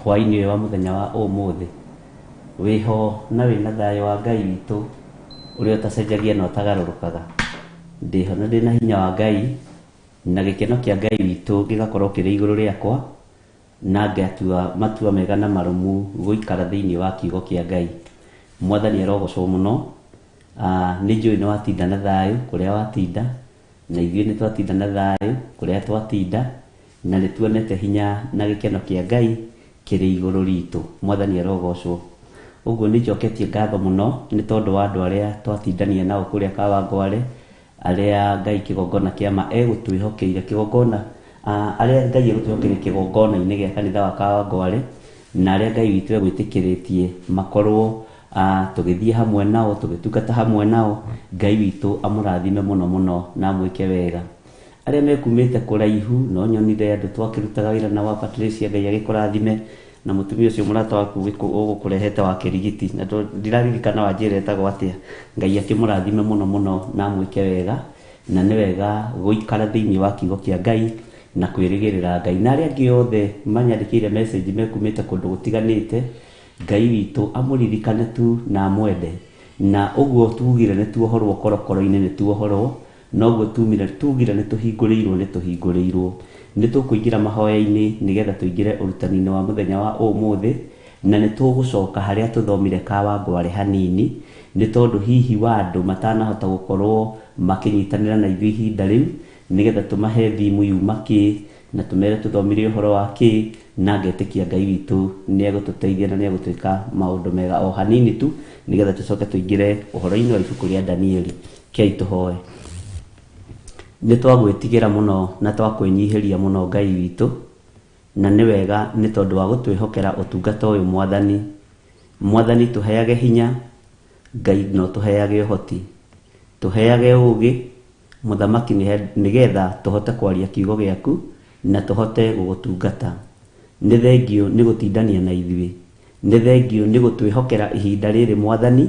Hwaĩ-inĩ ũyũ wa mũthenya wa ũmũthĩ. Wĩho na wĩna thayũ wa Ngai witũ ũrĩa ũtacenjagia na ũtagarũrũkaga. Ndĩho na ndĩna hinya wa Ngai na gĩkeno kĩa Ngai witũ gĩgakorwo kĩrĩ igũrũ rĩakwa na ngatua matua mega na marũmu gũikara thĩinĩ wa kiugo kĩa Ngai. Mwathani arogocwo mũno. Nĩ njũĩ nĩ watinda na thayũ kũrĩa watinda, na ithuĩ nĩ twatinda na thayũ kũrĩa twatinda, na nĩ tuonete hinya na gĩkeno kĩa Ngai kĩrĩ igũrũ ritũ. Mwathani arogocwo. Ũguo nĩ njoketie ngatho mũno nĩ tondũ wa andũ arĩa twatindania nao kũrĩa Kawangware, arĩa Ngai kĩgongona kĩa ma egũtwĩhokeire kĩgongona, arĩa Ngai egũtwĩhokeire kĩgongona-inĩ gĩa kanitha wa Kawangware, na arĩa Ngai witũ egwĩtĩkĩrĩtie makorwo tũgĩthiĩ hamwe nao, tũgĩtungata hamwe nao. Ngai witũ amũrathime mũno mũno na amwĩke wega. Arĩa mekumĩte kũraihu, no nyonire andũ twakĩrutaga wĩra nao a Patricia, Ngai agĩkũrathime, na mũtumia ũcio mũrata waku ũgũkũrehete wa kĩrigiti, na ndiraririkana wanjĩra etagwo atĩa. Ngai akĩmũrathime mũno mũno na amwĩke wega, na nĩ wega gũikara thĩinĩ wa kiugo kĩa Ngai na kwĩrĩgĩrĩra Ngai. Na arĩa angĩ othe manyandĩkĩire message mekumĩte kũndũ gũtiganĩte, Ngai witũ amũririkane tu na amwende. Na ũguo tugire nĩ tuohorwo korokoro-inĩ nĩ tuohorwo, noguo tumire tugire nĩ tũhingũrĩirwo nĩ tũhingũrĩirwo. Nĩ tũkũingĩra mahoya-inĩ nĩgetha tũingĩre ũrutani-inĩ wa mũthenya wa ũmũthĩ, na nĩ tũgũcoka harĩa tũthomire Kawangware hanini, nĩ tondũ hihi wa andũ matanahota gũkorwo makĩnyitanĩra na ithuĩ ihinda rĩu, nĩgetha tũmahe thimu yuma kĩ, na tũmere tũthomire ũhoro wa kĩ, na ngetĩkia Ngai witũ nĩ egũtũteithia na nĩ egũtwĩka maũndũ mega o hanini tu, nĩgetha tũcoke tũingĩre ũhoro-inĩ wa ibuku rĩa Danieli. Kei tũhoe. Nĩ twagwĩtigĩra mũno na twakwĩnyihĩria mũno Ngai witũ, na nĩ wega nĩ tondũ wa gũtwĩhokera ũtungata ũyũ Mwathani. Mwathani tũheage hinya, Ngai no tũheage ũhoti. Tũheage ũũgĩ, Mũthamaki, nĩgetha tũhote kwaria kiugo gĩaku na tũhote gũgũtungata. Nĩ thengiũ nĩ gũtindania na ithuĩ. Nĩ thengiũ nĩ gũtwĩhokera ihinda rĩrĩ Mwathani,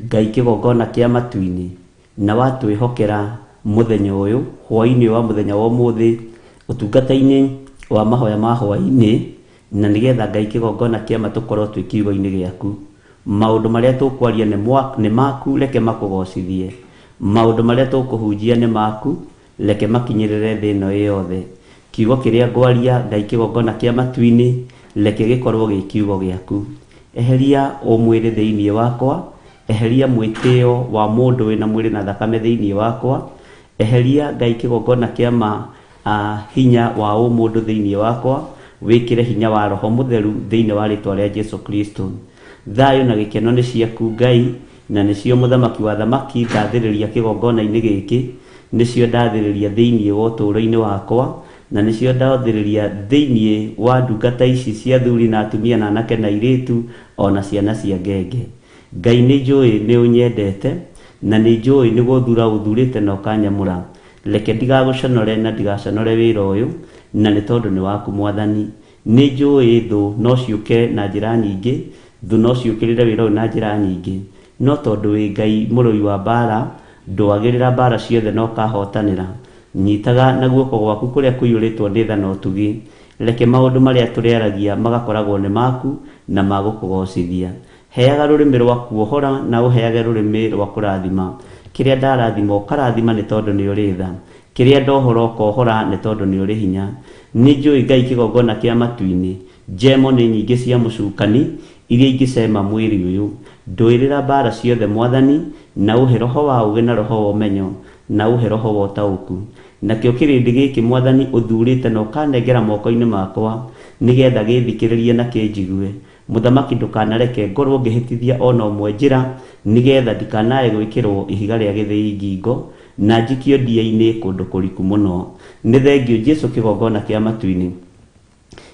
Ngai kĩgongona kĩa matu-inĩ, na watwĩhokera mũthenya ũyũ, hwaĩ-inĩ wa mũthenya wa ũmũthĩ, ũtungata-inĩ wa mahoya ma hwaĩ-inĩ, na nĩgetha Ngai kĩgongona kĩa ma tũkorwo twĩ kiugo-inĩ gĩaku. Maũndũ marĩa tũkwaria nĩ maku, reke makũgocithie. Maũndũ marĩa tũkũhunjia nĩ maku, reke makinyĩrĩre thĩ ĩno ĩ yothe. Kiugo kĩrĩa ngwaria, Ngai kĩgongona kĩa matu-inĩ, reke gĩkorwo gĩ kiugo gĩaku. Eheria ũmwĩrĩ thĩinĩ wakwa, eheria mwĩtĩo wa mũndũ wĩna mwĩrĩ na thakame thĩinĩ wakwa, eheria Ngai kĩgongona kĩa ma hinya wa ũmũndũ thĩinĩ wakwa, wĩkĩre hinya wa Roho Mũtheru thĩinĩ wa rĩtwa rĩa Jesu Kristo. Thayũ na gĩkeno nĩ ciaku Ngai, na nĩcio Mũthamaki wa athamaki ndathĩrĩria kĩgongona-inĩ gĩkĩ, nĩcio ndathĩrĩria thĩinĩ wa ũtũũro-inĩ wakwa, na nĩcio ndathĩrĩria thĩinĩ wa ndungata ici cia athuri na atumia na anake na airĩtu, o na ciana cia ngenge. Ngai nĩ njũĩ nĩ ũnyendete, na nĩ njũĩ nĩ gũthura ũthurĩte na ũkanyamũra. Reke ndigagũconore na ndigaconore wĩra ũyũ, na nĩ tondũ nĩ waku Mwathani. Nĩ njũĩ thũ no ciũke na njĩra nyingĩ, thũ no ciũkĩrĩre wĩra ũyũ na njĩra nyingĩ, no tondũ wĩ Ngai mũrũi wa mbaara, ndũagĩrĩra mbaara ciothe na ũkahotanĩra. Nyitaga na guoko gwaku kũrĩa kũiyũrĩtwo nĩ tha na ũtugi. Reke maũndũ marĩa tũrĩaragia magakoragwo nĩ maku na ma gũkũgocithia. Heaga rũrĩmĩ rwa kuohora na ũheage rũrĩmĩ rwa kũrathima. Kĩrĩa ndarathima ũkarathima nĩ tondũ nĩ ũrĩ tha. Kĩrĩa ndohora ũkohora nĩ tondũ nĩ ũrĩ hinya. Nĩ njũĩ Ngai kĩgongona kĩa matu-inĩ, njemo nĩ nyingĩ cia mũcukani iria ingĩcema mwĩrĩ ũyũ. Ndũĩrĩra mbaara ciothe Mwathani, na ũhe roho wa ũũgĩ na roho wa ũmenyo, na ũhe roho wa ũtaũku. Nakĩo kĩrĩndĩ gĩkĩ Mwathani ũthuurĩte na ũkanengera moko-inĩ makwa, nĩ getha gĩĩthikĩrĩrie na kĩnjigue. Mũthamaki ndũkanareke ngorwo ngĩhĩtithia o na ũmwe njĩra, nĩ getha ndikanae gwĩkĩrwo ihiga rĩa gĩthĩi ngingo, na njikio ndia-inĩ kũndũ kũriku mũno. Nĩ thengiũ Jesu kĩgongona kĩa matu-inĩ.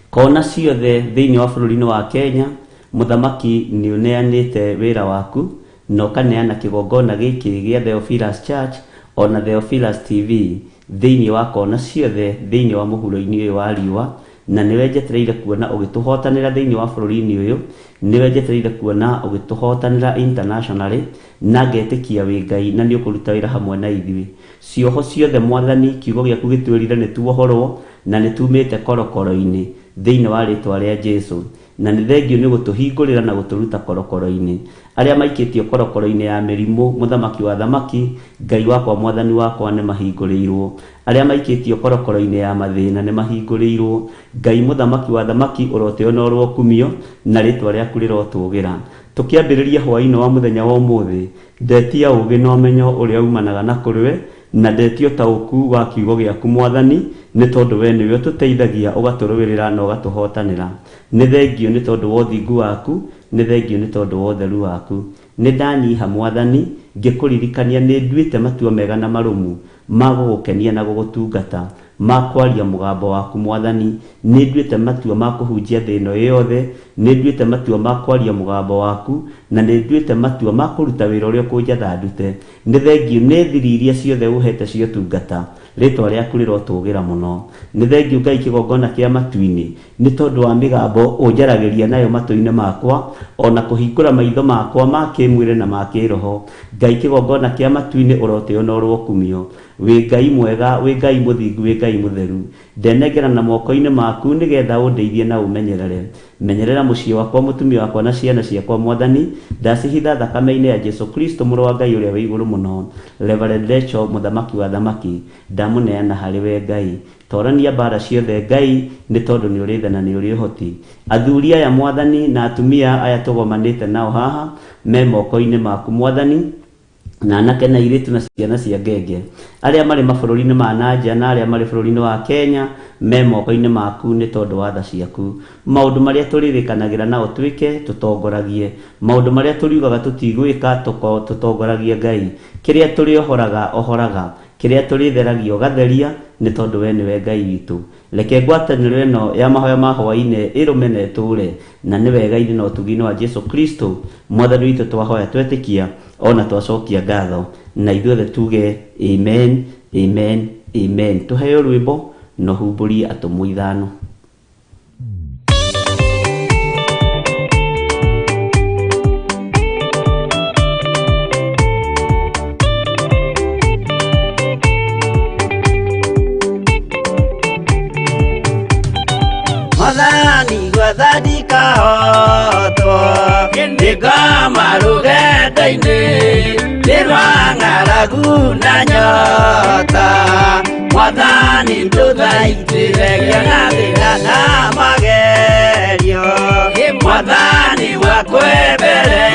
Kona ciothe thĩinĩ wa bũrũri-inĩ wa Kenya, Mũthamaki nĩ ũneanĩte wĩra waku, na ũkaneana kĩgongona gĩkĩ gĩa Theophilus Church o na Theophilus TV thĩinĩ wa kona ciothe thĩinĩ wa mũhuro-inĩ ũyũ wa riũa, na nĩwe njetereire kuona ũgĩtũhotanĩra thĩinĩ wa bũrũri-inĩ ũyũ, nĩwe njetereire kuona ũgĩtũhotanĩra internationally, na ngetĩkia wĩ Ngai na nĩ ũkũruta wĩra hamwe na ithuĩ. Cioho ciothe Mwathani, kiugo gĩaku gĩtwĩrire nĩ tuohorwo na nĩ tumĩte korokoro-inĩ. Thĩinĩ wa rĩtwa rĩa Jesu. Na nĩ thengiũ nĩ gũtũhingũrĩra na gũtũruta korokoro-inĩ. Arĩa maikĩtio korokoro-inĩ ya mĩrimũ, Mũthamaki wa athamaki, Ngai wakwa, Mwathani wakwa, nĩ mahingũrĩirwo. Arĩa maikĩtio korokoro-inĩ ya mathĩna nĩ mahingũrĩirwo. Ngai Mũthamaki wa athamaki, ũrotĩo na ũrokumio, na rĩtwa rĩaku rĩrotũgĩra. Tũkĩambĩrĩria hwaĩ-inĩ wa mũthenya wa ũmũthĩ, ndetia ũũgĩ na ũmenyo ũrĩa umanaga na kũrĩ we, na ndetia ũtaũku wa kiugo gĩaku Mwathani, nĩ tondũ we nĩwe ũtũteithagia, ũgatũrũĩrĩra na ũgatũhotanĩra. Nĩ thengiũ nĩ tondũ wa ũthingu waku, nĩ thengiũ nĩ tondũ wa ũtheru waku. Nĩ ndanyiha Mwathani, ngĩkũririkania nĩ nduĩte matua mega na marũmu ma gũgũkenia na gũgũtungata, ma kwaria mũgambo waku Mwathani. Nĩ nduĩte matua ma kũhunjia thĩ ĩno yothe, nĩ nduĩte matua ma kwaria mũgambo waku, na nĩ nduĩte matua ma kũruta wĩra ũrĩa ũkũnjatha ndute. Nĩ thengiũ nĩ thiri iria ciothe ũhete cia ũtungata, rĩtwa rĩaku rĩrotũgĩra mũno. Nĩ thengiũ Ngai kĩgongona kĩa matu-inĩ, nĩ tondũ wa mĩgambo ũnjaragĩria nayo matũ-inĩ makwa, o na kũhingũra maitho makwa ma kĩĩmwĩrĩ na ma kĩĩroho. Ngai kĩgongona kĩa matu-inĩ, ũrotĩo na ũrokumio. Wĩ Ngai mwega, wĩ Ngai mũthingu, wĩ Ngai mũtheru. Ndenengera na moko-inĩ maku nĩgetha ũndeithie na ũmenyerere. Menyerera mũciĩ wakwa, mũtumia wakwa na ciana ciakwa Mwathani, ndacihitha thakame-inĩ ya Jesu Kristo mũrũ wa Ngai ũrĩa wĩ igũrũ mũno. Reverend Rachel, mũthamaki wa athamaki, ndamũneana harĩ we Ngai. Torania mbara ciothe Ngai, nĩ tondũ nĩ ũrĩ tha na nĩ ũrĩ ũhoti. Athuri aya Mwathani na atumia aya tũgomanĩte nao haha, me moko-inĩ maku Mwathani, na anake na airĩtu na ciana cia ngenge arĩa marĩ mabũrũri-inĩ ma na nja na arĩa marĩ bũrũri-inĩ wa Kenya me moko-inĩ maku nĩ tondũ wa tha ciaku. Maũndũ marĩa tũrĩrĩkanagĩra nao twĩke, tũtongoragie. Maũndũ marĩa tũriugaga tũtigwĩka, tũtongoragie Ngai. Kĩrĩa tũrĩohoraga, ohoraga. Kĩrĩa tũrĩtheragia, ũgatheria, nĩ tondũ we nĩwe Ngai witũ. Reke ngwatanĩro ĩno ya mahoya ma hwaĩ-inĩ ĩrũme na ĩtũũre, na nĩ wega-inĩ na ũtugi-inĩ wa Jesu Kristo Mwathani witũ twahoya twetĩkia ona twacokia ngatho, na ithuothe tuge amen, amen, amen. Tũheo rwĩmbo na ũhumbũrie atũmwo ithano. Mwathani gwetha ndikahotwo nĩngoma rũgendo-inĩ nĩ rwa ng'aragu na nyota Mwathani ndũthaitĩre ngĩona thĩna na magerio Mwathani wakwembere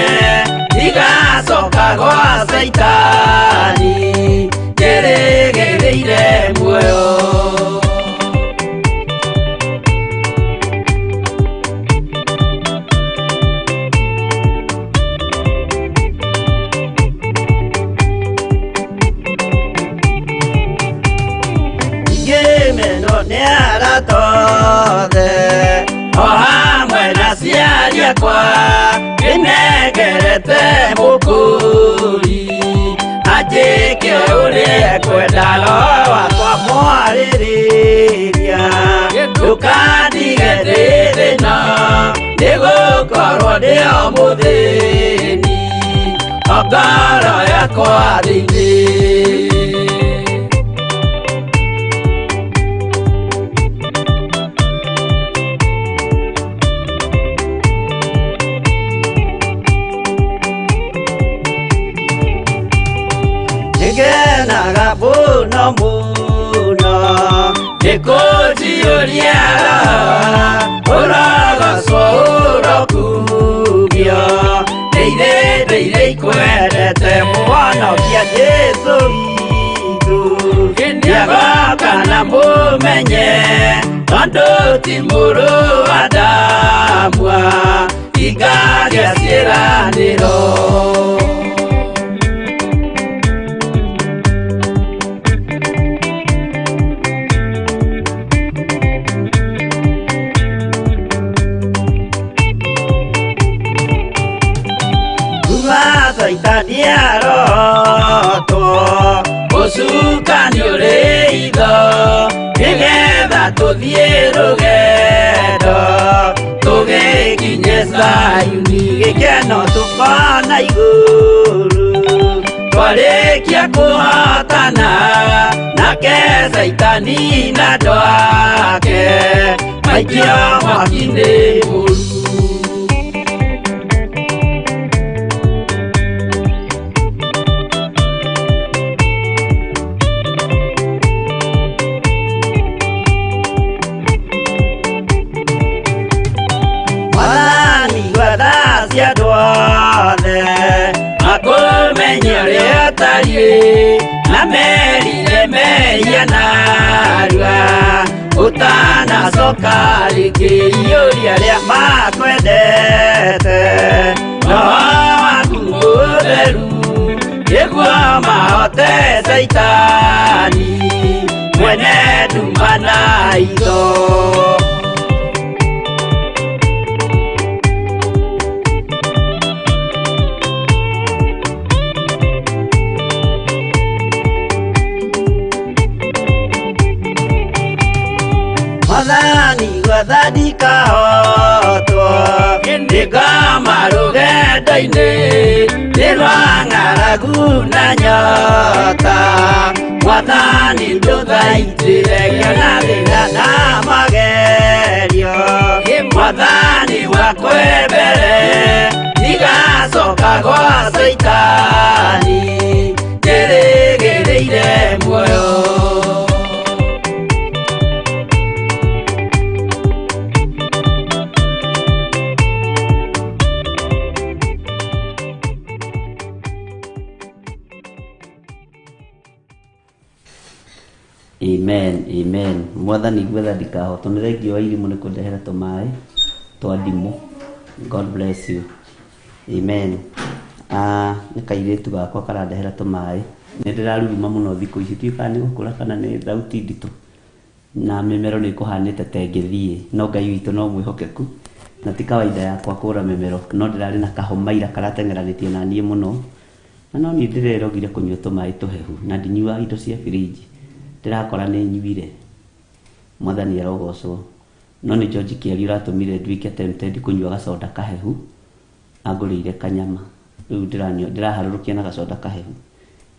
ndigacoka gwa Caitani njĩrĩgĩrĩire muoyo. Ngĩmenwo nĩ arata othe o hamwe na aciari akwa ndĩnengerete mũkũri anjĩke ũrĩa ekwenda roho wakwa mwarĩrĩria ndũkandige ndĩ thĩna nĩgũkorwo ndĩ o mũthĩni o ngoro yakwa thĩinĩ. Nĩngenaga mũno mũno nĩkũnjiyũria roho ũrogocwo ũrokumio ndĩire ndĩire ikwendete mũhonokia Jesũ witũ nĩagoka na mũmenye tondũ ti mũrũ wa Adamu ingagĩa ciĩranĩro. Kuma Caitani arotwo ũcukani ũrĩ itho nĩgetha tũthiĩ rũgendo tũgĩkinye Zayuni gĩkeno tũkona igũrũ twarĩkia kũhotana nake. Caitani na andũ ake maikio mwaki-inĩ mũru. Mwathani gwetha cia andũ othe makũmenye ũrĩa ũtariĩ na merire mehia narua ũtanacoka rĩngĩ iyũria arĩa makwendete roho waku mũtheru nĩguo mahote Caitani mwene nduma na itho. Mwathani gwetha ndikahotwo ndĩngoma rũgendo-inĩ nĩ rwa ng'aragu na nyota Mwathani ndũthaitĩre ngĩona thĩna na magerio Mwathani wakwe mbere ndigacoka gwa Caitani njĩrĩgĩrĩire muoyo. Amen, amen. Mwathani gwetha ndikahotwo. Nĩ thengiũ wa irimũ nĩ kũndehera tũmaĩ twa ndimũ. God bless you. Amen. Ah, nĩ kairĩtu gakwa karandehera tũmaĩ. Nĩ ndĩraruruma mũno thikũ ici. Ndiũĩ kana nĩ gũkũra kana nĩ thauti nditũ. Na mĩmero nĩ ĩkũhanĩte ta ĩngĩthiĩ. No Ngai witũ no mwĩhokeku. Na ti kawaida yakwa kũra mĩmero. No ndĩrarĩ na kahoma ira karateng'eranĩtie na niĩ mũno. Na no niĩ ndĩrerogire kũnyua tũmaĩ tũhehu na ndinyuaga indo cia birinji. Ndĩrakora nĩ nyuire. Mwathani arogocwo. No nĩ George Kĩario ũratũmire nduĩke tempted kũnyua gacoda kahehu. Angũrĩire kanyama. Rĩu ndĩranyua ndĩraharũrũkia na gacoda kahehu.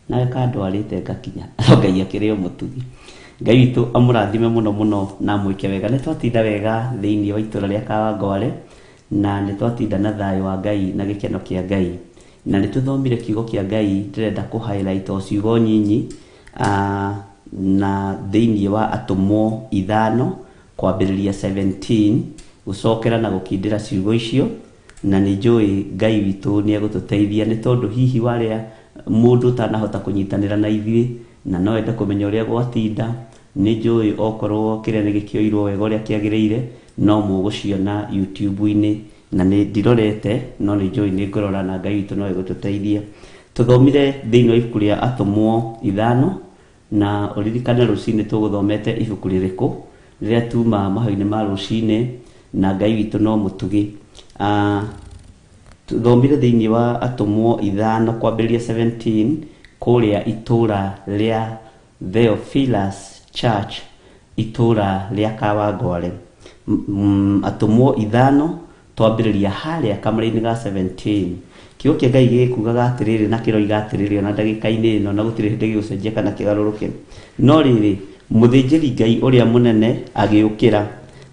Nawe kandwarĩte ngakinya. No Ngai akĩrĩ o mũtugi. Ngai witũ amũrathime mũno mũno na amwĩke wega. Nĩ twatinda wega thĩinĩ wa itũra rĩa Kawangware na nĩ twatinda na thayũ wa Ngai na gĩkeno kĩa Ngai. Na nĩ tũthomire kiugo kĩa Ngai ndĩrenda kũ highlight o ciugo nyinyi na thĩinĩ wa atũmwo ithano kwambĩrĩria 17 gũcokera na gũkindĩra ciugo icio na nĩ njũĩ Ngai witũ nĩ egũtũteithia nĩ tondũ hihi warĩa mũndũ ũtanahota kũnyitanĩra na ithuĩ na no ende kũmenya ũrĩa gwatinda nĩ njũĩ okorwo kĩrĩa nĩ gĩkĩoirwo wega ũrĩa kĩagĩrĩire no mũgũciona YouTube-inĩ na nĩ ndirorete no nĩ njũĩ nĩ ngũrora na Ngai witũ no egũtũteithia. Tũthomire thĩinĩ wa ibuku rĩa atũmwo ithano na ũririkane rũcinĩ tũgũthomete ibuku rĩrĩkũ rĩrĩa tuma mahoya-inĩ ma rũcinĩ na Ngai witũ no mũtugi. Tũthomire thĩinĩ wa atũmwo ithano kwambĩrĩria 17 kũrĩa itũra rĩa Theophilus Church itũra rĩa Kawangware. Atũmwo ithano twambĩrĩria harĩa kamũra-inĩ ga 17. Kiugo kĩa Ngai gĩkugaga atĩrĩrĩ na kĩroiga atĩrĩrĩ ona ndagĩka-inĩ ĩno na gũtirĩ hĩndĩ gĩgũcenjia kana kĩgarũrũke. No rĩrĩ, mũthĩnjĩri Ngai ũrĩa mũnene agĩũkĩra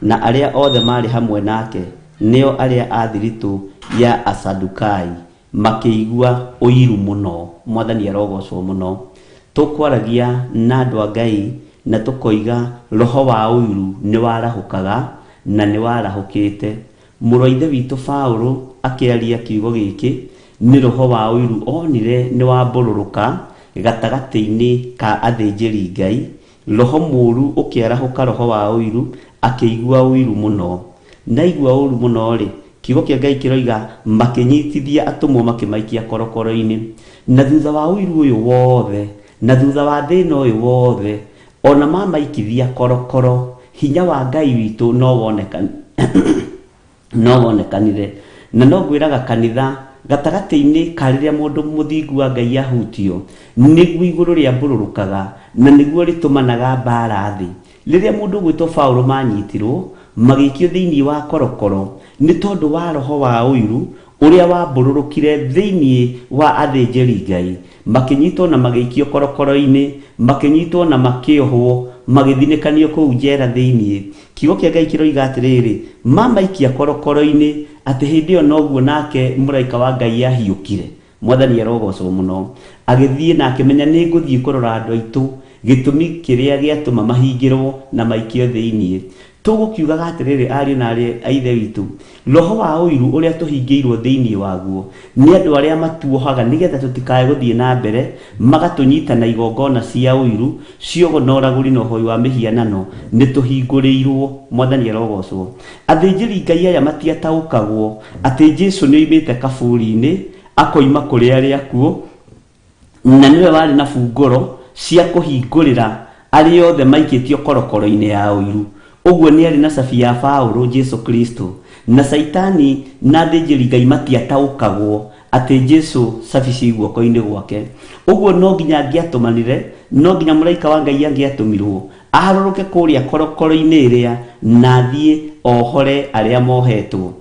na arĩa othe maarĩ hamwe nake nĩo arĩa a thiritũ ya Asadukai makĩigua ũiru mũno. Mwathani arogocwo mũno. Tũkwaragia na andũ a Ngai na tũkoiga roho wa ũiru nĩ warahũkaga na nĩ warahũkĩte. Mũrũ wa ithe witũ Paũlũ akĩaria kiugo gĩkĩ nĩ roho wa ũiru onire nĩ wambũrũrũka gatagatĩ-inĩ ka athĩnjĩri Ngai. Roho mũũru ũkĩarahũka roho wa ũiru akĩigua ũiru mũno. Na aigua ũru mũno rĩ, kiugo kĩa Ngai kĩroiga makĩnyitithia atũmwo makĩmaikia korokoro-inĩ. Na thutha wa ũiru ũyũ wothe, na thutha wa thĩna ũyũ wothe, ona mamaikithia korokoro, hinya wa Ngai witũ no wonekanire. Na no ngwĩraga kanitha gatagatĩ-inĩ ka rĩrĩa mũndũ mũthingu wa Ngai ahutio, nĩguo igũrũ rĩambũrũrũkaga na nĩguo rĩtũmanaga mbara thĩ. Rĩrĩa mũndũ ũgwĩtwo Paũlũ manyitirwo magĩikio thĩinĩ wa korokoro nĩ tondũ wa roho wa ũiru ũrĩa wambũrũrũkire thĩinĩ wa athĩnjĩri Ngai, makĩnyitwo na magĩikio korokoro-inĩ, makĩnyitwo na makĩohwo, Magĩthinĩkanio kũu njera thĩinĩ. Kiugo kĩa Ngai kĩroiga atĩrĩrĩ, mamaikia korokoro-inĩ, atĩ hĩndĩ ĩyo noguo nake mũraika wa Ngai ahiũkire. Mwathani arogocwo mũno. Agĩthiĩ na akĩmenya nĩ ngũthiĩ kũrora andũ aitũ, gĩtũmi kĩrĩa gĩatũma mahingĩrwo na maikio thĩinĩ. Tũgũkiugaga atĩrĩrĩ, ariũ na aarĩ a Ithe witũ, roho wa ũiru ũrĩa tũhingĩirwo thĩinĩ waguo nĩ andũ arĩa matuohaga nĩgetha tũtikae gũthiĩ na mbere, magatũnyita na igongona cia ũiru, ciogo na ũragũri na ũhoi wa mĩhianano, nĩ tũhingũrĩirwo. Mwathani arogocwo. Athĩnjĩri Ngai aya matiataũkagwo atĩ Jesu nĩ oimĩte kaburi-inĩ, akoima kũrĩ arĩa akuũ, na nĩwe warĩ na bungũro cia kũhingũrĩra arĩa othe maikĩtio korokoro-inĩ ya ũiru. Ũguo nĩ arĩ na cabi ya Paũlũ, Jesu Kristo. Na Caitani na athĩnjĩri Ngai matiataũkagwo atĩ Jesu cabi ciĩ guoko-inĩ gwake. Ũguo no nginya angĩatũmanire, no nginya mũraika wa Ngai angĩatũmirwo aharũrũke kũrĩa korokoro-inĩ ĩrĩa na athiĩ ohore arĩa mohetwo.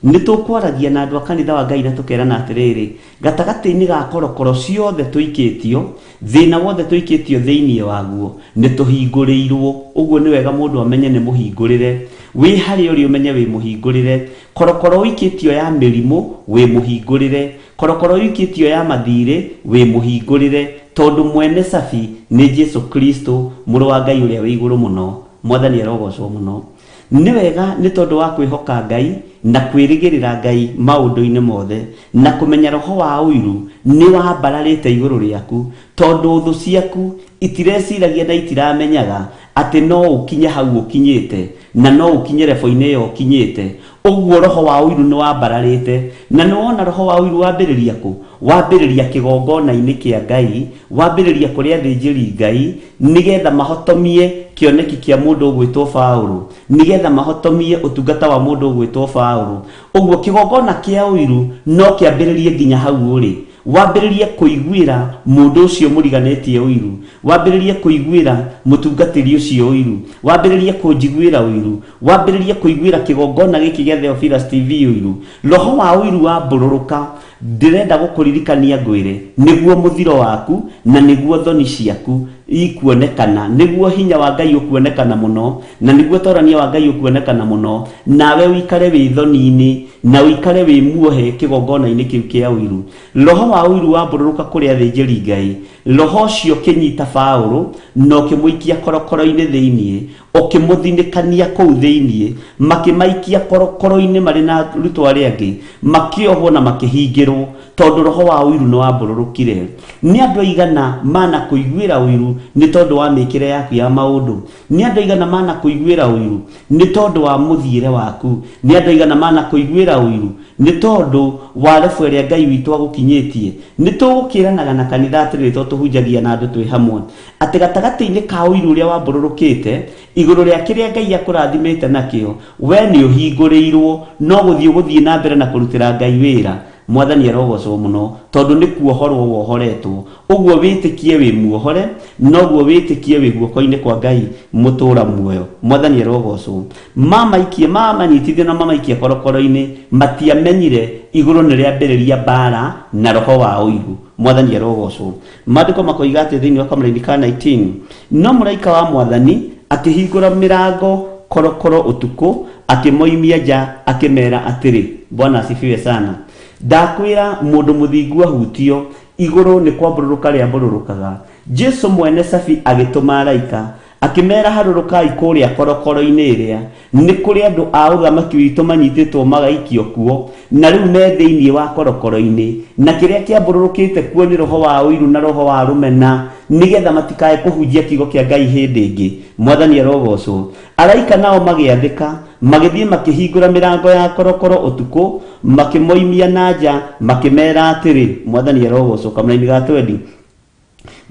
Nĩ tũkwaragia na andũ a kanitha wa Ngai na tũkerana atĩrĩrĩ, gatagatĩ-inĩ ga korokoro ciothe tũikĩtio, thĩna wothe tũikĩtio thĩinĩ waguo, nĩ tũhingũrĩirwo. Ũguo nĩ wega mũndũ amenye nĩ mũhingũrĩre. Wĩ harĩa ũrĩ ũmenye wĩ mũhingũrĩre. Korokoro ũikĩtio ya mĩrimũ, wĩ mũhingũrĩre. Korokoro ũikĩtio ya mathirĩ, wĩ mũhingũrĩre. Tondũ mwene cabi nĩ Jesu Kristo, Mũrũ wa Ngai ũrĩa wĩ igũrũ mũno. Mwathani arogocwo mũno. Nĩ wega nĩ tondũ wa kwĩhoka Ngai na kwĩrĩgĩrĩra Ngai maũndũ-inĩ mothe, na kũmenya roho wa ũiru nĩ wambararĩte igũrũ rĩaku, tondũ thũ ciaku itireciragia na itiramenyaga atĩ no ũkinye hau ũkinyĩte, na no ũkinye rebo-inĩ ĩyo ũkinyĩte. Ũguo roho wa ũiru nĩ wambararĩte. Na nĩ wona roho wa ũiru wambĩrĩria kũ? Wambĩrĩria kĩgongona-inĩ kĩa Ngai, wambĩrĩria kũrĩ athĩnjĩri Ngai, nĩgetha mahotomie kĩoneki kĩa mũndũ ũgwĩtwo Paũlũ, nĩgetha mahotomie ũtungata wa mũndũ ũgwĩtwo Paũlũ. Ũguo kĩgongona kĩa ũiru no kĩambĩrĩrie nginya hau ũrĩ. Wambĩrĩrie kũiguĩra mũndũ ũcio mũriganĩtie ũiru, wambĩrĩrie kũiguĩra mũtungatĩri ũcio ũiru, wambĩrĩrie kũnjiguĩra ũiru, wambĩrĩrie kũiguĩra kĩgongona gĩkĩ gĩa Theophilus TV ũiru. Roho wa ũiru wambũrũrũka, ndĩrenda gũkũririkania ngwĩre, nĩguo mũthiro waku na nĩguo thoni ciaku ikuonekana, nĩguo hinya wa Ngai ũkuonekana mũno, na nĩguo torania wa Ngai ũkuonekana mũno, nawe ũikare wĩ thoni-inĩ na ũikare wĩ muohe kĩgongona-inĩ kĩu kĩa ũiru. Roho wa ũiru wambũrũrũka kũrĩ athĩnjĩri Ngai, roho ũcio ũkĩnyita Paũlũ na ũkĩmũikia korokoro-inĩ thĩinĩ, ũkĩmũthinĩkania kũu thĩinĩ, makĩmaikia korokoro-inĩ marĩ na arutwo arĩa angĩ, makĩohwo na makĩhingĩrwo, tondũ roho wa ũiru nĩ wambũrũrũkire. Nĩ andũ aigana manakũiguĩra ũiru nĩ tondũ wa mĩkĩre yaku ya maũndũ? Nĩ andũ aigana manakũiguĩra ũiru nĩ tondũ wa mũthiĩre waku? Nĩ andũ aigana manakũiguĩra ũiru nĩ tondũ wa rebo ĩrĩa Ngai witũ agũkinyĩtie? Nĩ tũgũkĩranaga na kanitha atĩrĩrĩ, tondũ tũhunjagia na andũ twĩ hamwe, atĩ gatagatĩ-inĩ ka ũiru ũrĩa wambũrũrũkĩte igũrũ rĩa kĩrĩa Ngai akũrathimĩte nakĩo, we nĩ ũhingũrĩirwo, no gũthiĩ ũgũthiĩ na mbere na kũrutĩra Ngai wĩra. Mwathani arogocwo mũno, tondũ nĩ kuohorwo wohoretwo. Ũguo wĩtĩkie wĩ muohore, noguo wĩtĩkie wĩ guoko-inĩ kwa Ngai mũtũra muoyo. Mwathani arogocwo. Mamaikie, mamanyitithie na mamaikie korokoro-inĩ, matiamenyire igũrũ nĩ rĩambĩrĩria mbara na roho wa ũiru. Mwathani arogocwo. Maandĩko makoiga atĩ thĩinĩ wa kamũraini ka 19, no mũraika wa Mwathani akĩhingũra mĩrango korokoro ũtukũ, akĩmoimia nja akĩmera atĩrĩ, Bwana asifiwe sana. Ndakwĩra mũndũ mũthingu ahutio, igũrũ nĩ kwambũrũrũka rĩambũrũrũkaga. Jesu mwene cabi agĩtũma araika, akĩmera harũrũkai kũrĩa korokoro-inĩ ĩrĩa, nĩ kũrĩ andũ a ũthamaki witũ manyitĩtwo magaikio kuo, na rĩu me thĩinĩ wa korokoro-inĩ, na kĩrĩa kĩambũrũrũkĩte kuo nĩ roho wa ũiru na roho wa rũmena, nĩgetha matikae kũhunjia kiugo kĩa Ngai hĩndĩ ĩngĩ. Mwathani arogocwo. Araika nao magĩathĩka, magĩthiĩ makĩhingũra mĩrango ya korokoro ũtukũ, makĩmoimia na nja, makĩmeera atĩrĩ, Mwathani arogocwo. Kamũraini ga twendi.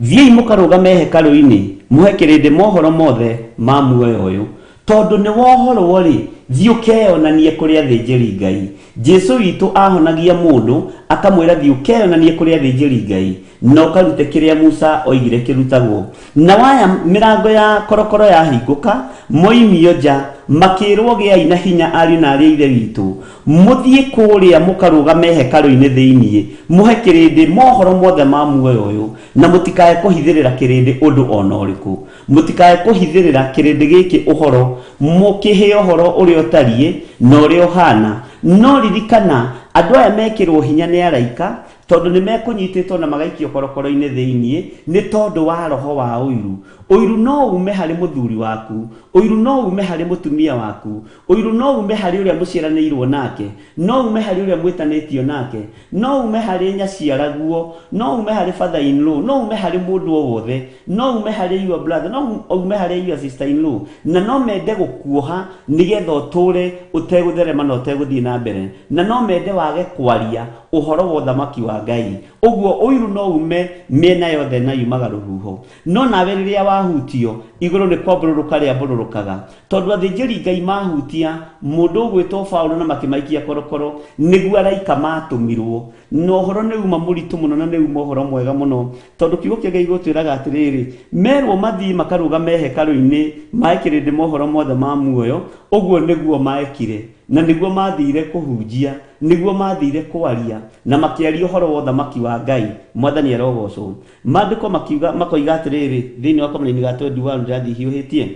Thiĩi mũkarũgame hekarũ-inĩ, mũhe kĩrĩndĩ mohoro mothe ma muoyo ũyũ. Tondũ nĩ wohorwo-rĩ, thiĩ ũkeyonanie kũrĩ athĩnjĩri Ngai. Jesu witũ ahonagia mũndũ, akamwĩra thiĩ ũkeyonanie kũrĩ athĩnjĩri Ngai, na ũkarute kĩrĩa Musa oigire kĩrutagwo. Na waya mĩrango ya korokoro yahingũka, Moimio nja makĩrwo, gĩai na hinya ariũ na arĩ a ithe witũ, mũthiĩ kũrĩa mũkarũgame hekarũ-inĩ thĩiniĩ, mũhe kĩrĩndĩ mohoro mothe ma muoyo ũyũ, na mũtikae kũhithĩrĩra kĩrĩndĩ ũndũ ona ũrĩkũ. Mũtikae kũhithĩrĩra kĩrĩndĩ gĩkĩ ũhoro, mũkĩhe ũhoro ũrĩa ũtariĩ na ũrĩa ũhana. No ririkana, andũ aya mekĩrwo hinya nĩ araika, tondũ nĩ mekũnyitĩtwo na magaikio korokoro-inĩ thĩiniĩ nĩ tondũ wa roho wa ũiru. Ũiru no ume harĩ mũthuri waku, ũiru no ume harĩ mũtumia waku, ũiru no ume harĩ ũrĩa mũciaranĩirwo nake, no ume harĩ ũrĩa mwĩtanĩtio nake, no ume harĩ nyaciaraguo, no ume harĩ father in law, no ume harĩ mũndũ o wothe, no ume harĩ your brother, no ume harĩ your sister in law, na no mende gũkuoha nĩgetha ũtũre ũtegũtherema na ũtegũthiĩ na mbere, na no mende wage kwaria ũhoro wa ũthamaki wa Ngai. Ũguo ũiru no ume mĩena yothe na yumaga rũhuho. No nawe rĩrĩa wahutio, igũrũ nĩ kwambũrũrũka rĩambũrũrũkaga. Tondũ athĩnjĩri Ngai mahutia mũndũ ũgwĩtwo Paũlũ na makĩmaikia korokoro, nĩguo araika matũmirwo. Na ũhoro nĩ uma mũritũ mũno na nĩ uma ũhoro mwega mũno, tondũ kiugo kĩa Ngai gũtwĩraga atĩrĩrĩ, merwo mathiĩ makarũgame hekarũ-inĩ mae kĩrĩndĩ mohoro mothe ma muoyo, ũguo nĩguo maekire, na nĩguo mathire kũhunjia, nĩguo mathire kwaria, na makĩaria ũhoro wa ũthamaki wa Ngai. Mwathani arogocwo. Maandĩko makiuga makoiga atĩrĩrĩ, thĩinĩ wa kamũraini ga 21 ndĩrathiĩ hiũhĩtie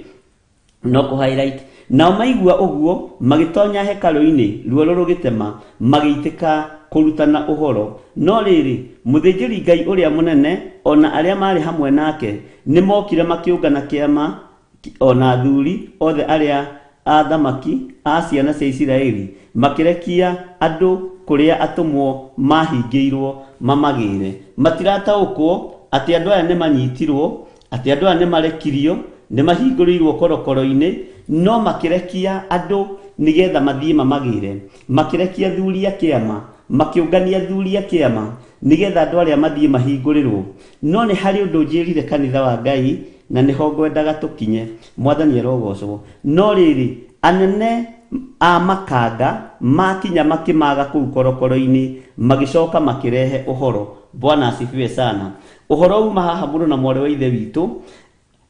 no kũ highlight. Nao maigua ũguo magĩtonya hekarũ-inĩ, ruoro rũgĩtema, magĩitĩka kũrutana ũhoro. No rĩrĩ, mũthĩnjĩri Ngai ũrĩa mũnene o na arĩa maarĩ hamwe nake nĩmokire makĩũngana kĩama, o na athuri othe arĩa athamaki a ciana cia Isiraeli, makĩrekia andũ kũrĩa atũmwo mahingĩirwo mamagĩre. Matirataũkwo atĩ andũ aya nĩmanyitirwo, atĩ andũ aya nĩmarekirio, nĩmahingũrĩirwo korokoro-inĩ, no makĩrekia andũ nĩgetha mathiĩ mamagĩre. Makĩrekia athuri a kĩama, makĩũngania athuri a kĩama nĩgetha andũ arĩa mathiĩ mahingũrĩrwo. No nĩ harĩ ũndũ njĩrire kanitha wa Ngai, na nĩho ngwendaga tũkinye. Mwathani arogocwo. No rĩrĩ, anene a makanga makinya makĩmaga kũu korokoro-inĩ, magĩcoka makĩrehe ũhoro. Bwana asifiwe sana. Ũhoro uma haha mũrũ na mwarĩ wa ithe witũ,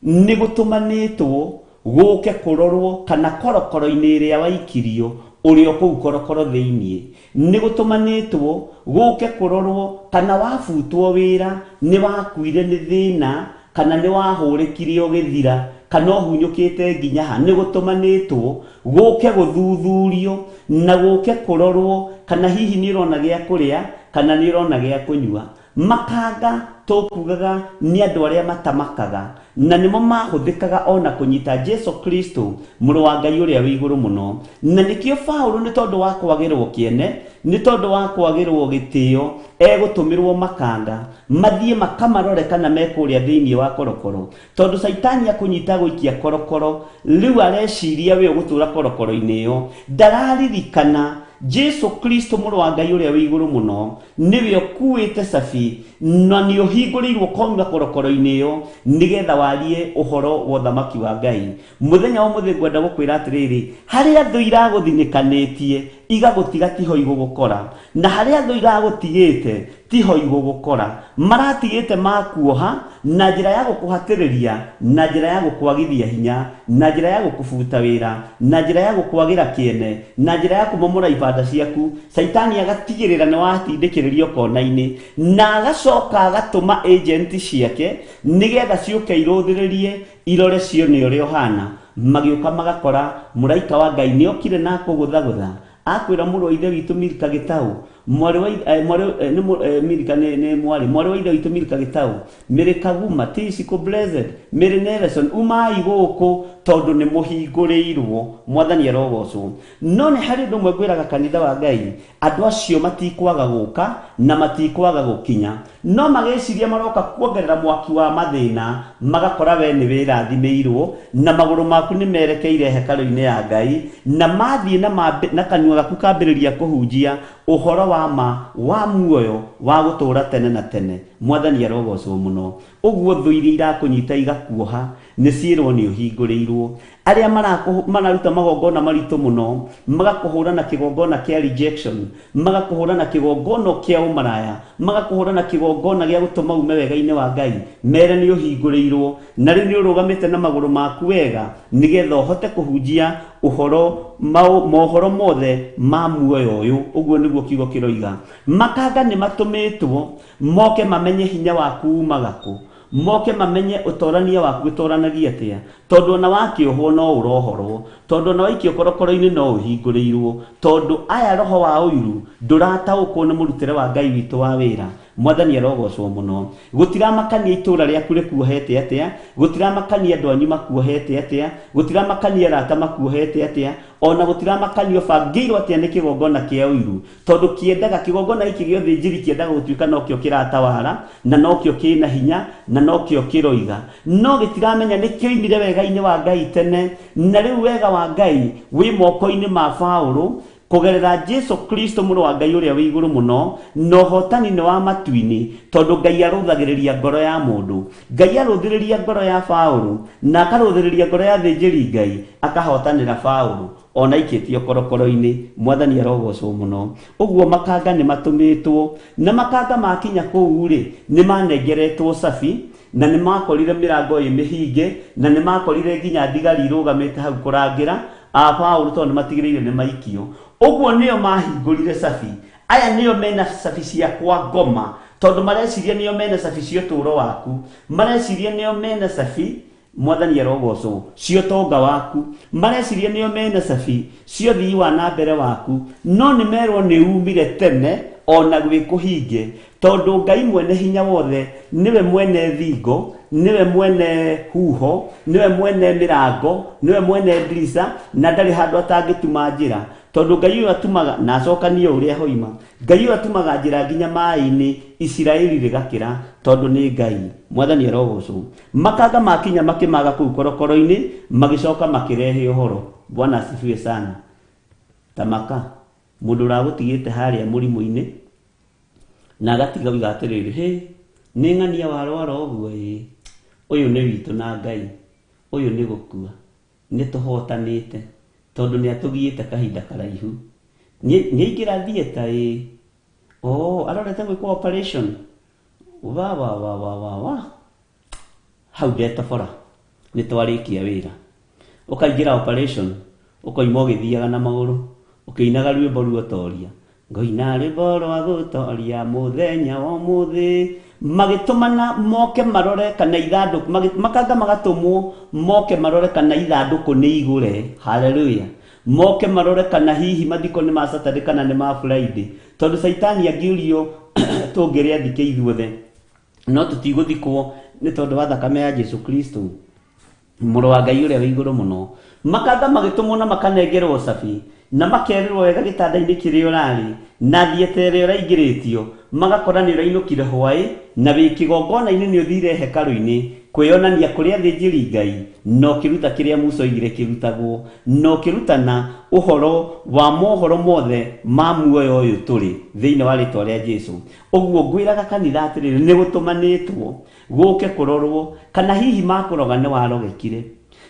nĩ gũtũmanĩtwo gũke kũrorwo kana korokoro-inĩ ĩrĩa waikirio ũrĩ o kũu korokoro thĩiniĩ. Nĩ gũtũmanĩtwo gũke kũrorwo kana wabutwo wĩra nĩ wakuire nĩ thĩna, kana nĩ wahũrĩkire ũgĩthira, kana ũhunyũkĩte nginya ha. Nĩ gũtũmanĩtwo gũke gũthuthurio na gũke kũrorwo kana hihi nĩ ũrona gĩa kũrĩa kana nĩ ũrona gĩa kũnyua. Makanga tũkugaga nĩ andũ arĩa matamakaga, na nĩmo mahũthĩkaga ona kũnyita Jesu Kristo mũrũ wa Ngai ũrĩa wĩ igũrũ mũno. Na nĩkĩo Paũlũ nĩ tondũ wa kwagĩrwo kĩene, nĩ tondũ wa kwagĩrwo gĩtĩo, egũtũmĩrwo makanga mathiĩ makamarore kana me kũrĩa thĩinĩ wa korokoro. Tondũ Caitani akũnyita gũikia korokoro, rĩu areciria we ũgũtũra korokoro-inĩ ĩyo. Ndararirikana Jesu Kristo mũrũ wa Ngai ũrĩa wĩ igũrũ mũno nĩwe ũkuĩte cabi na nĩ ũhingũrĩirwo koima korokoro-inĩ ĩyo nĩgetha warie ũhoro wa ũthamaki wa Ngai. Mũthenya wa ũmũthĩ ngwenda gũkwĩra atĩrĩrĩ, harĩa thũ iragũthinĩkanĩtie igagũtiga tiho igũgũkora, na harĩa thũ iragũtigĩte tiho igũgũkora. Maratigĩte makuoha na njĩra ya gũkũhatĩrĩria, na njĩra ya gũkwagithia hinya, na njĩra ya gũkũbuta wĩra, na njĩra ya gũkwagĩra kĩene, na njĩra ya kũmomora ibanda ciaku. Caitani agatigĩrĩra nĩ watindĩkĩrĩrio kona-inĩ, na agacoka agatũma agent ciake nĩgetha ciũke irũthĩrĩrie irore cione ũrĩa ũhana. Magĩũka magakora mũraika wa Ngai nĩ okire na akũgũthagũtha, akwĩra mũrũ wa ithe witũ Milka Gĩtaũ, mwarĩ wa mwarĩ nĩ Milka nĩ mwarĩ, mwarĩ wa ithe witũ Milka Gĩtaũ, Mary Kaguma, Tishiko Blessed, Mary Nelson, umai gũkũ tondũ nĩ mũhingũrĩirwo. Mwathani arogocwo. No nĩ harĩ ũndũ ũmwe ngwĩraga kanitha wa Ngai, andũ acio matikwaga gũka na matikwaga gũkinya, no magĩciria maroka kuongerera mwaki wa mathĩna, magakora we nĩ wĩrathimĩirwo na magũrũ maku nĩ merekeire hekarũ-inĩ ya Ngai, na mathiĩ na kanua gaku kambĩrĩria kũhunjia ũhoro wa ma wa muoyo wa gũtũũra tene na tene. Mwathani arogocwo mũno. Ũguo thũ iria irakũnyita igakuoha Nĩ ciĩrwo nĩ ũhingũrĩirwo. Arĩa mararuta magongona maritũ mũno, magakũhũra na kĩgongona kĩa rejection, magakũhũra na kĩgongona kĩa ũmaraya, magakũhũra na kĩgongona gĩa gũtũma ume wega-inĩ wa Ngai, mere nĩ ũhingũrĩirwo, na rĩu nĩ ũrũgamĩte na magũrũ maku wega, nĩgetha ũhote kũhunjia ũhoro mohoro mothe ma muoyo ũyũ. Ũguo nĩguo kiugo kĩroiga. Makanga nĩ matũmĩtwo moke mamenye hinya waku umaga kũ, moke mamenye ũtorania waku ũtoranagia atĩa, tondũ ona wakĩohwo no ũrohorwo, tondũ ona waikio korokoro-inĩ no ũhingũrĩirwo, tondũ aya roho wa ũiru ndũrataũkwo nĩ mũrutĩre wa Ngai witũ wa wĩra. Mwathani arogocwo mũno. Gũtiramakania itũra rĩaku rĩkuohete atĩa, gũtiramakania andũ anyu makuohete atĩa, gũtiramakania arata makuohete atĩa, ona gũtiramakania ũbangĩirwo atĩa nĩ kĩgongona kĩa ũiru, tondũ kĩendaga kĩgongona gĩkĩ gĩa ũthĩnjĩri kĩendaga gũtuĩka nokĩo kĩratawara, na nokĩo kĩna hinya, na nokĩo kĩroiga. No gĩtiramenya nĩ kĩoimire wega-inĩ wa Ngai tene, na rĩu wega wa Ngai wĩ moko-inĩ ma Paũlũ kũgerera Jesu Kristo mũrũ wa Ngai ũrĩa wĩ igũrũ mũno, na ũhotani nĩ wa matu-inĩ, tondũ Ngai arũthagĩrĩria ngoro ya mũndũ. Ngai arũthĩrĩria ngoro ya Paũlũ, na akarũthĩrĩria ngoro ya thĩnjĩri Ngai, akahotanĩra Paũlũ ona aikĩtio korokoro-inĩ. Mwathani arogocwo mũno. Ũguo makanga nĩ matũmĩtwo, na makanga makinya kũu rĩ, nĩ manengeretwo cabi, na nĩ makorire mĩrango ĩ mĩhinge, na nĩ makorire nginya thigari irũgamĩte hau kũrangĩra a Paũlũ, tondũ nĩ matigĩrĩire nĩ maikio. Ũguo nĩo mahingũrire cabi. Aya nĩo mena cabi cia kwa ngoma, tondũ mareciria nĩo mena cabi cia ũtũũro waku, mareciria nĩo mena cabi, Mwathani arogocwo, cia ũtonga waku, mareciria nĩo mena cabi cia ũthii wa na mbere waku, no nĩ merwo nĩ umire tene ona gwĩ kũhinge, tondũ Ngai mwene hinya wothe nĩwe mwene thingo, nĩwe mwene huho, nĩwe mwene mĩrango, nĩwe mwene ndirica, na ndarĩ handũ atangĩtuma njĩra, tondũ Ngai ũyũ atumaga na acokanie o ũrĩa hoima. Ngai ũyũ atumaga njĩra nginya maĩ-inĩ, Isiraeli rĩgakĩra, tondũ nĩ Ngai. Mwathani arogocwo. Makanga makinya makĩmaga kũu korokoro-inĩ, magĩcoka makĩrehe ũhoro. Bwana asifiwe sana. Tamaka, mũndũ ũragũtigĩte harĩa mũrimũ-inĩ, na agatiga oiga atĩrĩrĩ, hĩ, nĩ ng'ania warwara ũguo ĩĩ, ũyũ nĩ witũ na Ngai, ũyũ nĩ gũkua, nĩ tũhotanĩte, tondũ nĩ atũgiĩte kahinda karaihu. Nĩ aingĩra theatre ĩĩ, oh, arorete gwĩkwo operation, wa wa wa wa wa wa, hau ndetobora, nĩ twarĩkia wĩra. Ũkaingĩra operation, ũkoima ũgĩthiaga na magũrũ, ũkĩinaga rwĩmbo ruotoria, ngoina rwĩmbo rwa gũtoria mũthenya wa ũmũthĩ. Magĩtũmana moke marore kana ithandũkũ, makanga magatũmwo moke marore kana ithandũkũ nĩ igũre. Haleluya. Moke marore kana hihi mathiko nĩ ma Saturday kana nĩ ma Friday, tondũ Caitani angĩũrio tũngĩrĩa thike ithuothe, no tũtigũthikwo nĩ tondũ wa thakame ya Jesu Kristo, mũrũ wa Ngai ũrĩa wĩ igũrũ mũno. Makanga magĩtũmwo na makanengerwo cabi, na makerĩrwo wega gĩtanda-inĩ kĩrĩa ũrarĩ, na thieta ĩrĩa ũraingĩrĩtio, magakora nĩ ũrainũkire hwaĩ, na wĩ kĩgongona-inĩ nĩ ũthire hekarũ-inĩ kwĩyonania kũrĩ athĩnjĩri Ngai, na ũkĩruta kĩrĩa Musa oigire kĩrutagwo, na ũkĩrutana ũhoro wa mohoro mothe ma muoyo ũyũ tũrĩ thĩinĩ wa rĩtwa rĩa Jesu. Ũguo ngwĩraga kanitha atĩrĩrĩ, nĩ gũtũmanĩtwo gũke kũrorwo kana hihi makũroga nĩ warogekire,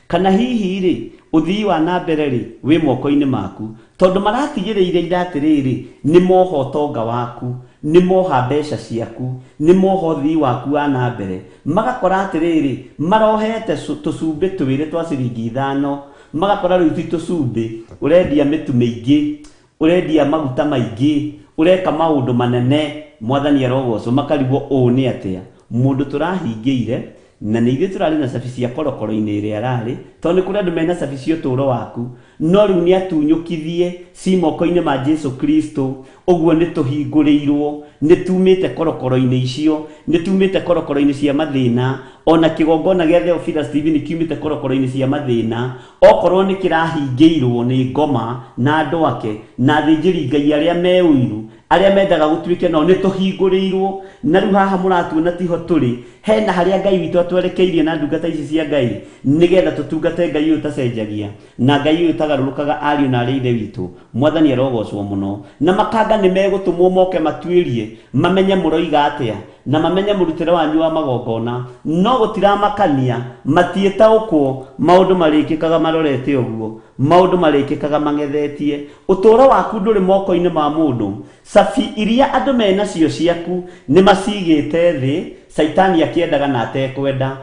kana hihi rĩ ũthii wa na mbere rĩ wĩ moko-inĩ maku, tondũ maratigĩrĩire ira atĩrĩrĩ, nĩ moha ũtonga waku, nĩ moha mbeca ciaku, nĩ moha ũthii waku wa na mbere. Magakora atĩrĩrĩ, marohete tũcumbĩ twĩrĩ twa ciringi 5, magakora rĩu ti tũcumbĩ, ũrendia mĩtu mĩingĩ, ũrendia maguta maingĩ, ũreka maũndũ manene. Mwathani arogocwo. Makarigwo ũũ nĩ atĩa mũndũ tũrahingĩire, na nĩ ithuĩ tũrarĩ na cabi cia korokoro-inĩ ĩrĩa ararĩ, tondũ nĩ kũrĩ andũ mena cabi cia ũtũũro waku, no rĩu nĩ atunyũkithie ci moko-inĩ ma Jesu Kristo. Ũguo nĩ tũhingũrĩirwo, nĩ tumĩte korokoro-inĩ icio, nĩ tumĩte korokoro-inĩ cia mathĩna. Ona kĩgongona gĩa Theophilus TV nĩ kiumĩte korokoro-inĩ cia mathĩna, okorwo nĩ kĩrahingĩirwo nĩ ngoma na andũ ake na athĩnjĩri Ngai arĩa me ũiru, Arĩa mendaga gũtuĩke nao nĩ tũhingũrĩirwo, na rĩu haha mũratuona tiho tũrĩ, hena harĩa Ngai witũ atwerekeirie na ndungata ici cia Ngai, nĩgetha tũtungate Ngai ũyũ ũtacenjagia na Ngai ũyũ ũtagarũrũkaga. Ariũ na arĩa ithe witũ, Mwathani arogocwo mũno. Na makanga nĩ megũtũmwo moke matuĩrie, mamenye mũroiga atĩa, na mamenye mũrutĩre wanyu wa magongona. No gũtiramakania, matiĩtaũkwo, maũndũ marĩkĩkaga marorete ũguo, maũndũ marĩkĩkaga mang'ethetie. Ũtũũro waku ndũrĩ moko-inĩ ma mũndũ. Cabi iria andũ menacio ciaku nĩ macigĩte thĩ, Caitani akĩendaga na atekwenda.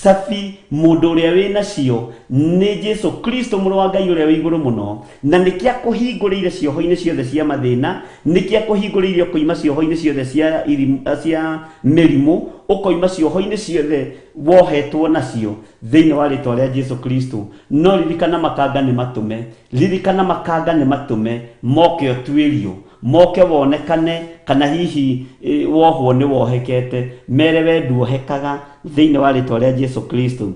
Cabi mũndũ ũrĩa wĩnacio nĩ Jesu Kristo, mũrũ wa Ngai ũrĩa wĩ igũrũ mũno, na nĩkĩo akũhingũrĩire cioho-inĩ ciothe cia mathĩna, nĩkĩo akũhingũrĩire ũkoima cioho-inĩ ciothe cia, cia mĩrimũ, ũkoima cioho-inĩ ciothe wohetwo nacio thĩinĩ wa rĩtwa rĩa Jesu Kristo. No ririkana, makanga nĩ matũme, ririkana, makanga nĩ matũme moke ũtuĩrio, moke wonekane kana hihi wohwo nĩ wohekete, mere we nduohekaga thĩinĩ wa rĩtwa rĩa Jesu Kristo.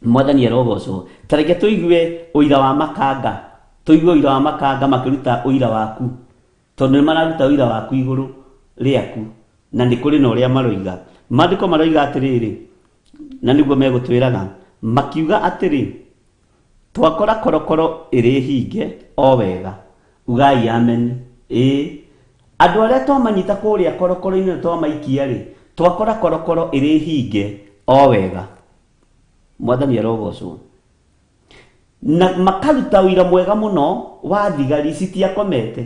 Mwathani arogocwo. Ta reke tũigue ũira wa makanga, tũigue ũira wa makanga makĩruta ũira waku, tondũ nĩ mararuta ũira waku igũrũ rĩaku, na nĩ kũrĩ na ũrĩa maroiga. Maandĩko maroiga atĩrĩrĩ, na nĩguo megũtwĩraga, makiuga atĩrĩ, twakora korokoro ĩrĩ hinge o wega. Ugai amen. Ĩĩ, andũ arĩa twamanyita kũrĩa korokoro-inĩ na twamaikia rĩ, twakora korokoro ĩrĩ hinge o wega. Mwathani arogocwo. Na makaruta ũira mwega mũno wa thigari citiakomete,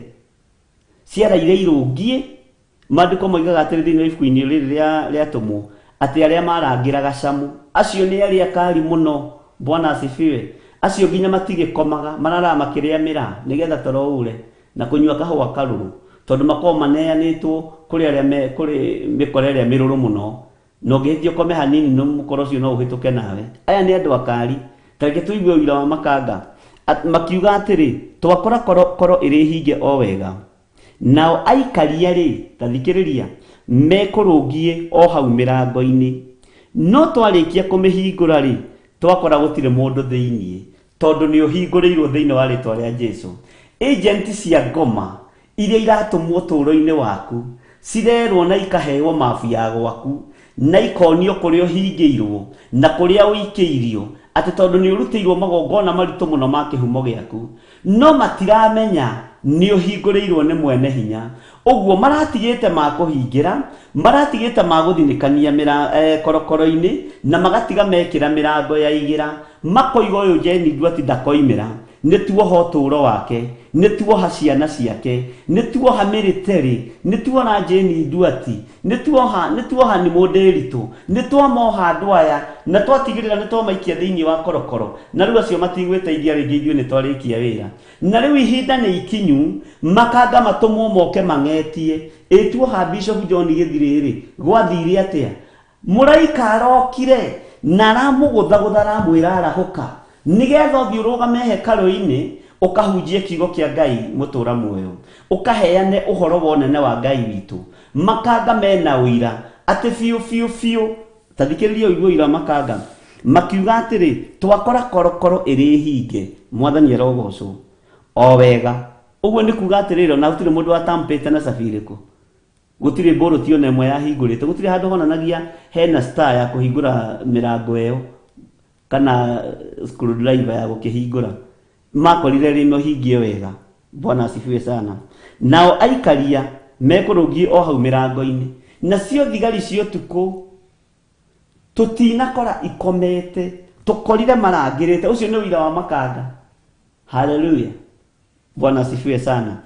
ciaraire irũngiĩ. Maandĩko moigaga atĩrĩ thĩinĩ wa ibuku-inĩ rĩrĩ rĩa rĩatũmwo, atĩ arĩa marangĩraga camu, acio nĩ arĩa akari mũno. Bwana asifiwe. Acio nginya matigĩkomaga, mararaga makĩrĩa mĩraa nĩgetha toro ũre, na kũnyua kahũa karũrũ, tondũ makoragwo maneanĩtwo kũrĩ arĩa me kũrĩ mĩkora ĩrĩa mĩrũrũ mũno, na ũngĩhĩtia ũkome hanini no mũkora ũcio no ũhĩtũke nawe. Aya nĩ andũ akari. Ta reke tũigue ũira wa makanga. Makiuga atĩrĩ, twakora korokoro ĩrĩ hinge o wega, nao aikaria-rĩ, ta thikĩrĩria, mekũrũngiĩ o hau mĩrango-inĩ. No twarĩkia kũmĩhingũra-rĩ, twakora gũtirĩ mũndũ thĩinĩ, tondũ nĩ ũhingũrĩirwo thĩinĩ wa rĩtwa rĩa Jesu. Agent cia ngoma iria iratũmwo ũtũũro-inĩ waku, cirerwo na ikaheo mabu ya gwaku, na ikonio kũrĩa ũhingĩirwo na kũrĩa ũikĩirio, atĩ tondũ nĩ ũrutĩirwo magongona maritũ mũno ma kĩhumo gĩaku. No matiramenya nĩ ũhingũrĩirwo nĩ mwene hinya. Ũguo maratigĩte ma kũhingĩra, maratigĩte ma gũthinĩkania korokoro-inĩ, na magatiga mekĩra mĩrango ya igĩra, makoiga ũyũ Jane Nduati ndakoimĩra, nĩ tuoha ũtũũro wake, nĩ tuoha ciana ciake, nĩ tuoha mĩrĩterĩ, nĩ tuoha Jane Nduati, nĩ tuoha, nĩ tuoha nĩ mũndĩritũ, nĩ twamoha andũ aya, na twatigĩrĩra nĩ twamaikia thĩinĩ wa korokoro, na rĩu acio matigwĩteithia rĩngĩ, ithuĩ nĩ twarĩkia wĩra. Na rĩu ihinda nĩ ikinyu, makanga matũmwo moke mang'etie. Ĩ tuoha Bishop John Gĩthirĩ-rĩ, gwathire atĩa? Mũraika arokire na aramũgũthagũtha, aramwĩra arahũka, nĩgetha ũthiĩ ũrũgame hekarũ-inĩ ũkahunjie kiugo kĩa Ngai mũtũra muoyo, ũkaheane ũhoro wa ũnene wa Ngai witũ. Makanga mena ũira atĩ biũ biũ biũ, ta thikĩrĩria ũigue ũira wa makanga, makiuga atĩrĩ, twakora korokoro ĩrĩ hinge. Mwathani arogocwo. O wega. Ũguo nĩ kuga atĩrĩrĩ, ona gũtirĩ mũndũ watampĩte na cabi irĩkũ. Gũtirĩ mbũrũti ona ĩmwe yahingũrĩte, gũtirĩ handũ honanagia hena star ya kũhingũra mĩrango ĩyo, kana screwdriver ya gũkĩhingũra. Makorire rĩ hingie wega. Bwana asifiwe sana. Nao aikaria mekũrũngiĩ o hau mĩrango-inĩ, nacio thigari cia ũtukũ tũtinakora ikomete, tũkorire marangĩrĩte. Ũcio nĩ ũira wa makanga. Haleluya, Bwana asifiwe sana.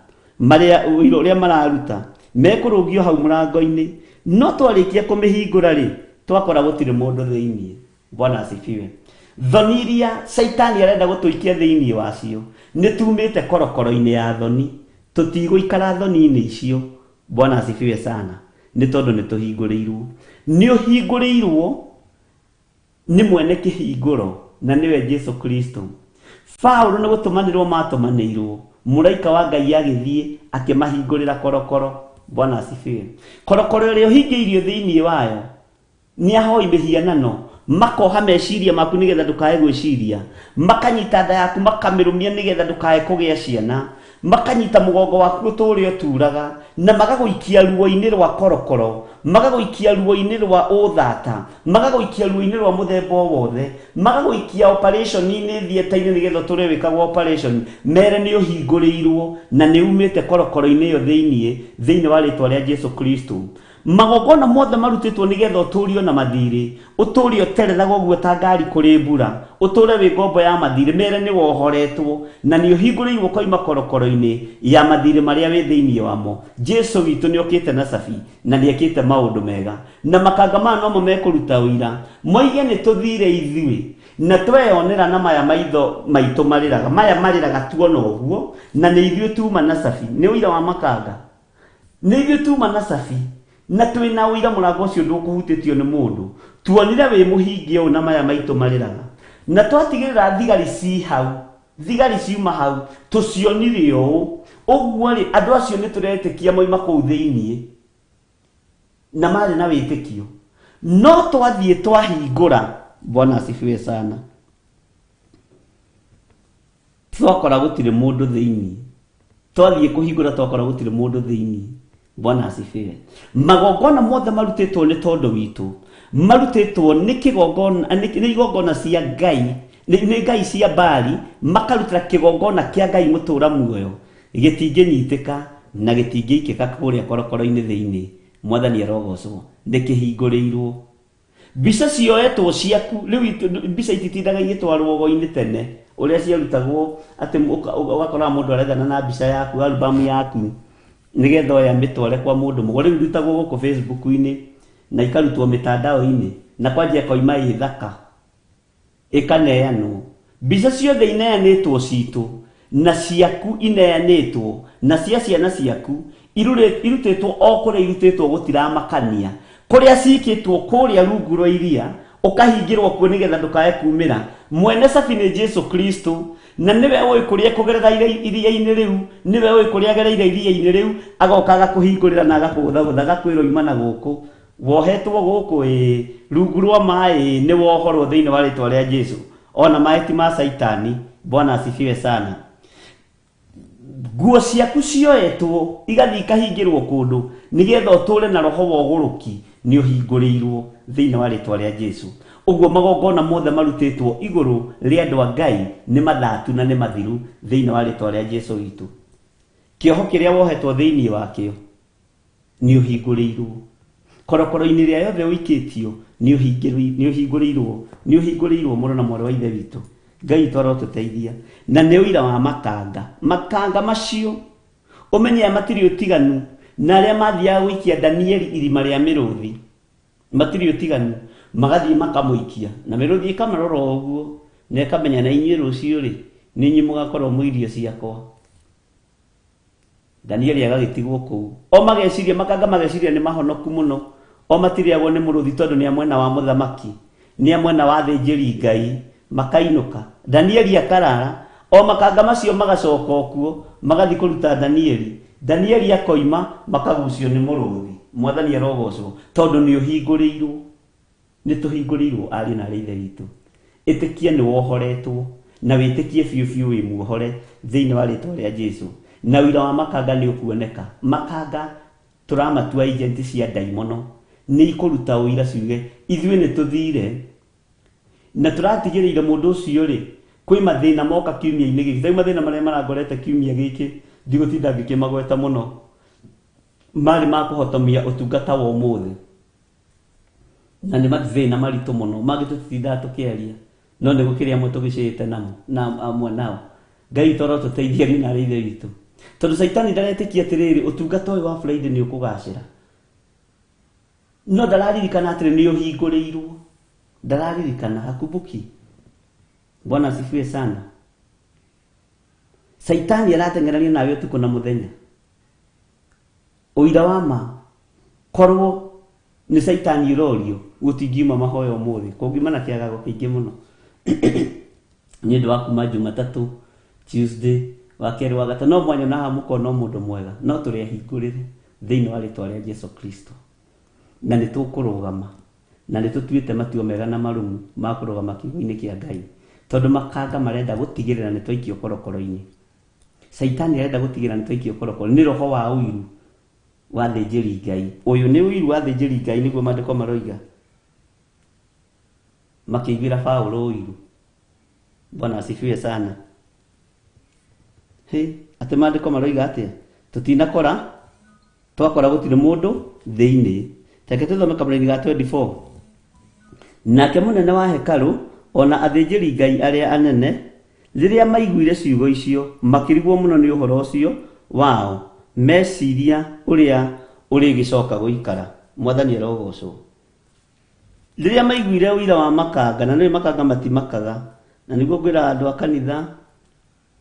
Marĩa ũira ũrĩa mararuta, mekũrũngio hau mũrango-inĩ, no twarĩkia kũmĩhingũra rĩ, twakora gũtirĩ mũndũ thĩinĩ. Bwana asifiwe. Thoni iria caitani arenda gũtũikia thĩinĩ wacio, nĩ tumĩte korokoro-inĩ ya thoni, tũtigũikara thoni-inĩ icio. Bwana asifiwe sana. Nĩ tondũ nĩ tũhingũrĩirwo, nĩ ũhingũrĩirwo nĩ mwene kĩhingũro, na nĩwe Jesu Kristo. Paulo nĩ gũtũmanĩrwo matũmanĩirwo, mũraika wa Ngai agĩthiĩ akĩmahingũrĩra korokoro. Bwana asifiwe. Korokoro ĩrĩa ũhingĩirio thĩinĩ wayo nĩ ahoi mĩhianano, makoha meciria maku nĩgetha ndũkae gwĩciria, makanyita nda yaku makamĩrũmia nĩgetha ndũkae kũgĩa ciana. Makanyita mũgongo waku ũtũũre ũturaga na magagũikia ruo-inĩ rwa korokoro, magagũikia ruo-inĩ rwa ũthata, magagũikia ruo-inĩ rwa mũthemba o wothe, magagũikia operation-inĩ theatre-inĩ nĩgetha ũtũre wĩkagwo operation, mere nĩ ũhingũrĩirwo na nĩ umĩte korokoro-inĩ ĩyo thĩiniĩ, thĩinĩ wa rĩtwa rĩa Jesu Kristo. Magongona mothe marutĩtwo nĩgetha ũtũrio na mathirĩ, ũtũre ũterethaga ũguo ta ngari kũrĩ mbura, ũtũre wĩ ngombo ya mathirĩ, mere nĩ wohoretwo na nĩ ũhingũrĩirwo ũkoima korokoro-inĩ ya mathirĩ marĩa wĩ thĩinĩ wamo. Jesu witũ nĩ okĩte na cabi na nĩ ekĩte maũndũ mega, na makanga maya nomo mekũruta ũira, moige nĩ tũthire ithuĩ na tweyonera na maya maitho maitũ marĩraga, maya marĩraga tuona ũguo, na nĩ ithuĩ tuma na cabi. Nĩ ũira wa makanga, nĩ ithuĩ tuma na cabi na twĩna ũira mũrango ũcio ndũkũhutĩtio nĩ mũndũ, tuonire wĩ mũhingie ũũ na maya maitũ marĩraga, na twatigĩrĩra thigari ci hau, thigari ciuma hau tũcionire ũũ ũguo rĩ, andũ acio nĩ tũretĩkia moima kũu thĩiniĩ na marĩ na wĩtĩkio, no twathiĩ twahingũra. Bwana asifiwe sana. Twakora gũtirĩ mũndũ thĩiniĩ, twathiĩ kũhingũra twakora gũtirĩ mũndũ thĩiniĩ. Bwana asifiwe. Magongona mothe marutĩtwo nĩ tondũ witũ, marutĩtwo nĩ kĩgongona, nĩ igongona cia Ngai, nĩ ngai cia Baali, makarutĩra kĩgongona kĩa Ngai mũtũra muoyo, gĩtingĩnyitĩka na gĩtingĩikĩka kũrĩa korokoro-inĩ thĩiniĩ. Mwathani arogocwo, nĩ kĩhingũrĩirwo. Mbica cioetwo ciaku rĩu, mbica ititindaga igĩtwarwo go-inĩ tene ũrĩa ciarutagwo, atĩ ũgakora mũndũ arethana na mbica yaku, albamu yaku, nĩgetha oya mĩtware kwa mũndũ mũgo. Rĩu irutagwo gũkũ Facebook-inĩ na ikarutwo mĩtandao-inĩ, na kwanja ĩkoima ĩ thaka ĩkaneanwo. Mbica ciothe ineanĩtwo citũ na ciaku ineanĩtwo na cia ciana ciaku irutĩtwo o kũrĩa irutĩtwo, gũtiramakania kũrĩa cikĩtwo, kũrĩa rungu rwa iria ũkahingĩrwo kuo nĩgetha ndũkae kumĩra. Mwene cabi nĩ Jesu Kristo, na nĩwe ũĩ kũrĩa kũgerera iria-inĩ rĩu, nĩwe ũĩ kũrĩa agereire iria-inĩ rĩu, agoka agakũhingũrĩra na agakũgũthagũtha, agakwĩra uima na gũkũ wohetwo gũkũ ĩ rungu rwa maĩ, nĩ wohorwo thĩinĩ wa rĩtwa rĩa Jesu, ona maĩ ti ma Saitani. Bwana asifiwe sana. Nguo ciaku cioetwo igathiĩ ikahingĩrwo kũndũ nĩgetha ũtũre na roho wa ũgũrũki, nĩ ũhingũrĩirwo thĩinĩ wa rĩtwa rĩa Jesu. Ũguo magongona mothe marutĩtwo igũrũ rĩa andũ a Ngai nĩ mathatu na nĩ mathiru thĩinĩ wa rĩtwa rĩa Jesu witũ. Kĩoho kĩrĩa wohetwo thĩinĩ wakĩo nĩ ũhingũrĩirwo, korokoro-inĩ ĩrĩa yothe ũikĩtio nĩ ũhingũrĩirwo, nĩ ũhingũrĩirwo. Mũrũ na mwarĩ wa Ithe witũ, Ngai witũ arotũteithia. Na nĩ ũira wa makanga, makanga macio ũmenye aya matirĩ ũtiganu na arĩa mathiaga gũikia Danieli irima rĩa mĩrũthi, matirĩ ũtiganu, magathiĩ makamũikia na mĩrũthi ĩkamarora ũguo na ĩkamenya na inyuĩ rũciũ rĩ nĩ inyuĩ mũgakorwo mwĩ irio ciakwa. Danieli agagĩtigwo kũu, o mageciria, makanga mageciria nĩ mahonoku mũno, o matirĩagwo nĩ mũrũthi tondũ nĩ a mwena wa mũthamaki, nĩ a mwena wa thĩnjĩri Ngai. Makainũka, Danieli akarara, o makanga macio magacoka okuo, magathiĩ kũruta Danieli. Danieli akoima, makagucio nĩ mũrũthi. Mwathani arogocwo, tondũ nĩ ũhingũrĩirwo, nĩ tũhingũrĩirwo. Ariũ na arĩ Ithe witũ, ĩtĩkia nĩ wohoretwo na wĩtĩkie biũ biũ wĩ muohore thĩinĩ wa rĩtwa rĩa Jesu, na ũira wa makanga nĩ ũkuoneka. Makanga tũramatua agent cia ndaimono, nĩ ikũruta ũira ciuge ithuĩ nĩ tũthire na tũratigĩrĩire mũndũ ũcio rĩ, kwĩ mathĩna moka kiumia-inĩ gĩkĩ. Rĩu mathĩna marĩa marangorete kiumia gĩkĩ ndigũtinda ngĩkĩmagweta mũno, marĩ ma kũhotomia ũtungata wa ũmũthĩ, na nĩ mathĩna maritũ mũno mangĩ tũtitindaga tũkĩaria, no nĩ gũkĩrĩ amwe tũgĩcĩĩte namo na amwe nao. Ngai witũ arotũteithia niĩ na arĩ Ithe witũ, tondũ Caitani ndaretĩkia atĩrĩrĩ, ũtungata ũyũ wa Friday nĩ ũkũgacĩra, no ndararirikana atĩrĩ nĩ ũhingũrĩirwo, ndararirikana, hakumbuki. Bwana asifiwe sana. Caitani arateng'erania nawe ũtukũ na mũthenya. Ũira wa ma, korwo nĩ Caitani ũrorio, gũtingiuma mahoya ũmũthĩ, kũngiuma na kĩagago kĩingĩ mũno nĩ ũndũ wa kuma Jumatatũ, Tuesday, wa kerĩ, wa gatatũ, no mwanyona haha mũkona o mũndũ mwega, no tũrĩ ahingũrĩre thĩinĩ wa rĩtwa rĩa Jesu Kristo, na nĩ tũkũrũgama na nĩ tũtuĩte matua mega na marũmu ma kũrũgama kiugo-inĩ kĩa Ngai, tondũ makanga marenda gũtigĩrĩra nĩ twaikio korokoro-inĩ. Caitani arenda gũtigĩra nĩ twaikio korokoro nĩ roho wa ũiru wa thĩnjĩri Ngai. Ũyũ nĩ ũiru wa thĩnjĩri Ngai nĩguo maandĩko maroiga. Makĩiguĩra Paũlũ ũiru. Bwana asifiwe sana. Hĩ, atĩ maandĩko maroiga atĩa? Tũtinakora, twakora gũtirĩ mũndũ thĩinĩ. Reke tũthome kamũraini ga 24. Nake mũnene wa hekarũ o na athĩnjĩri Ngai arĩa anene, rĩrĩa maiguire ciugo icio, makĩrigwo mũno nĩ ũhoro ũcio wao, meciria ũrĩa ũrĩgĩcoka gũikara. Mwathani arogocwo. Rĩrĩa maiguire ũira wa makanga, na nĩũĩ makanga matimakaga, na nĩguo ngwĩraga andũ a kanitha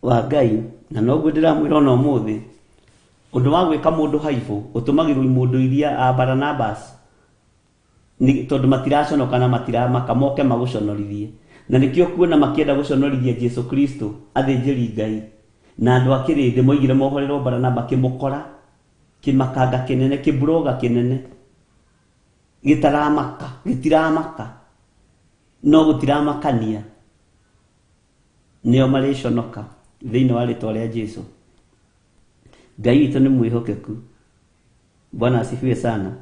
wa Ngai, na noguo ndĩramwĩra ona ũmũthĩ, ũndũ wa gwĩka mũndũ haibũ ũtũmagĩrwo imũndũ iria a Baranabas, tondũ matiraconoka na matiramaka, moke magũconorithie. Na nĩkĩo kuona makĩenda gũconorithia Jesu Kristo, athĩnjĩri Ngai na andũ a kĩrĩndĩ moigire mohorerwo Baranaba, kĩmũkora, kĩmakanga kĩnene, kĩburoga kĩnene, gĩtaramaka, gĩtiramaka, no gũtiramakania, nĩo marĩconoka thĩinĩ wa rĩtwa rĩa Jesu. Ngai witũ nĩ mwĩhokeku. Bwana asifiwe sana.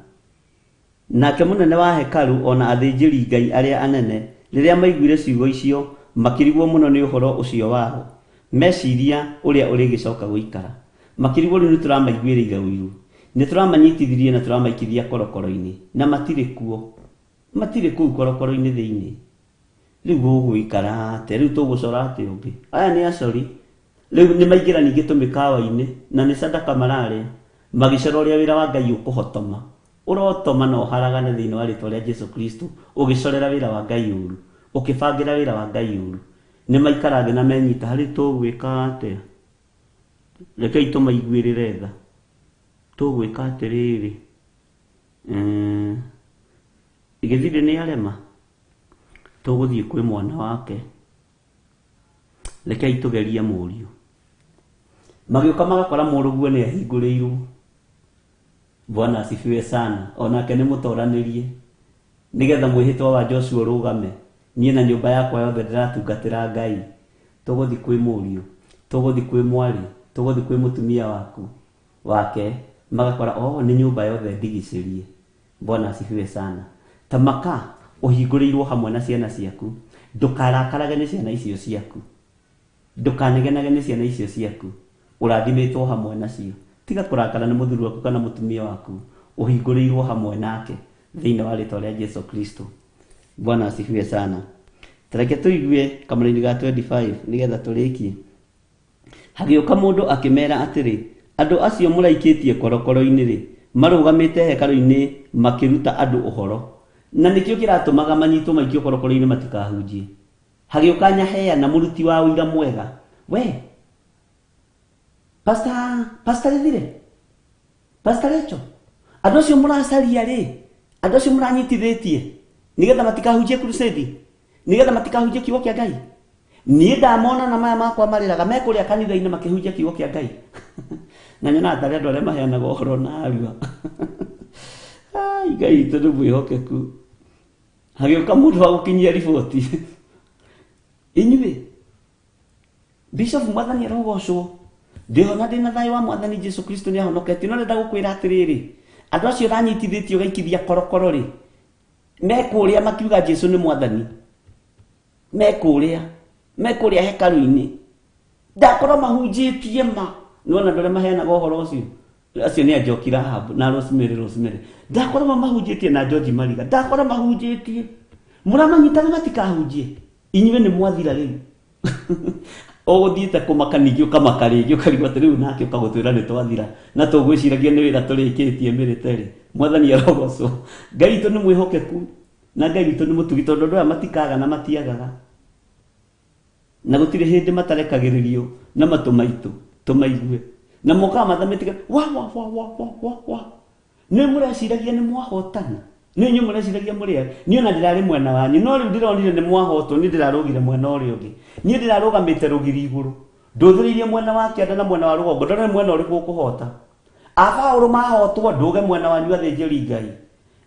Nake mũnene wa hekarũ o na athĩnjĩri Ngai arĩa anene, rĩrĩa maiguire ciugo icio, makĩrigwo mũno nĩ ũhoro ũcio wao, meciria ũrĩa ũrĩgĩcoka gũikara. Makĩrigwo rĩu nĩtũramaiguĩrĩire ũiru, nĩtũramanyitithirie na tũramaikithia korokoro-inĩ, na matirĩ kuo. Matirĩ kũu korokoro-inĩ thĩinĩ. Rĩu gũgũikara atĩa? Rĩu tũgũcora atĩa ũngĩ? Aya nĩ acori. Rĩu nĩ maingĩra ningĩ tũmĩkawa-inĩ, na nĩ sadaka mararĩa, magĩcora ũrĩa wĩra wa Ngai ũkũhotoma. Ũrotoma na ũharagane thĩinĩ wa rĩtwa rĩa Jesu Kristo, ũgĩcorera wĩra wa Ngai ũru, ũkĩbangĩra wĩra wa Ngai ũru. Nĩ maikara thĩ na menyita harĩ tũgwĩka atĩa? Rekei tũmaiguĩrĩre tha. Tũgwĩka atĩrĩrĩ, gĩthirĩ nĩ arema, tũgũthiĩ kwĩ mwana wake. Rekei tũgerie mũriũ. Magĩũka magakora mũrũguo nĩ ahingũrĩirwo. Bwana asifiwe sana. Onake nĩ mũtoranĩrie. Nĩgetha mwĩhĩtwa wa Joshua ũrũgame. Niĩ na nyũmba yakwa yothe ndĩratungatĩra Ngai. Tũgũthiĩ kwĩ mũriũ, tũgũthiĩ kwĩ mwarĩ, tũgũthiĩ kwĩ mũtumia waku wake. Magakora oh nĩ nyũmba yothe ndigicĩrie. Bwana asifiwe sana. Tamaka ũhingũrĩirwo hamwe na ciana ciaku. Ndũkarakarage nĩ ciana icio ciaku. Ndũkanegenage nĩ ciana icio ciaku. Ũrathimĩtwo hamwe nacio. Tiga kũrakara nĩ mũthuri waku kana mũtumia waku. Ũhingũrĩirwo hamwe nake thĩinĩ wa rĩtwa rĩa Jesu Kristo. Bwana asifiwe sana. Tareke tũigue kamũraini ga 25 nĩgetha tũrĩkie. Hagĩũka mũndũ akĩmera atĩrĩ, andũ acio mũraikĩtie korokoro-inĩ rĩ, marũgamĩte hekarũ-inĩ makĩruta andũ ũhoro. Na nĩkĩo kĩratũmaga manyitwo maikio korokoro-inĩ matikahunjie. Hagĩũka Nyaheana mũruti wa ũira mwega. We, Pastor Gĩthire, Pastor Rachel, andũ acio mũracaria rĩ, andũ acio mũranyitithĩtie nĩgetha matikahunjie crusade, nĩgetha matikahunjie kiugo kĩa Ngai. Niĩ ndamona na maya makwa marĩraga me kũrĩa kanitha-inĩ makĩhunjia kiugo kĩa Ngai. Na nyonaga tarĩ andũ arĩa maheanaga ũhoro na arua. Ai, Ngai witũ nĩ mwĩhokeku. Hagĩũka mũndũ wa gũkinyia riboti. Inyuĩ, Bishop Mwathani arogocwo. Ndĩho na ndĩna thayũ wa Mwathani Jesu Kristo nĩ ahonoketie. No ndĩrenda gũkwĩra atĩrĩrĩ, andũ acio ũranyitithĩtie ũgaikithia korokoro rĩ, me kũrĩa makiuga Jesu nĩ Mwathani. Me kũrĩa, me kũrĩa hekarũ-inĩ. Ndakorwo mahunjĩtie ma. Nĩwona andũ arĩa maheanaga ũhoro ũcio? Acio nĩ a Njoki Rahab na Rosemary Rosemary. Ndakorwo mahunjĩtie na George Mariga. Ndakorwo mahunjĩtie. Mũramanyitaga matikahunjie. Inyuĩ nĩ mwathira rĩu. Ũgũthiĩte kũmaka ningĩ ũkamaka rĩngĩ ũkarigwo atĩ rĩu nake ũkagũtwĩra nĩ twathira na tũgwĩciragia nĩ wĩra tũrĩkĩtie mĩrĩterĩ. Mwathani arogocwo. Ngai witũ nĩ mwĩhokeku na Ngai witũ nĩ mũtugi tondũ andũ aya matikaga na matiagaga. Na gũtirĩ hĩndĩ matarekagĩrĩrio na matũ maitũ tũmaigue. Na mokaga mathamĩte wa wa wa wa wa wa wa. Nĩ mũreciragia nĩ mwahotana. Nĩ inyuĩ mũreciragia mũrĩ a. Niĩ ona ndĩrarĩ mwena wanyu, no rĩu ndĩronire nĩ mwahotwo, niĩ ndĩrarũgire mwena ũrĩa ũngĩ. Niĩ ndĩrarũgamĩte rũgiri igũrũ. Ndũthĩrĩirie mwena wa kĩanda na mwena wa rũgongo, ndone nĩ mwena ũrĩkũ ũkũhota. A Paũlũ mahotwo, ndũge mwena wanyu athĩnjĩri Ngai.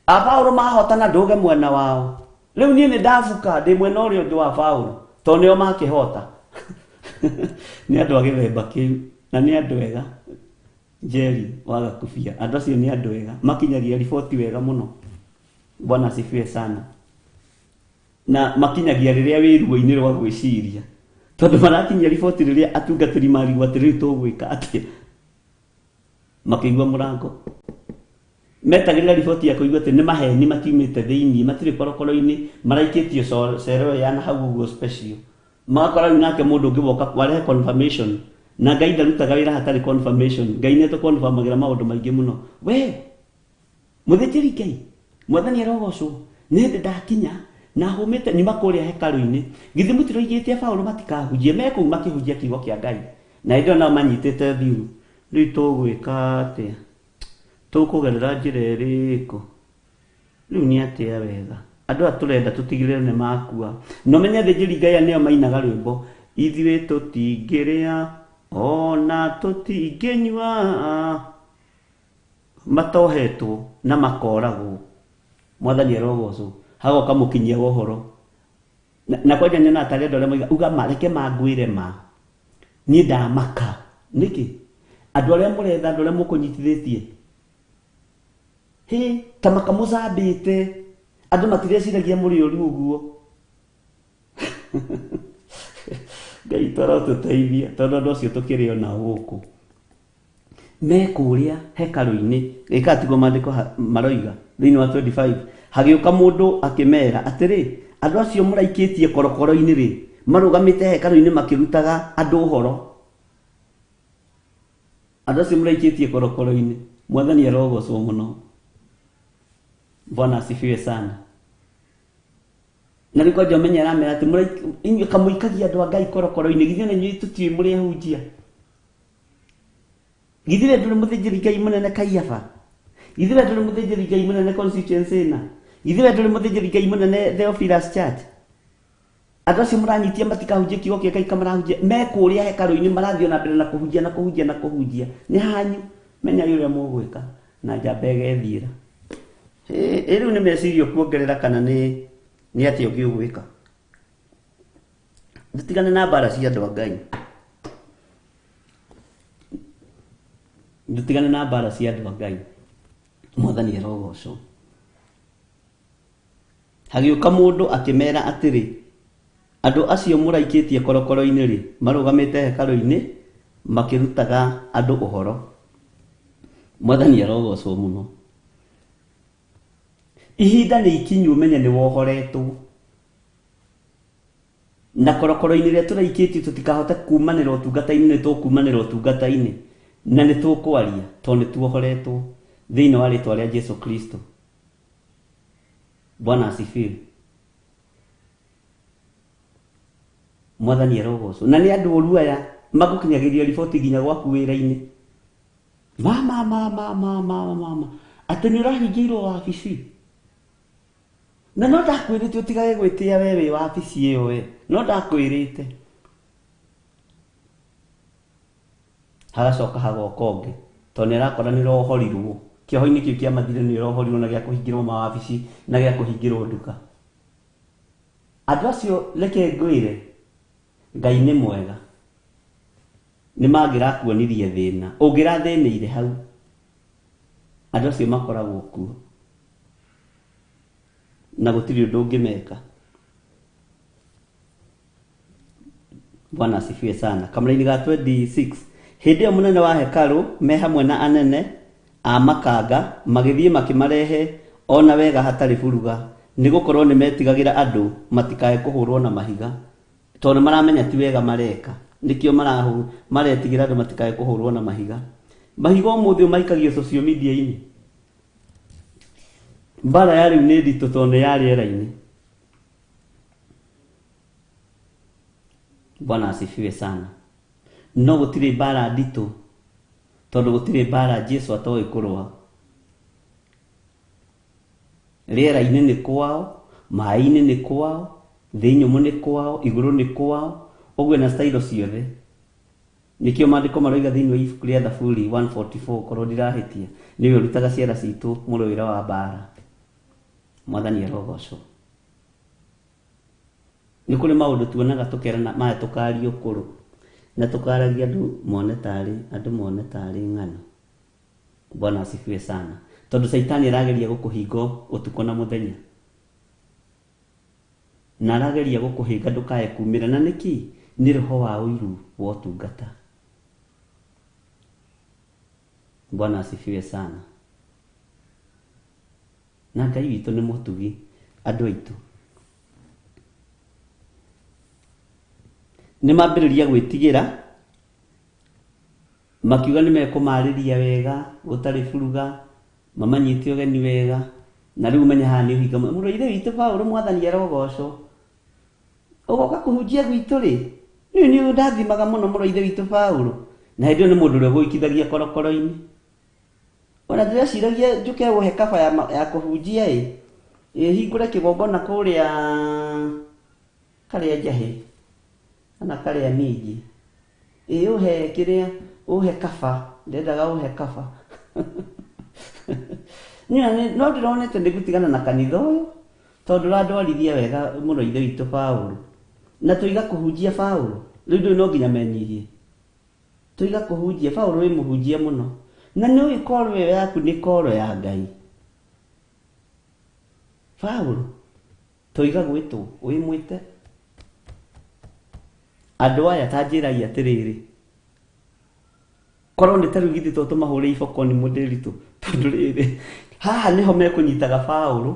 A Paũlũ mahotana, ndũge mwena wao. Rĩu niĩ nĩ ndabuka, ndĩ mwena ũrĩa ũngĩ wa Paũlũ, tondũ nĩo makĩhota. Nĩ andũ a gĩthemba kĩu. Na nĩ andũ ega Jerry wa Gakubia, andũ acio nĩ andũ ega, makinyagia riboti wega mũno. Bwana asifiwe sana. Na makinyagia rĩrĩa wĩ ruo-inĩ rwa gwĩciria, tondũ marakinyia riboti rĩrĩa atungatĩri marigwo atĩ rĩu tũgwĩka atĩa, makĩigua mũrango metagĩrĩra riboti ya kũigua atĩ nĩ maheni, matiumĩte thĩinĩ, matirĩ korokoro-inĩ, maraikĩtio cero ya na hau ũguo special. Magakora rĩu nake mũndũ ũngĩ woka warehe confirmation, na Ngai ndarutaga wĩra hatarĩ confirmation. Ngai nĩ atũconfirmagĩra maũndũ maingĩ mũno. We mũthĩnjĩri Ngai, mwathani arogocwo, nĩ hĩndĩ ndakinya na hũmĩte nyuma kũrĩa hekarũ-inĩ, githĩ mũtiroigĩte Paũlũ matikahunjie? Me kũu makĩhunjia kiugo kĩa Ngai, na hĩndĩ ĩyo nao manyitĩte thiru. Rĩu tũgwĩka atĩa? Tũkũgerera njĩra ĩrĩkũ? Rĩu nĩ atĩa wega? Andũ aya tũrenda tũtigĩrĩre nĩ makua. Na ũmenye athĩnjĩri Ngai aya nĩo mainaga rwĩmbo, ithuĩ tũtingĩrĩa ona tũtingĩnyua, matohetwo na makoragwo. Mwathani arogocwo. Hagoka mũkinyia wa ũhoro. Na kwanja nyonaga tarĩ andũ arĩa moiga, uga ma, reke mangwĩre ma. Niĩ ndamaka. Nĩkĩ? Andũ arĩa mũretha, andũ arĩa mũkũnyitithĩtie. Hĩ, ta makamũcambĩte. Andũ matireciragia mũrĩ ũru ũguo. Ngai tũrotũteithia, tondũ andũ acio tũkĩrĩ o nao gũkũ. Me kũrĩa hekarũ-inĩ, gĩka tiguo maandĩko maroiga thĩinĩ wa 25, hagĩũka mũndũ akĩmera atĩrĩ, andũ acio mũraikĩtie korokoro-inĩ rĩ, marũgamĩte hekarũ-inĩ makĩrutaga andũ ũhoro. Andũ acio mũraikĩtie korokoro-inĩ, mwathani arogocwo mũno. Bwana asifiwe sana. Na rĩu kwanja ũmenye aramera atĩ inyuĩ kamũikagia andũ a Ngai korokoro-inĩ, githĩ ona inyuĩ tũtiũĩ mũrĩ ahunjia? Githĩ we ndũrĩ mũthĩnjĩri Ngai mũnene Kaiafa? Githĩ we ndũrĩ mũthĩnjĩri Ngai mũnene constituency ĩna? Githĩ we ndũrĩ mũthĩnjĩri Ngai mũnene Theophilus Church? Andũ acio mũranyitia matikahunjie kiugo kĩa Ngai kamarahunjia, me kũrĩa hekarũ-inĩ marathiĩ ona mbere na kũhunjia na kũhunjia na kũhunjia. Nĩ hanyu, menyai ũrĩa mũgwĩka na njamba ĩgethiĩra. Ĩ rĩu nĩ meciria ũkuongerera kana nĩ atĩa ũngĩ ũgwĩka? Tũtigane na mbara cia andũ a Ngai. Tũtigane na mbara cia andũ a Ngai. Mwathani arogocwo. Hagĩũka mũndũ akĩmera atĩrĩ, andũ acio mũraikĩtie korokoro-inĩ rĩ, marũgamĩte hekarũ-inĩ makĩrutaga andũ ũhoro. Mwathani arogocwo mũno. Ihinda nĩ ikinyu ũmenye nĩ wohoretwo. Na korokoro-inĩ rĩrĩa tũraikĩtio tũtikahote kumanĩra ũtungata-inĩ, nĩ tũkumanĩra ũtungata-inĩ. Na nĩ tũkwaria tondũ nĩ tuohoretwo thĩinĩ wa rĩtwa rĩa Jesu Kristo. Bwana asifiwe. Mwathani arogocwo. Na nĩ andũ oru aya magũkinyagĩria riboti nginya gwaku wĩra-inĩ. Mama, mama, mama, mama, mama. Atĩ nĩ ũrahingĩirwo wabici. Na no ndakwĩrĩte ũtigage gwĩtĩa we wĩ wabici ĩyo we. No ndakwĩrĩte. Hagacoka hagoka ũngĩ. Tondũ nĩ arakora nĩ ũrohorirwo. Kĩoho-inĩ kĩu kĩa mathirĩ nĩ ũrohorirwo na gĩa kũhingĩrwo mawabici na gĩa kũhingĩrwo nduka. Andũ acio reke ngwĩre, Ngai nĩ mwega. Nĩ mangĩrakuonirie thĩna. Ũngĩrathĩnĩire hau. Andũ acio makoragwo kuo. Na gũtirĩ ũndũ ũngĩmeka. Bwana asifiwe sana. Kamũraini ga 26. Hĩndĩ ĩyo mũnene wa hekarũ me hamwe na anene a makanga magĩthiĩ makĩmarehe ona wega hatarĩ buruga, nĩ gũkorwo nĩ metigagĩra andũ matikae kũhũrwo na mahiga, tondũ maramenya ti wega mareka, nĩkĩo maretigĩra andũ matikae kũhũrwo na mahiga. Mahiga ũmũthĩ maikagio social media-inĩ. Mbara ya rĩu nĩ nditũ tondũ nĩ ya rĩera-inĩ. Bwana asifiwe sana. No gũtirĩ mbara nditũ tondũ gũtirĩ mbara Jesu atoĩ kũrũa. Rĩera-inĩ nĩ kwao, maĩ-inĩ nĩ kwao, thĩ nyũmũ nĩ kwao, igũrũ nĩ kwao, ũguo na style ciothe. Nĩkĩo maandĩko maroiga thĩinĩ wa ibuku rĩa Thaburi 144, korwo ndirahĩtia, nĩwe ũrutaga ciara citũ mũrũĩre wa mbara. Mwathani arogocwo. Nĩ kũrĩ maũndũ tuonaga tũkerana maya tũkaria ũkũrũ. Na tũkaragia andũ mone tarĩ andũ mone tarĩ ng'ano. Bwana asifiwe sana. Tondũ caitani arageria gũkũhinga ũtukũ na mũthenya. Na arageria gũkũhinga ndũkae kumĩra. Na nĩkĩ? Nĩ roho wa ũiru wa ũtungata. Bwana asifiwe sana. Na Ngai witũ nĩ mũtugi andũ aitũ. Nĩ mambĩrĩria gwĩtigĩra, makiuga nĩ mekũmarĩria wega, gũtarĩ buruga, mamanyite ũgeni wega, na rĩu menye haha nĩ ũhinga. Mũrũ wa ithe witũ Paũlũ mwathani arogocwo. Ũgoka kũhunjia gwitũ rĩ? Niĩ nĩ ũndathimaga mũno mũrũ wa ithe witũ Paũlũ. Na hĩndĩ ĩyo nĩ mũndũ ũrĩa ũgũikithagia korokoro-inĩ. Ona ndĩreciragia njũke ũhe kaba ya kũhunjia ĩ. Ĩ hingũre kĩgongona kũrĩa karĩa njahĩ kana karĩa minji. Ĩ ũhe kĩrĩa ũhe kaba, ndendaga ũhe kaba. Niĩ no ndĩronete nĩ ngũtigana na kanitha ũyũ tondũ ũrandwarithia wega mũno ithe witũ Paũlũ. Na tũiga kũhunjia Paũlũ, rĩu ndũĩ no nginya menyihie. Tũiga kũhunjia Paũlũ wĩ mũhunjia mũno. Na nĩ ũĩ koro ĩyo yaku nĩ koro ya Ngai. Paũlũ tũiga gwĩtwo wĩ mwĩte. Andũ aya ta njĩrai atĩrĩrĩ, korwo nĩ ta rĩu githĩ to tũmahũre iboko nĩ mũndĩritũ, tondũ rĩrĩ haha nĩho mekũnyitaga Paũlũ.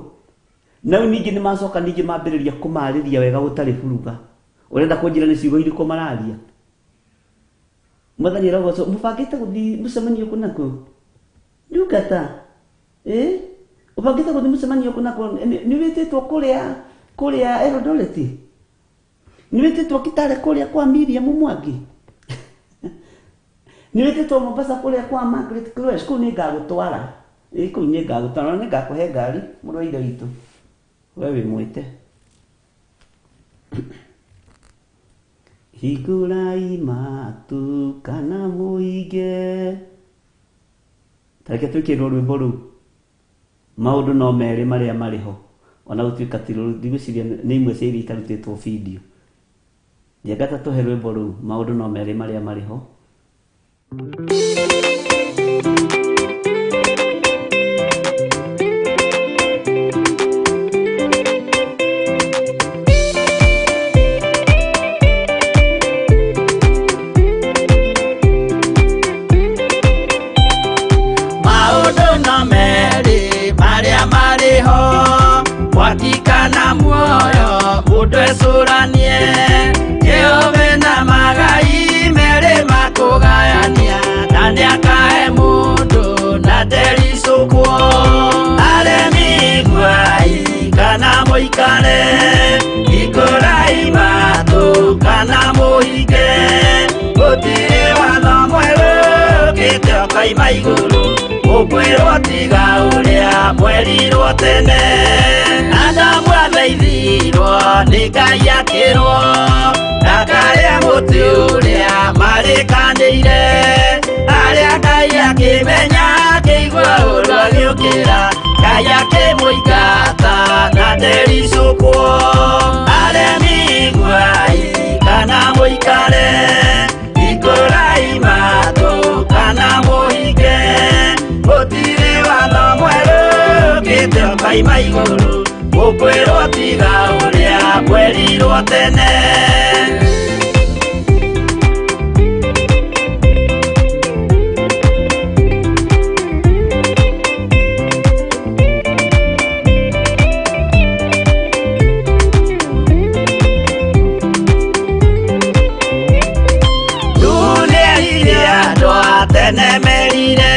Na rĩu ningĩ nĩ macoka ningĩ mambĩrĩria kũmarĩria wega gũtarĩ buruga. Ũrenda kũnjĩra nĩ ciugo irĩkũ mararia? Mwathani arogocwo. Mũbangĩte gũthiĩ mũcemanio kũ na kũ? Ndungata? Ĩ? Ũbangĩte gũthiĩ mũcemanio kũ na kũ? Nĩ wĩtĩtwo kũrĩa kũrĩa Eldoret? Nĩ wĩtĩtwo Kitale kũrĩa kwa Miriam Mwangi? Nĩ wĩtĩtwo Mombasa kũrĩa kwa Margaret Koech? Kũu nĩ ngagũtwara. Ĩ kũu nĩ ngagũtwara. Na nĩ ngakũhe ngari mũrũ wa ithe witũ. We wĩ mwĩte. Hingũrai matu kana mũige. Ta reke twĩkĩrwo rwĩmbo rũu. Maũndũ no merĩ marĩa marĩ ho. Ona gũtuĩka ti rũu, ndigwĩciria nĩ imwe cia iria itarutĩtwo video. Njenga ta tũhe rwĩmbo rũu, maũndũ no merĩ marĩa marĩ ho. Maũndũ no merĩ marĩa marĩ ho, mwaki kana muoyo, mũndũ ecũranie. Jehova na magai merĩ makũgayania, na nĩakahe mũndũ na ndericũkwo. Aremi iguai kana mũikare, hingũrai matũ kana mũhinge. Gũtirĩ watho mwerũ ũkĩte ũkoima igũrũ, ũkwĩrwo tiga ũrĩa mwerirwo tene. Adamu athaithirwo nĩ Ngai akĩrwo ndakarĩe mũtĩ ũrĩa marĩkanĩire. Arĩa Ngai akĩmenya akĩigua ũru agĩũkĩra, Ngai akĩmũingata na ndericũkwo. Aremi iguai kana mũikare, hingũrai matũ kana mũhinge. Gũtirĩ watho mwerũ ũkĩte ũkoima igũrũ, ũkwĩrwo tiga ũrĩa mwerirwo tene. Dunia andũ a tene merire,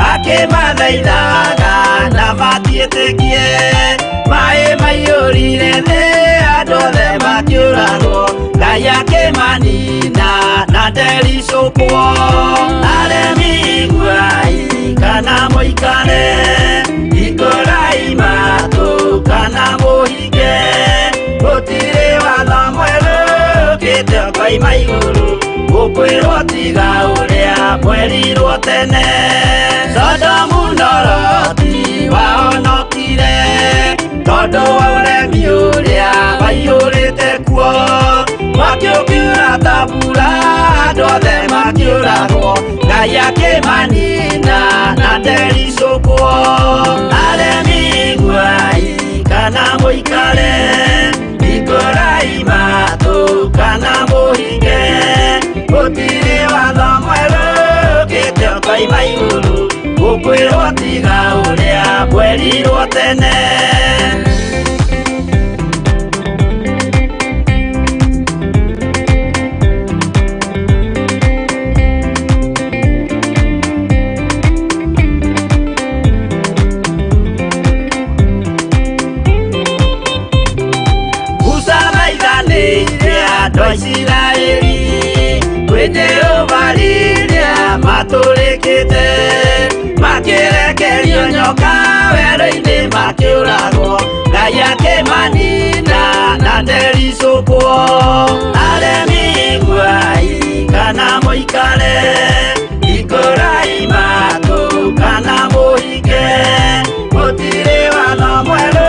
akĩmathaithaga na matiĩtĩkie. Maĩ maiyũrire thĩ andũ othe makĩũragwo, Ngai akĩmanina na ndericũkwo. Aremi iguai kana mũikare, hingũrai matũ kana mũhinge. Gũtirĩ watho mwerũ ũkĩte ũkoima igũrũ, ũkwĩrwo tiga ũrĩa mwerirwo tene. Sodomu na Loti wahonokire tondũ wa ũremi ũrĩa waiyũrĩte kuo. Mwaki ũkiura Ĩkiura ta mbura andũ othe makĩũragwo Ngai akĩmanina na ndericũkwo aremi iguai kana mũikare hingũrai matũ kana mũhinge gũtirĩ watho mwerũ ũkĩte ũkoima igũrũ gũkwĩrwo tiga ũrĩa mwerirwo tene. Musa maithanĩire andũ a Isiraeli kwĩ Jehova rĩrĩa matũrĩkĩte makĩrekerio nyoka werũ-inĩ makĩũragwo Ngai akĩmanina na ndericũkwo aremi iguai kana mũikare hingũrai matũ kana mũhinge gũtirĩ watho mwerũ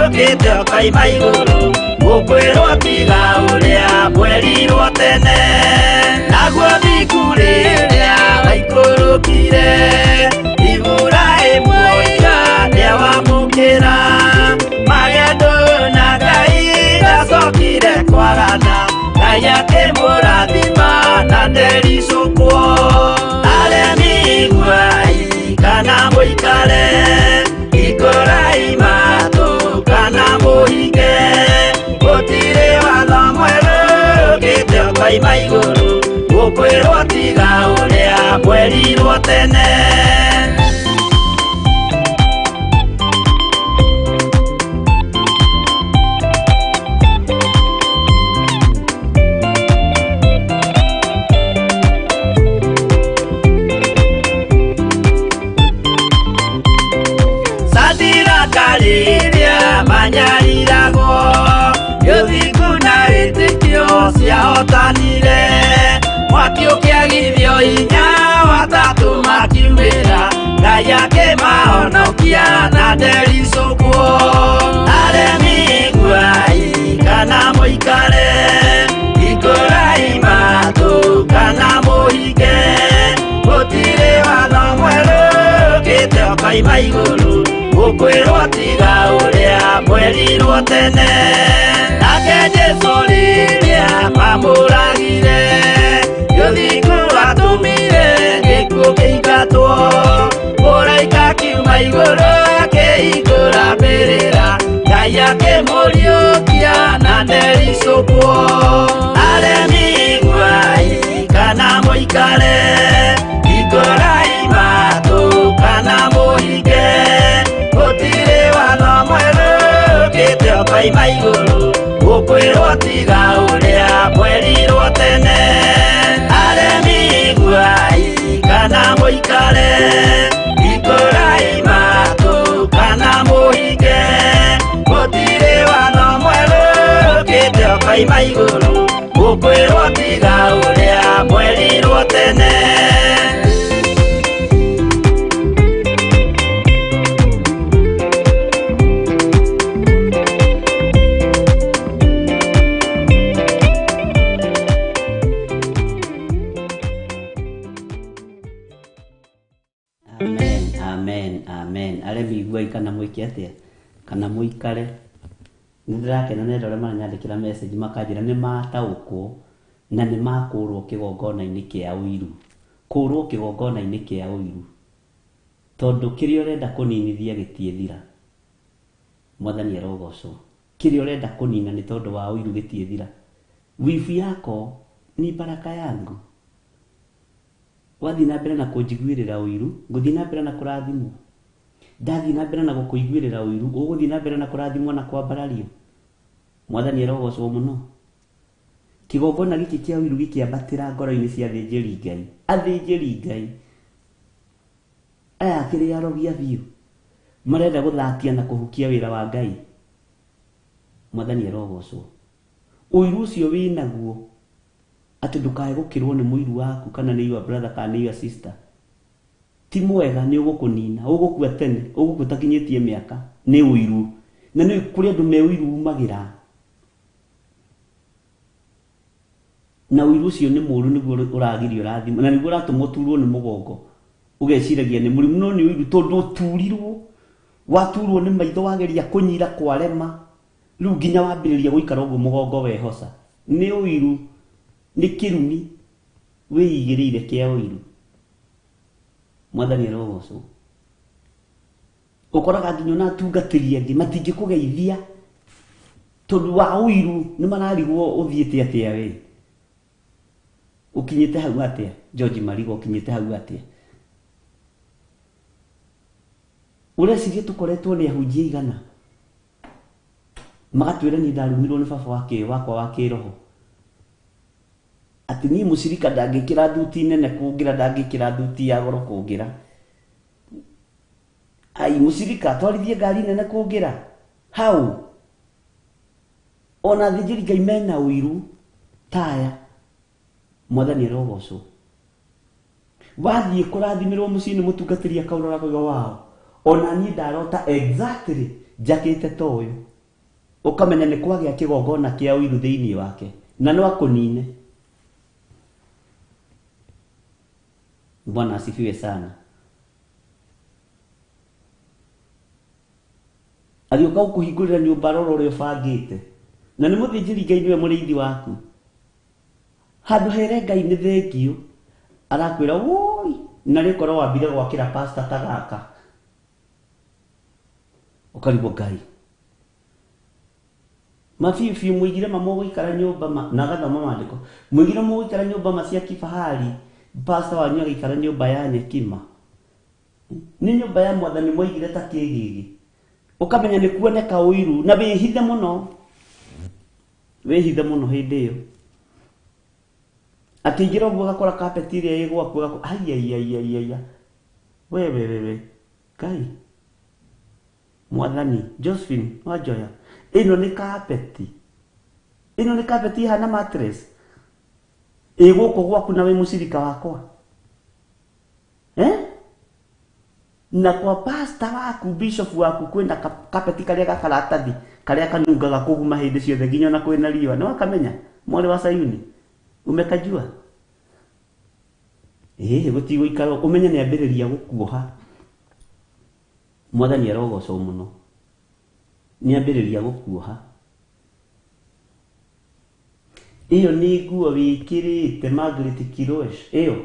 ũkĩte ũkoima igũrũ gũkwĩrwo tiga ũrĩa mwerirwo tene naguo thingu rĩrĩa waikũrũkire Iburahĩmu oiga nĩawamũkĩra magendo na Ngai ndacokire kwagana Ngai akĩmũrathima na ndericũkwo aremi iguai kana mũikare hingũrai matũ kana mũhinge gũtirĩ watho mwerũ ũkĩte ũkoima igũrũ gũkwĩrwo tiga ũrĩa mwerirwo tene. Sadiraka rĩrĩa manyariragwo ũthingu na wĩtĩkio ciahotanire mwaki ũkĩagithio hinya watatũ makiumĩra Ngai akĩmahonokia na ndericũkwo aremi iguai kana mũikare hingũrai matũ kana mũhinge gũtirĩ watho mwerũ ũkĩte ũkoima igũrũ gũkwĩrwo tiga ũrĩa mwerirwo tene nake Jesũ rĩrĩa mamũragire ũthingu watũmire gĩkuũ kĩingatwo mũraika akiuma igũrũ akĩhingũra mbĩrĩra Ngai akĩmũriũkia na ndericũkwo aremi iguai kana mũikare hingũrai matũ kana mũhinge gũtirĩ watho mwerũ ũkĩte ũkoima igũrũ gũkwĩrwo tiga ũrĩa mwerirwo tene aremi iguai kana mũikare hingũrai matũ kana mũhinge gũtirĩ watho mwerũ ũkĩte ũkoima igũrũ gũkwĩrwo tiga ũrĩa mwerirwo tene. Amen, amen, amen. Aremi iguai kana mwĩke atĩa kana mũikare nĩ ndĩrakena nĩ andũ arĩa maranyandĩkĩra message makanjĩra nĩ mataũkwo na nĩ makũrwo kĩgongona-inĩ kĩa ũiru kũrwo kĩgongona-inĩ kĩa ũiru tondũ kĩrĩa ũrenda kũninithia gĩtiĩthira mwathani arogocwo kĩrĩa ũrenda kũnina nĩ tondũ wa ũiru gĩtiĩthira wivu yako ni baraka yangu wathiĩ na mbere na kũnjiguĩrĩra ũiru ngũthiĩ na mbere na kũrathimwo ndathiĩ na mbere na gũkũiguĩrĩra ũiru ũgũthiĩ na mbere na kũrathimwo na kwambarario mwathani arogocwo mũno kĩgongona gĩkĩ kĩa ũiru gĩkĩambatĩra ngoro-inĩ cia athĩnjĩri Ngai athĩnjĩri Ngai aya akĩrĩ arogia biũ marenda gũthatia na kũhukia wĩra wa Ngai mwathani arogocwo ũiru ũcio wĩnaguo atĩ ndũkae gũkĩrwo nĩ mũiru waku kana nĩ your brother kana nĩ your sister ti mwega nĩ ũgũkũnina ũgũkua tene ũgũkua ũtakinyĩtie mĩaka nĩ ũiru na nĩ kũrĩ andũ me ũiru umagĩra. Na ũiru ũcio nĩ mũũru nĩguo ũragiria ũrathimwo na nĩguo ũratũma ũturwo nĩ mũgongo. Ũgeciragia nĩ mũrimũ no nĩ ũiru tondũ ũturirwo. Waturwo nĩ maitho wageria kũnyira kwarema. Rĩu nginya wambĩrĩria gũikara ũguo mũgongo wehoca. Nĩ ũiru, nĩ kĩrumi wĩigĩrĩire kĩa ũiru. Mwathani arogocwo. Ũkoraga nginya ona atungatĩri angĩ matingĩkũgeithia tondũ wa ũiru nĩ mararigwo ũthiĩte atĩa we. Ũkinyĩte hau atĩa? George Marigo ũkinyĩte hau atĩa? Ũreciria tũkoretwo nĩ ahunjia igana magatwĩra niĩ ndarumirwo nĩ baba wakwa wa kĩroho atĩ niĩ mũcirika ndangĩkĩra thuti nene kũngĩra, ndangĩkĩra thuti ya goro kũngĩra. Ai mũcirika twarithie ngari nene kũngĩra hau. Ona athĩnjĩri Ngai mena ũiru taya. Mwathani arogocwo. Wathiĩ kũrathimĩrwo mũciĩ nĩ mũtungatĩri akaũrora akauga wao ona niĩ ndarota exactly njakĩte ta ũyũ. Ũkamenya nĩ kwagĩa kĩgongona kĩa ũiru thĩinĩ wake na no akũnine. Bwana asifiwe sana. Agĩũka gũkũhingũrĩra nyũmba rora ũrĩa ũbangĩte na nĩ mũthĩnjĩri Ngai nĩwe mũrĩithi waku. Handũ here Ngai nĩ thengiũ arakwĩra woi na rĩkorwo wambire gwakĩra pastor ta gaka ũkarigwo Ngai mabiũ biũ mũigire ma mũgũikara nyũmba na agathoma maandĩko mũigire mũgũikara nyũmba ma cia kifahari pastor wanyu agĩikara nyũmba ya nyekima nĩ nyũmba ya mwathani mwaigire ta kĩgĩgĩ. Ũkamenya nĩ kuoneka ũiru na wĩhithe mũno, wĩhithe mũno hĩndĩ ĩyo. Akĩingĩra ũguo agakora kapeti ĩrĩa ĩ gwaku agakora ai ai ai ai ai we we we we Ngai mwathani Josephine Wanjoya ĩno nĩ kapeti, ĩno nĩ kapeti ĩhana mattress ĩ gũkũ gwaku na wĩ mũcirika wakwa eh? Na kwa pastor waku bishop waku kwĩna kapeti karĩa gakaratathi karĩa kanungaga kũguma hĩndĩ ciothe nginya ona kwĩna riũa. Nĩ wakamenya mwarĩ wa Sayuni umekajua? Ĩĩ gũtigũikara ũmenye nĩ ambĩrĩria gũkuoha. Mwathani arogocwo mũno. Nĩ ambĩrĩria gũkuoha. Ĩyo nĩ nguo wĩkĩrĩte Margaret Kirosh ĩyo.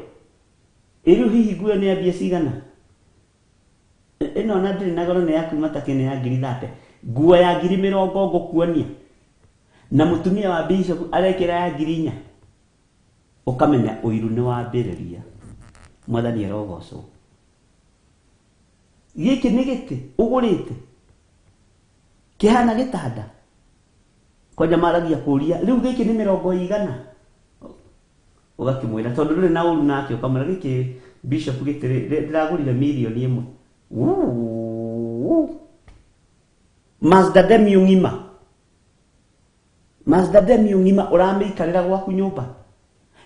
Ĩrĩu hihi nguo nĩ ya mbia cigana? Ĩno ona ndĩrĩ na goro nĩ ya kuma ta kĩnĩ ya ngiri thate. Nguo ya ngiri mĩrongo ngũkuonia. Na mũtumia wa bishop arekĩra ya ngiri inya. Ũkamenya ũiru nĩ wambĩrĩria. Mwathani arogocwo. Gĩkĩ nĩ gĩtĩ ũgũrĩte kĩhana gĩtanda. Kwanja maragia kũria rĩu gĩkĩ nĩ mĩrongo igana. Ũgakĩmwĩra tondũ ndũrĩ na ũru nake ũkamwĩra gĩkĩ bishop gĩtĩ ndĩragũrire mirioni ĩmwe. Mazda Demio ng'ima. Mazda Demio ng'ima ũramĩikarĩra gwaku nyũmba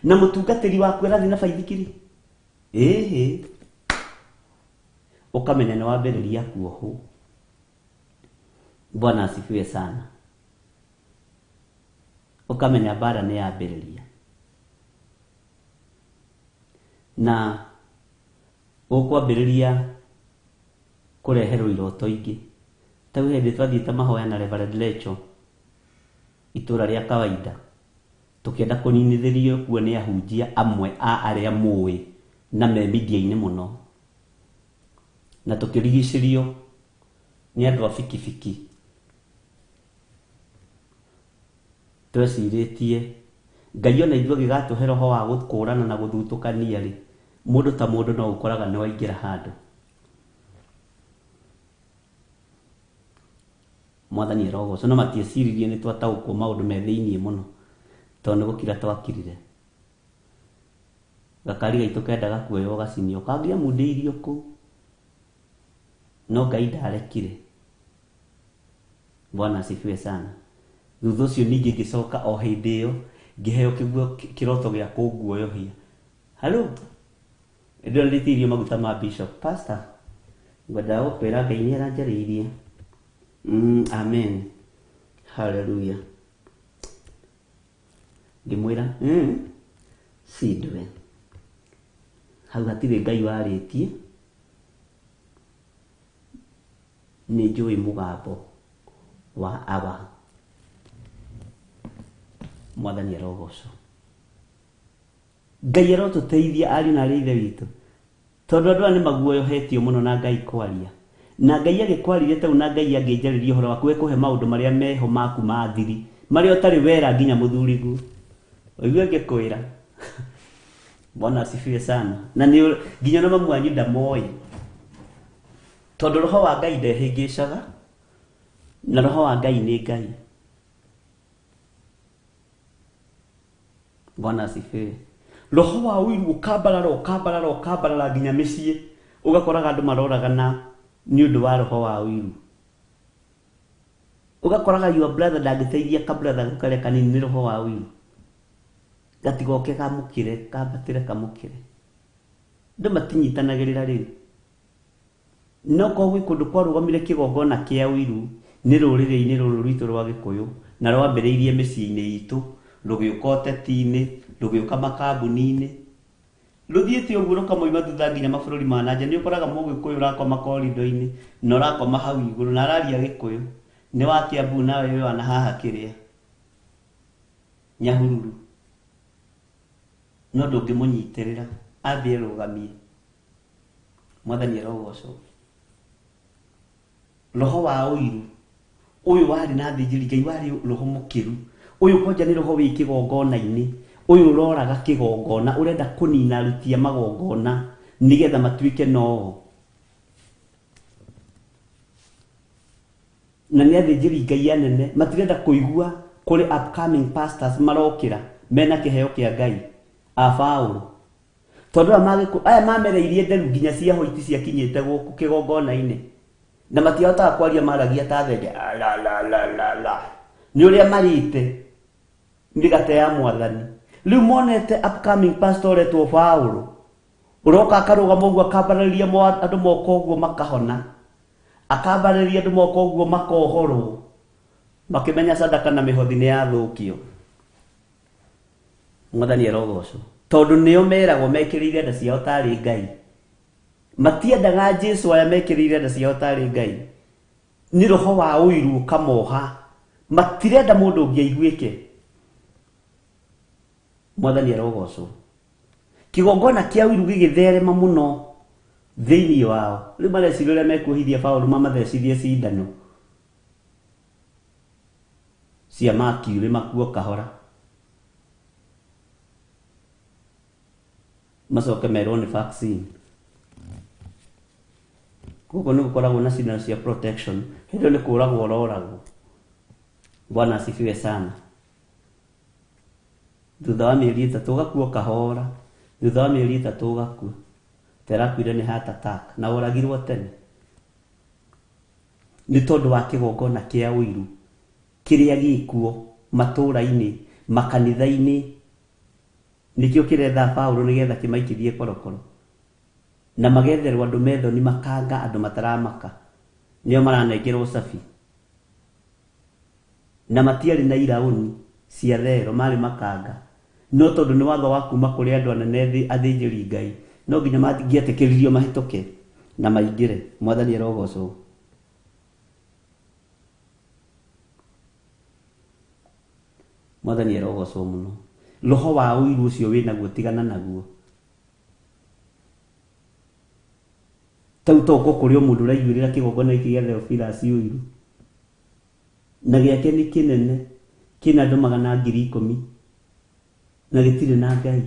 na mũtungatĩri waku arathiĩ na baithikiri. Ĩhĩ. Ũkamenya nĩ wambĩrĩria kuohwo. Bwana asifiwe sana. Ũkamenya mbara nĩ yambĩrĩria. Na ũkwambĩrĩria kũreherwo iroto ingĩ. Ta hĩndĩ twathiĩte mahoya na Reverend Lecho itũra rĩa kawaida tũkĩenda kũninithĩrio kuo nĩ ahunjia amwe a arĩa mũĩ na me media-inĩ mũno. Na tũkĩrigicĩrio nĩ andũ a bikibiki. Twecirĩtie Ngai ona ithuĩ agĩgatũhe roho wa gũkũrana na gũthutũkania rĩ, mũndũ ta mũndũ no ũkoraga nĩ waingĩra handũ. Mwathani arogocwo. No matieciririe nĩ twataũkwo maũndũ me thĩiniĩ mũno tondũ nĩ gũkira twakirire. Gakari gaitũ kendaga kuoywo gacinio kangĩamundĩirio kũu no Ngai ndarekire. Bwana asifiwe sana. Thutha ũcio ningĩ ngĩcoka o hĩndĩ ĩyo ngĩheo kĩguo kĩroto gĩa kũnguoyohia. Hello, ndĩronĩtirio maguta ma bishop pastor ngwendaga gũkwĩra Ngai nĩ aranjarĩirie. Amen, hallelujah. Ngĩmwĩra Sidwe hau hatirĩ Ngai warĩtie, nĩ njũĩ mũgambo wa Awa. Mwathani arogocwo. Ngai arotũteithia ariũ na arĩ ithe witũ, tondũ andũ aya nĩ maguoyohetio mũno na Ngai kwaria. Na Ngai agĩkwarĩria tau na Ngai angĩnjarĩria ũhoro waku ekũhe maũndũ marĩa meho maku ma thiri, marĩa ũtarĩ wera nginya mũthuriguo. Ũigue ngĩkwĩra. Bwana asifiwe sana. Na nĩ nginya na mamu wanyu ndamoĩ. Tondũ roho wa Ngai ndehĩngĩcaga, na roho wa Ngai nĩ Ngai. Bwana asifiwe. Roho wa ũiru ũkambarara ũkambarara ũkambarara nginya mĩciĩ, ũgakoraga andũ maroragana nĩ ũndũ wa roho wa ũiru. Ũgakoraga your brother ndangĩteithia ka brother gaku karĩa kanini nĩ roho wa ũiru. Gatigoke kamũkĩre, kambatĩre kamũkĩre. Andũ matinyitanagĩrĩra rĩu. No korwo gwĩ kũndũ kwarũgamire kĩgongona kĩa ũiru nĩ rũrĩrĩ-inĩ rũrũ rwitũ rwa Gĩkũyũ, na rwambĩrĩirie mĩciĩ-inĩ itũ, rũgĩũka ũteti-inĩ, rũgĩũka makambuni-inĩ. Rũthiĩte ũguo rũkamoima thutha nginya mabũrũri ma na nja. Nĩ ũkoraga mũgĩkũyũ ũrakoma korido-inĩ na ũrakoma hau igũrũ na araria Gĩkũyũ. Nĩ wa Kiambu nawe wĩ wa na haha kĩrĩa Nyahururu. No ndũngĩmũnyitĩrĩra ambie rũgamie. Mwathani arogocwo. Roho wa ũiru ũyũ warĩ na athĩnjĩri Ngai warĩ roho mũkĩru. Ũyũ kwanja nĩ roho wĩ kĩgongona-inĩ. Ũyũ ũroraga kĩgongona, ũrenda kũnina aruti a magongona nĩgetha matuĩke noo. Na nĩ athĩnjĩri Ngai anene matirenda kũigua kũrĩ upcoming pastors marokĩra mena kĩheo kĩa Ngai a Paũlũ. Tondũ aya mamereirie nderu nginya cia hoiti ciakinyĩte gũkũ kĩgongona-inĩ. Na matiahotaga kwaria, maragia ta thenge la la la la la. Nĩ ũrĩa marĩte mĩgate ya Mwathani. Rĩu monete upcoming pastor ũretwo Paũlũ ũroka akarũgama ũguo akambarĩria andũ moko ũguo makahona, akambarĩria andũ moko ũguo makohorwo, makĩmenya sadaka na mĩhothi nĩ yathũkio. Mwathani arogocwo. Tondũ nĩo meragwo mekĩrĩire nda ciao tarĩ Ngai. Matiendaga Jesu aya mekĩrĩire nda ciao tarĩ Ngai. Nĩ roho wa ũiru ũkamoha. Matirenda mũndũ ũngĩ aiguĩke. Mwathani arogocwo. Kĩgongona kĩa ũiru gĩgĩtherema mũno thĩinĩ wao. Rĩu mareciria ũrĩa mekuohithia Paũlũ mamathecithie cindano cia mercury makuo kahora, macoke merwo nĩ vaccine. Gũkũ nĩ gũkoragwo na cindano cia protection, hĩndĩ ĩyo nĩ kũragwo ũroragwo. Bwana asifiwe sana. Thutha wa mĩeri 3 ũgakua kahora, thutha wa mĩeri 3 ũgakua. Terakuire nĩ heart attack na woragirwo tene. Nĩ tondũ wa kĩgongona kĩa ũiru kĩrĩa gĩkuo matũũra-inĩ, makanitha-inĩ. Nĩkĩo kĩretha Paũlũ nĩgetha kĩmaikithie korokoro. Na magetherwo andũ methoni makanga andũ mataramaka. Nĩo maranengerwo cabi. Na matiarĩ na iraũni cia thero, marĩ makanga. No tondũ nĩ watho wa kuma kũrĩ andũ anene athĩnjĩri Ngai, no nginya mangĩetĩkĩririo mahĩtũke na maingĩre. Mwathani arogocwo. Mwathani arogocwo mũno. Roho wa ũiru ũcio wĩnaguo tigana naguo. Tau to ũkorwo kũrĩ o mũndũ ũraiguĩrĩra kĩgongona gĩkĩ gĩa Theophilus ũiru. Na gĩake nĩ kĩnene, kĩna andũ 110,000 na gĩtirĩ na Ngai.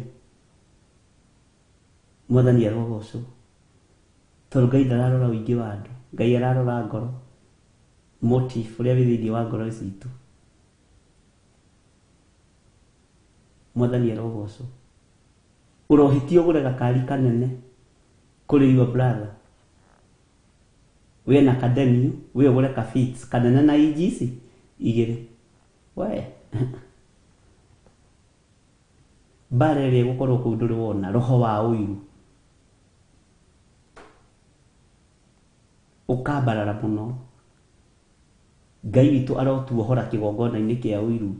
Mwathani arogocwo. Tondũ Ngai ndararora ũingĩ wa andũ, Ngai ararora ngoro, motive ũrĩa wĩ thĩinĩ wa ngoro citũ. Mwathani arogocwo. Ũrohĩtia ũgũre gakari kanene kũrĩ your brother. We na kadeniu, we ũgũre ka Fits kanene na inji ici igĩrĩ. We mbara ĩrĩa ĩgũkorwo kũu ndũrĩ wona roho wa ũiru ũkambarara mũno. Ngai witũ arotuohora kĩgongona-inĩ kĩa ũiru,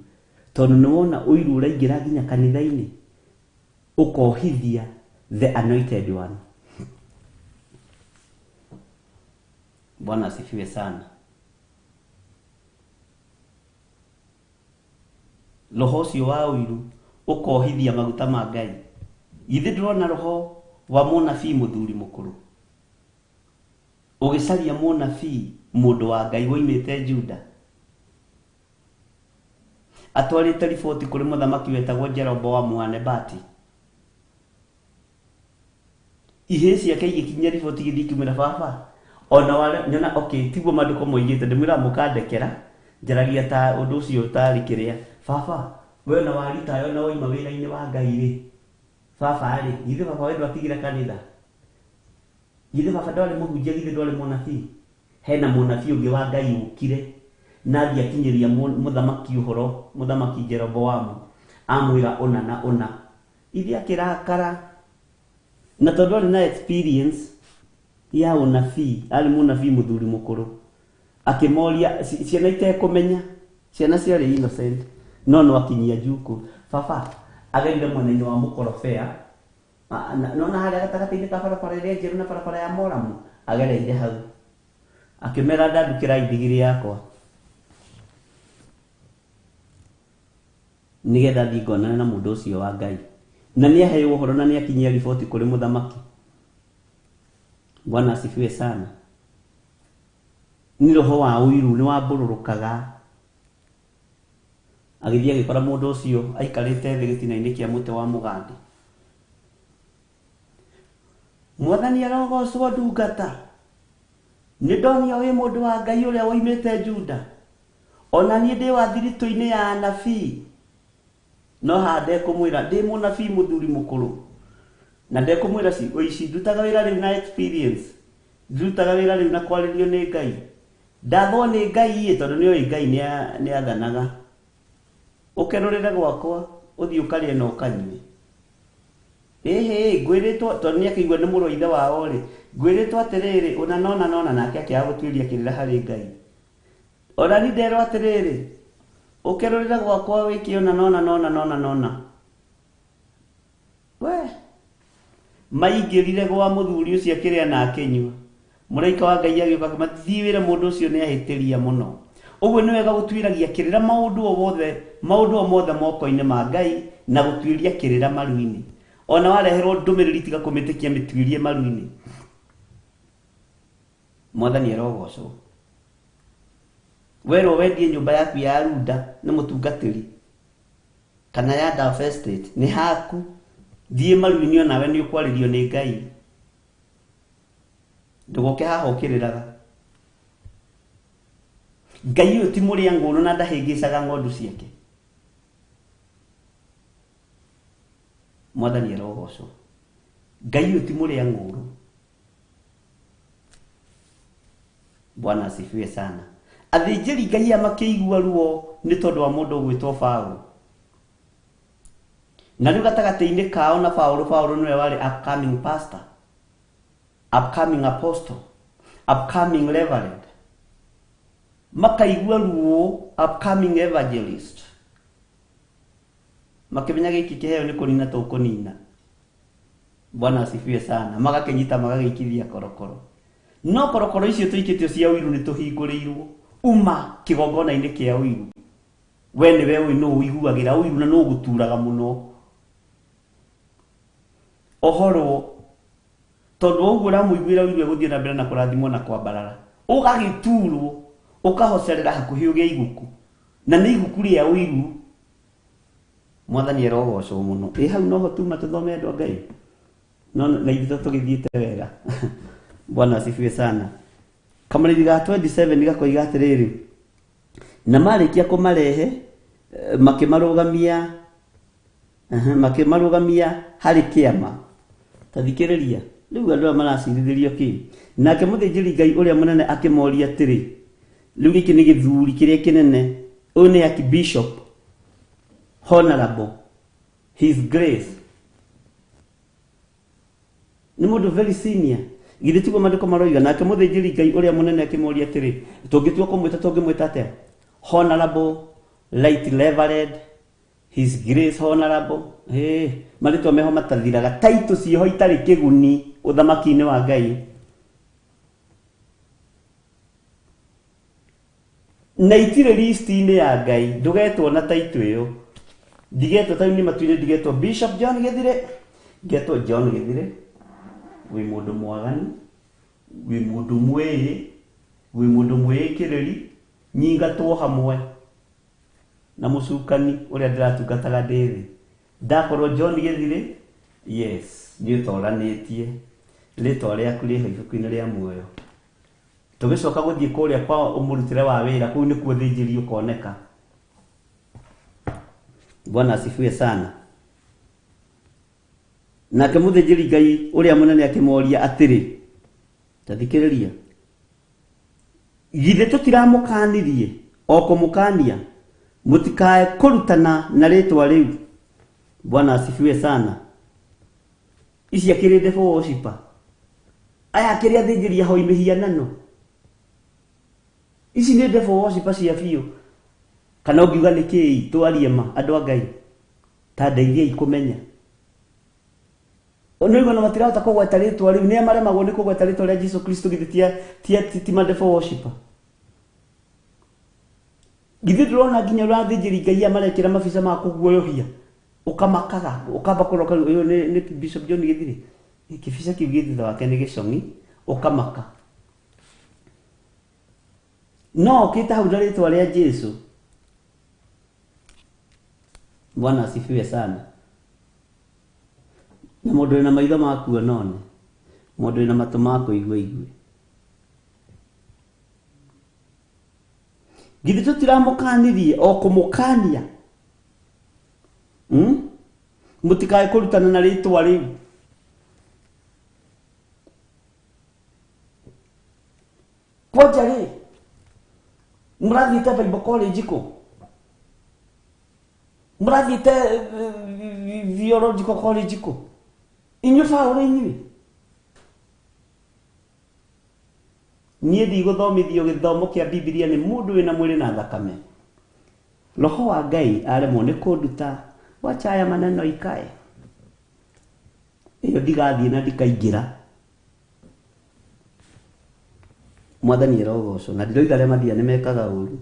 tondũ nĩ wona ũiru ũraingĩra nginya kanitha-inĩ. Ũkohithia the anointed one. Bwana asifiwe sana. Roho ũcio wa ũiru ũkohithia maguta ma Ngai. Githĩ ndũrona roho wa mũnabii mũthuri mũkũrũ ũgĩcaria mũnabii mũndũ wa Ngai woimĩte Juda, atwarĩte riboti kũrĩ mũthamaki wetagwo Jeroboamu wa Nebati. Ihĩĩ ciake igĩkinyia riboti igĩthiĩ ikĩmwĩra, baba ona wale nyona okay, tiguo maandĩko moigĩte, ndĩmwĩraga mũkandekera, njaragia ta ũndũ ũcio ũtarĩ kĩrĩa. Baba we ona waritaya ona woima wĩra-inĩ wa Ngai rĩ, baba rĩ, githĩ baba we ndwatigire kanitha? Githĩ baba ndwarĩ mũhunjia? Githĩ ndwarĩ mũnabii? Hena mũnabii ũngĩ wa Ngai ũkire na athiĩ akinyĩria mũthamaki ũhoro, mũthamaki Jeroboamu amwĩra ũna na ũna. Ithe akĩrakara, na tondũ arĩ na experience ya ũnabii, arĩ mũnabii mũthuri mũkũrũ, akĩmoria ciana itekũmenya, ciana ciarĩ innocent, no no akinyia njuku. Baba agerire mwena-inĩ wa mũkorobea, nona harĩa gatagatĩ-inĩ ka barabara ĩrĩa njerũ na barabara ya Moramu, agereire hau akĩmera, ndandukĩra ndigiri yakwa nĩgetha thiĩ ngonane na mũndũ ũcio wa Ngai. Na nĩ aheo ũhoro na nĩ akinyia riboti kũrĩ mũthamaki. Bwana asifiwe sana. Nĩ roho wa ũiru nĩ wambũrũrũkaga. Agĩthiĩ agĩkora mũndũ ũcio aikarĩte thĩ gĩtina-inĩ kĩa mũtĩ wa mũgandi. Mwathani arogocwo, ndungata, nĩ ndonio wĩ mũndũ wa Ngai ũrĩa woimĩte Juda. Ona niĩ ndĩ wa thiritũ-inĩ ya anabii, no haha ndekũmwĩra ndĩ mũnabii mũthuri mũkũrũ, na ndekũmwĩra ciugo ici. Ndutaga wĩra rĩu na experience, ndutaga wĩra rĩu na kwarĩrio nĩ Ngai, ndathwo nĩ Ngai ĩ, tondũ nĩoĩ Ngai nĩ athanaga. Ũkerũrĩre gwakwa, ũthiĩ ũkarĩe na ũkanyue. Ĩhĩ, ngwĩrĩtwo, tondũ nĩ akĩigua nĩ mũrũ wa ithe wao rĩ, ngwĩrĩtwo atĩrĩrĩ, ũna nona nona, nake akĩaga gũtuĩria kĩrĩra harĩ Ngai. Ona ni nderwo atĩrĩrĩ, ũkerũrĩre gwakwa wĩke ũna nona nona nona nona. We maingĩrire gwa mũthuri ũcio akĩrĩa na akĩnyua. Mũraika wa Ngai agĩũka akĩmathiĩ wĩre mũndũ ũcio nĩ ahĩtĩria mũno. Ũguo nĩ wega gũtuĩragia kĩrĩra maũndũ o wothe, maũndũ o mothe moko-inĩ ma Ngai, na gũtuĩria kĩrĩra maru-inĩ. Ona wareherwo ndũmĩrĩri, tiga kũmĩtĩkia, mĩtuĩrie maru-inĩ. Mwathani arogocwo. Werwo wendie nyũmba yaku ya Runda nĩ mũtungatĩri kana ya Dove Estate, nĩ haku, thiĩ maru-inĩ, onawe nĩ ũkwarĩrio nĩ Ngai. Ndũgoke haha ũkĩrĩraga. Ngai ũyũ ti mũrĩa ngũrũ na ndahĩngĩcaga ng'ondu ciake. Mwathani arogocwo. Ngai ũyũ ti mũrĩa ng'ũrũ. Bwana asifiwe sana. Athĩnjĩri Ngai aya makĩigua ruo nĩ tondũ wa mũndũ ũgwĩtwo Paũlũ. Na rĩu gatagatĩ-inĩ kao na Paũlũ, Paũlũ nĩwe warĩ upcoming pastor, upcoming apostle, upcoming reverend. Makaigua ruo, upcoming evangelist, makĩmenya gĩkĩ kĩheo nĩ kũnina tũkũnina. Bwana asifiwe sana. Magakĩnyita magagĩikithia korokoro, no korokoro icio tũikĩtio cia ũiru nĩ tũhingũrĩirwo uma kĩgongona-inĩ kĩa ũiru. We nĩwe ũĩ nũ ũiguagĩra ũiru na nũ ũgũturaga mũno ohorwo, tondũ ũguo ũramũiguĩra ũiru egũthiĩ na mbere na kũrathimwo na kwambarara. Ũgagĩturwo, ũkahocerera hakuhĩ ũgĩe iguku, na nĩ iguku rĩa ũiru. Mwathani arogocwo mũno. Ĩ hau noho tuma tũthome, andũ a Ngai, no na ithuĩ tũgĩthiĩte wega. Bwana asifiwe sana. Kamũrĩri ga 27 gakoiga atĩrĩrĩ, na marĩkia kũmarehe, makĩmarũgamia, makĩmarũgamia harĩ kĩama. Ta thikĩrĩria rĩu andũ aya maracirithĩrio kĩ. Nake mũthĩnjĩri Ngai ũrĩa mũnene akĩmoria atĩrĩ, rĩu gĩkĩ nĩ gĩthuri kĩrĩa kĩnene, ũyũ nĩ archbishop, honorable, his grace, nĩ mũndũ very senior. Githĩ tiguo maandĩko maroiga? Nake mũthĩnjĩri Ngai ũrĩa mũnene akĩmoria atĩrĩ, tũngĩtua kũmwĩta, tũngĩmwĩta atĩa? Honorable, right reverend, His Grace Honorable, hey, marĩtwa meho matathiraga, taitũ ciĩho itarĩ kĩguni ũthamaki-inĩ wa Ngai. Na itirĩ listi-inĩ ya Ngai, ndũgetwo na taitũ ĩyo. Ndigetwo ta nĩ matuire, ndigetwo Bishop John Githire, ngetwo John Githire. Wĩ mũndũ mwaganu, wĩ mũndũ mwĩĩ, wĩ mũndũ mwĩĩkĩrĩri, nyingatwo hamwe na mũcukani ũrĩa ndĩratungataga ndĩ thĩ. Ndakorwo John Githire, yes, nĩ ũtoranĩtie rĩtwa rĩaku rĩho ibuku-inĩ rĩa muoyo. Tũgĩcoka gũthiĩ kũrĩa kwa ũmũrutĩre wa wĩra, kũu nĩkuo thĩnjĩri ũkoneka. Bwana asifiwe sana. Nake mũthĩnjĩri Ngai ũrĩa mũnene akĩmoria atĩrĩ, ta thikĩrĩria, githĩ tũtiramũkanirie o kũmũkania mũtikae kũrutana na rĩtwa rĩu? Bwana asifiwe sana. Ici akĩrĩ devil worshiper, aya akĩrĩ athĩnjĩri ahoi mĩhianano, ici nĩ devil worshiper cia biũ. Kana ũngiuga nĩ kĩĩ? Twarie ma, andũ a Ngai, ta ndeithiai kũmenya. Nĩ na matirahota kũgweta rĩtwa rĩu, nĩa maremagwo nĩ kũgweta rĩtwa rĩa Jesu Kristo? Githĩ ti ma devil worshiper? Githĩ ndũrona nginya ũrathĩnjĩri Ngai marekĩra mabica ma kũguoyohia, ũkamakaga, ũkamba kũroka ũyũ nĩ Bishop John Githire, kĩbica kĩu gĩ thutha wake nĩ gĩcong'i, ũkamaka. No ũkĩte hau na rĩtwa rĩa Jesu. Bwana asifiwe sana. Na mũndũ wĩna maitho ma kuona one, mũndũ wĩna matũ ma kũigua igue. Githĩ tũtiramũkanirie o kũmũkania, Mũtikae kũrutana na rĩtwa rĩu? Kwanja rĩ, mũrathiĩte Bible college kũ? Mũrathiĩte theological college kũ? Inyuĩ baũrũ inyuĩ, niĩ ndigũthomithio gĩthomo kĩa Bibilia nĩ mũndũ wĩna mwĩrĩ na thakame. Roho wa Ngai aremwo nĩ kũnduta, wacha haya maneno ikae. Ĩyo ndigathiĩ na ndikaingĩra. Mwathani arogocwo. Na ndiroiga arĩa mathiaga nĩ mekaga ũru.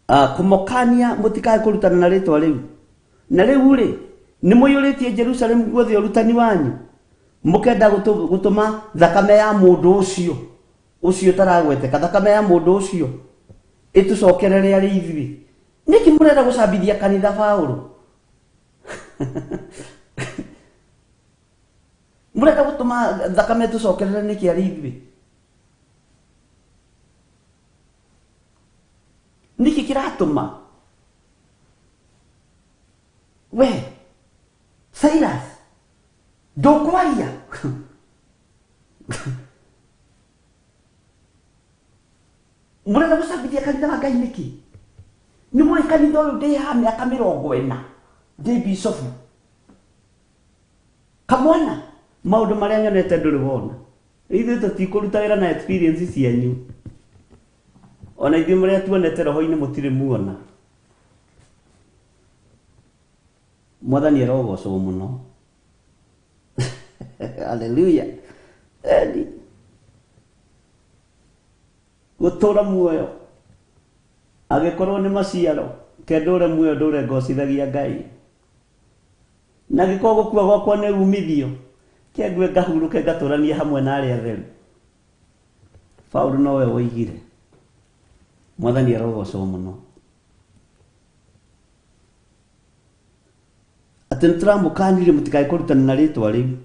Kũmokania mũtikae kũrutana na rĩtwa rĩu. Na rĩu rĩ, nĩ mũiyũrĩtie Jerusalemu guothe ũrutani wanyu, mũkenda gũtũma thakame ya mũndũ ũcio ũcio ũtaragweteka, thakame ya mũndũ ũcio ĩtũcokerere arĩ ithuĩ. Nĩkĩ mũrenda gũcambithia kanitha Paũlũ? Mũrenda gũtũma thakame ĩtũcokerere nĩkĩ arĩ ithuĩ? Nĩkĩ kĩratũma we Silas ndũkwaria? Mũrenda gũcambithia kanitha wa Ngai nĩkĩ? Nĩ mũĩ kanitha ũyũ ndĩ haha mĩaka 40 ndĩ bishofu kamwana, maũndũ marĩa nyonete ndũrĩ wona. Ithuĩ tũtikũruta wĩra na experience cianyu, ona ithuĩ marĩa tuonete roho-inĩ mũtirĩ muona. Mwathani arogocwo mũno. Haleluya. Eni gũtũra muoyo angĩkorwo nĩ maciaro, ke ndũre muoyo, ndũre ngocithagia Ngai. Na angĩkorwo gũkua gwakwa nĩ umithio, ke ngue ngahurũke, ngatũranie hamwe na arĩa atheru. Paũlũ nowe woigire. Mwathani arogocwo mũno. Atĩ nĩ tũramũkanirie mũtikae kũrutana na rĩtwa rĩu,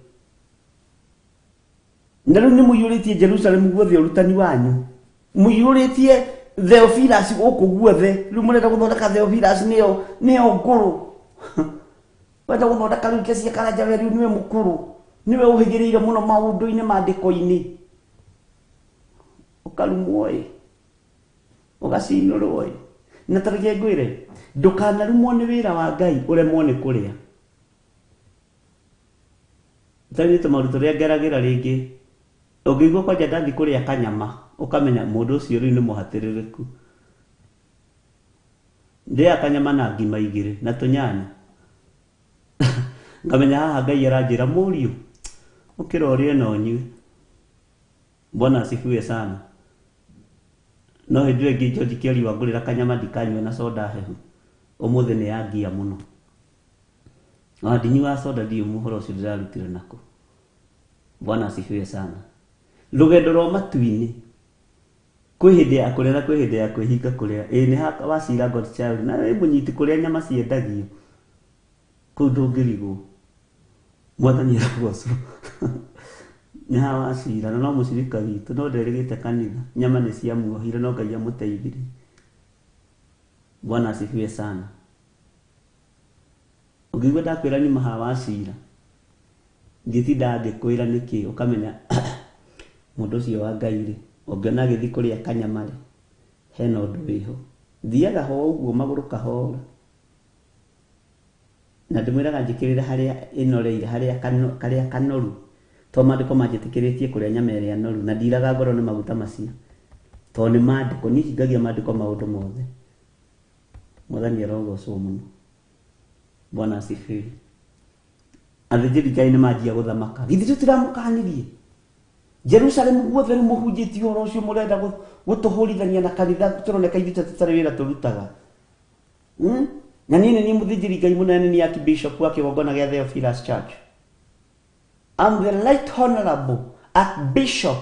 na rĩu nĩ mũiyũrĩtie Jerusalemu guothe ũrutani wanyu, mũiyũrĩtie Theophilus gũkũ guothe. Rĩu mũrenda gũthondeka Theophilus nĩyo ngũrũ, wenda gũthondeka rĩu Kesia Karanja, we rĩu nĩwe mũkũrũ, nĩwe ũhĩgĩrĩire mũno maũndũ-inĩ maandĩko-inĩ. Ũkarumwo ĩ, ũgacinũrwo ĩ. Na ta reke ngwĩre, ndũkanarumwo nĩ wĩra wa Ngai ũremwo nĩ kũrĩa. Tarĩ tũmaũndũ tũrĩa ngeragĩra rĩngĩ, ũngĩigua kwanja ndathiĩ kũrĩa kanyama, ũkamenya mũndũ ũcio rĩu nĩ mũhatĩrĩrĩku. Ndĩaga kanyama na ngima igĩrĩ na tũnyanya. Ngamenya haha Ngai aranjĩra mũriũ ũkĩra ũrĩe na ũnyue. Bwana asifiwe sana. No hĩndĩ ĩyo ĩngĩ George Kĩari wangũrĩra kanyama ndikanyua na soda hehu. Ũmũthĩ nĩ yangia mũno. Ona ndinyuaga soda ndiũĩ mũhoro ũcio ndĩrarutire nakũ. Bwana asifiwe sana. Rũgendo rwa matu-inĩ kwĩ hĩndĩ ya kũrĩa na kwĩ hĩndĩ ya kwĩhinga kũrĩa. Ĩĩ nĩ ha wacira God child na wĩ mũnyiti kũrĩa nyama ciendagio. Kũu ndũngĩrigwo. Mwathani arogocwo. Nĩ ha wacira na no mũcirika witũ no nderĩgĩte kanitha. Nyama nĩ ciamuohire no Ngai amũteithirie. Bwana asifiwe sana. Ũngĩigua ndakwĩra nyuma ha wacira ngĩtinda ngĩkwĩra nĩkĩ ũkamenya mũndũ ũcio wa Ngai rĩ ũngĩona agĩthiĩ kũrĩa kanyama rĩ hena ũndũ wĩho. Thiaga ho ũguo magũrũ kahora. Na ndĩmwĩraga njĩkĩrĩre harĩa ĩnoreire harĩa karĩa kanoru. To maandĩko manjĩtĩkĩrĩtie kũrĩa nyama ĩrĩa noru na ndiraga ngoro nĩ maguta macio. To nĩ maandĩko niĩ hingagia maandĩko maũndũ mothe. Mwathani arogocwo mũno. Bwana asifiwe. Athĩnjĩri Ngai nĩ manjia gũthamaka. Githĩ tũtiramũkanirie? Jerusalemu guothe rĩu mũhunjĩtie ũhoro ũcio mũrenda gũtũhũrithania na kanitha tũroneka ithuĩ ta tũtarĩ wĩra tũrutaga. Na niĩ nĩ niĩ mũthĩnjĩri Ngai mũnene nĩ Archbishop wa kĩgongona gĩa Theophilus Church. I'm the Right Honorable Archbishop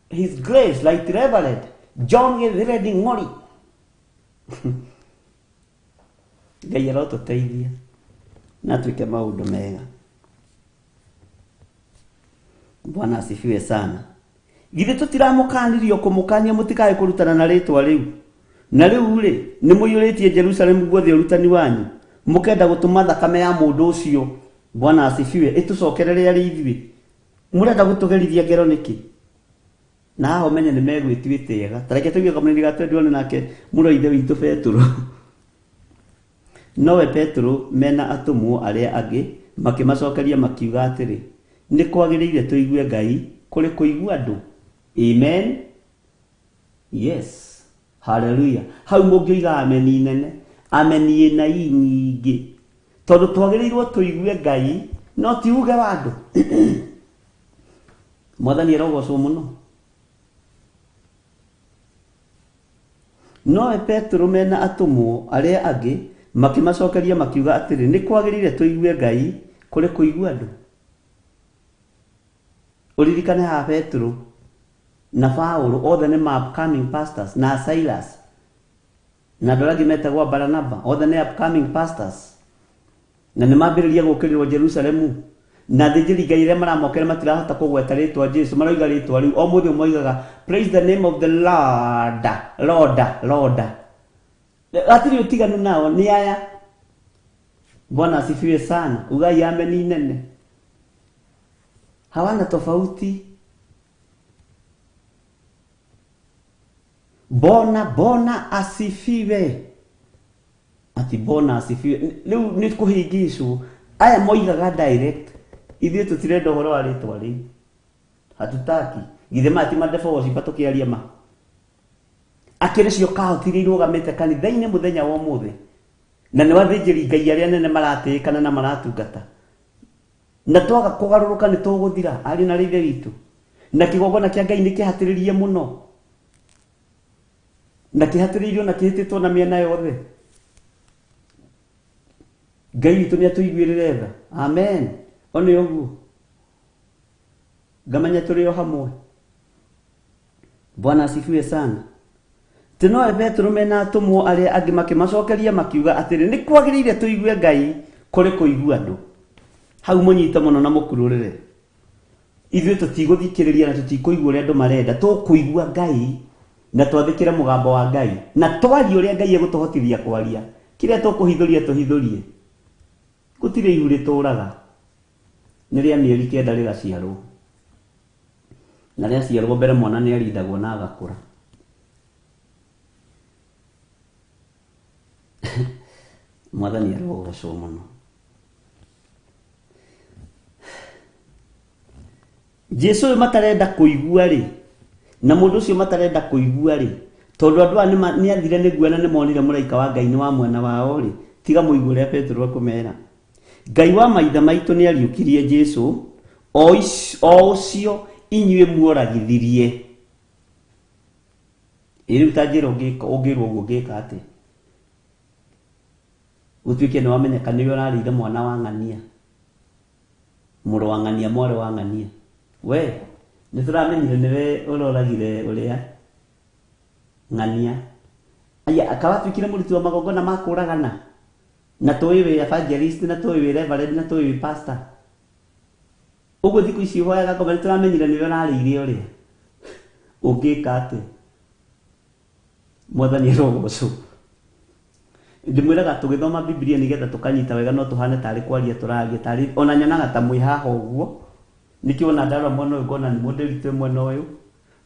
His Grace Right Reverend John Githiredi Ng'ori. Ngai arotũteithia na twĩke maũndũ mega. Bwana asifiwe sana. Githĩ tũtiramũkanirie kũmũkania mũtikae kũrutana na rĩtwa rĩu. Na rĩu rĩ nĩ mũiyũrĩtie Jerusalemu guothe ũrutani wanyu. Mũkenda gũtũma thakame ya mũndũ ũcio. Bwana asifiwe ĩtũcokerere arĩ ithuĩ. Mũrenda gũtũgerithia ngero nĩkĩ? Na haha ũmenye nĩ megwĩtuĩte ega. Ta reke tũigue kamũnini ga 21 nake mũrũ wa ithe witũ Petũrũ. Nowe Petũrũ mena atũmwo arĩa angĩ makĩmacokeria makiuga atĩrĩ, nĩ kwagĩrĩire tũigue Ngai kũrĩ kũigua andũ. Amen. Yes. Hallelujah. Hau mũngĩoiga ameni nene, ameni ĩna i nyingĩ. Tondũ twagĩrĩirwo tũigue Ngai no ti uge wa andũ. Mwathani arogocwo mũno. Nowe Petũrũ mena atũmwo arĩa angĩ makĩmacokeria makiuga atĩrĩ, nĩ kwagĩrĩire tũigue Ngai kũrĩ kũigua andũ. Ũririkane haha Petũrũ na Paũlũ othe nĩ ma upcoming pastors na Silas na andũ arĩa angĩ metagwo Baranaba othe nĩ upcoming pastors na nĩ mambĩrĩria gũũkĩrĩrwo Jerusalemu na athĩnjĩri Ngai arĩa maramokera matirahota kũgweta rĩtwa Jesu maroiga rĩtwa rĩu o mũthĩ moigaga praise the name of the Lord Lord Lord. Hatirĩ ũtiganu nao nĩ aya. Bwana asifiwe sana. Ugai ameni nene. Hawana tofauti. Bona bona asifiwe. Ati bona asifiwe. Rĩu nĩ kũhĩngĩcwo. Aya moigaga direct. Ithuĩ tũtirenda ũhoro wa rĩtwa rĩu. Hatutaki. Githĩ maya ti madebo worship tũkĩaria ma. Akĩrĩ cio kahoti iria irũgamĩte kanitha-inĩ mũthenya wa ũmũthĩ. Na nĩ athĩnjĩri Ngai arĩa nene maratĩĩkana na maratungata. Na twaga kũgarũrũka nĩ tũgũthira arĩ na rĩithe witũ. Na kĩgongona kĩa Ngai nĩ kĩhatĩrĩrie mũno. Na kĩhatĩrĩirio na kĩhĩtĩtwo na mĩena yothe. Ngai witũ nĩ atũiguĩrĩre tha. Amen. One ũguo. Ngamenya tũrĩ o hamwe. Bwana asifiwe sana. Tinoe Petũrũ mena atũmwo arĩa angĩ makĩmacokeria makiuga atĩrĩ, nĩ kwagĩrĩire tũigue Ngai kũrĩ kũigua andũ. Hau mũnyite mũno na mũkurũrĩre. Ithuĩ tũtigũthikĩrĩria na tũtikũigua ũrĩa andũ marenda, tũkũigua Ngai na twathĩkĩre mũgambo wa Ngai na twarie ũrĩa Ngai egũtũhotithia kwaria. Kĩrĩa tũkũhithũria tũhithũrie. Gũtirĩ ihu rĩtũraga. Nĩ rĩa mĩeri 9 rĩgaciarwo. Na rĩaciarwo mbere mwana nĩ arindagwo na agakũra. Mwathani arogocwo mũno. Jesu ũyũ matarenda kũigua rĩ, na mũndũ ũcio matarenda kũigua rĩ, Tondũ andũ aya nĩathire nĩguo na nĩmonire mũraika wa Ngai nĩ wa mwena wao rĩ, tiga mũigue ũrĩa Petero ekũmera. Ngai wa maithe maitũ nĩariũkirie Jesũ, o ũcio inyuĩ muoragithirie. Ĩ rĩu ta njĩra ũngĩrwo ũguo ũngĩka atĩa? Gũtuĩke nĩ wamenyeka nĩwe ũrarĩire mwana wa ng'ania, mũrũ wa ng'ania, mwarĩ wa ng'ania. We nĩ tũramenyire nĩwe ũroragire ũrĩa ng'ania. Aya, akawatuĩkire mũruti wa magongona ma kũragana. Na tũĩ wĩ evangelist, na tũĩ wĩ reverend, na tũĩ wĩ pastor. Ũguo thikũ ici ũhoyaga ngoma, nĩ tũramenyire nĩwe ũrarĩire ũrĩa. Ũngĩka atĩa? Mwathani arogocwo. Ndĩmwĩraga tũgĩthoma Biblia nĩgetha tũkanyita wega, no tũhane tarĩ kwaria tũraria, tarĩ ona nyonaga ta mwĩ haha ũguo. Nĩkĩo ona ndarora mwena ũyũ ngona nĩ mũndĩritũ mwena ũyũ,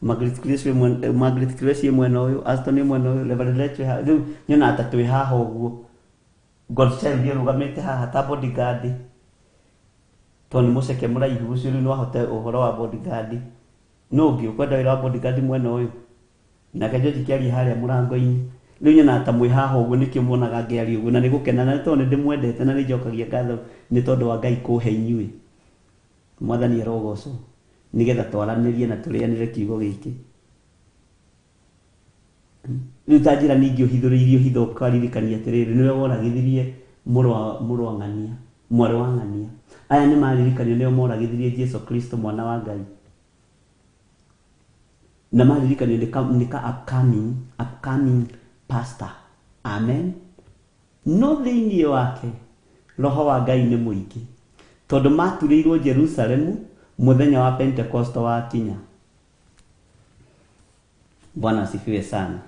Margaret Grace mwena, Margaret Grace mwena ũyũ, Aston mwena ũyũ, Reverend Rachel haha. Rĩu nyonaga ta twĩ haha ũguo. Godchild ĩrũgamĩte haha ta bodyguard. Tondũ nĩ mũceke mũraihu ũcio rĩu no ahote ũhoro wa bodyguard. No ũngĩ ũkwenda wĩra wa bodyguard mwena ũyũ. Nake George kĩaria harĩa mũrango-inĩ. Rĩu nyonaga ta mwĩ haha ũguo, nĩkĩo muonaga ngĩaria ũguo, na nĩ gũkena, na nĩ tondũ nĩ ndĩmwendete na nĩ njokagia ngatho nĩ tondũ wa Ngai kũhe inyuĩ. Mwathani arogocwo, nĩgetha twaranĩrie na tũrĩanĩre kiugo gĩkĩ. Rĩu ta njĩra ningĩ ũhithũrĩirie hitho ũkaririkania atĩrĩrĩ, nĩwe woragithirie mũrũ wa ng'ania, mwarĩ wa ng'ania. Aya nĩ maririkanio nĩo moragithirie Jesu Kristo mwana wa Ngai. Na maririkanio nĩ ka upcoming pastor. Amen. No thĩinĩ wake roho wa Ngai nĩ mũingĩ, tondũ maturĩirwo Jerusalemu mũthenya wa Pentecost wakinya. Bwana asifiwe sana.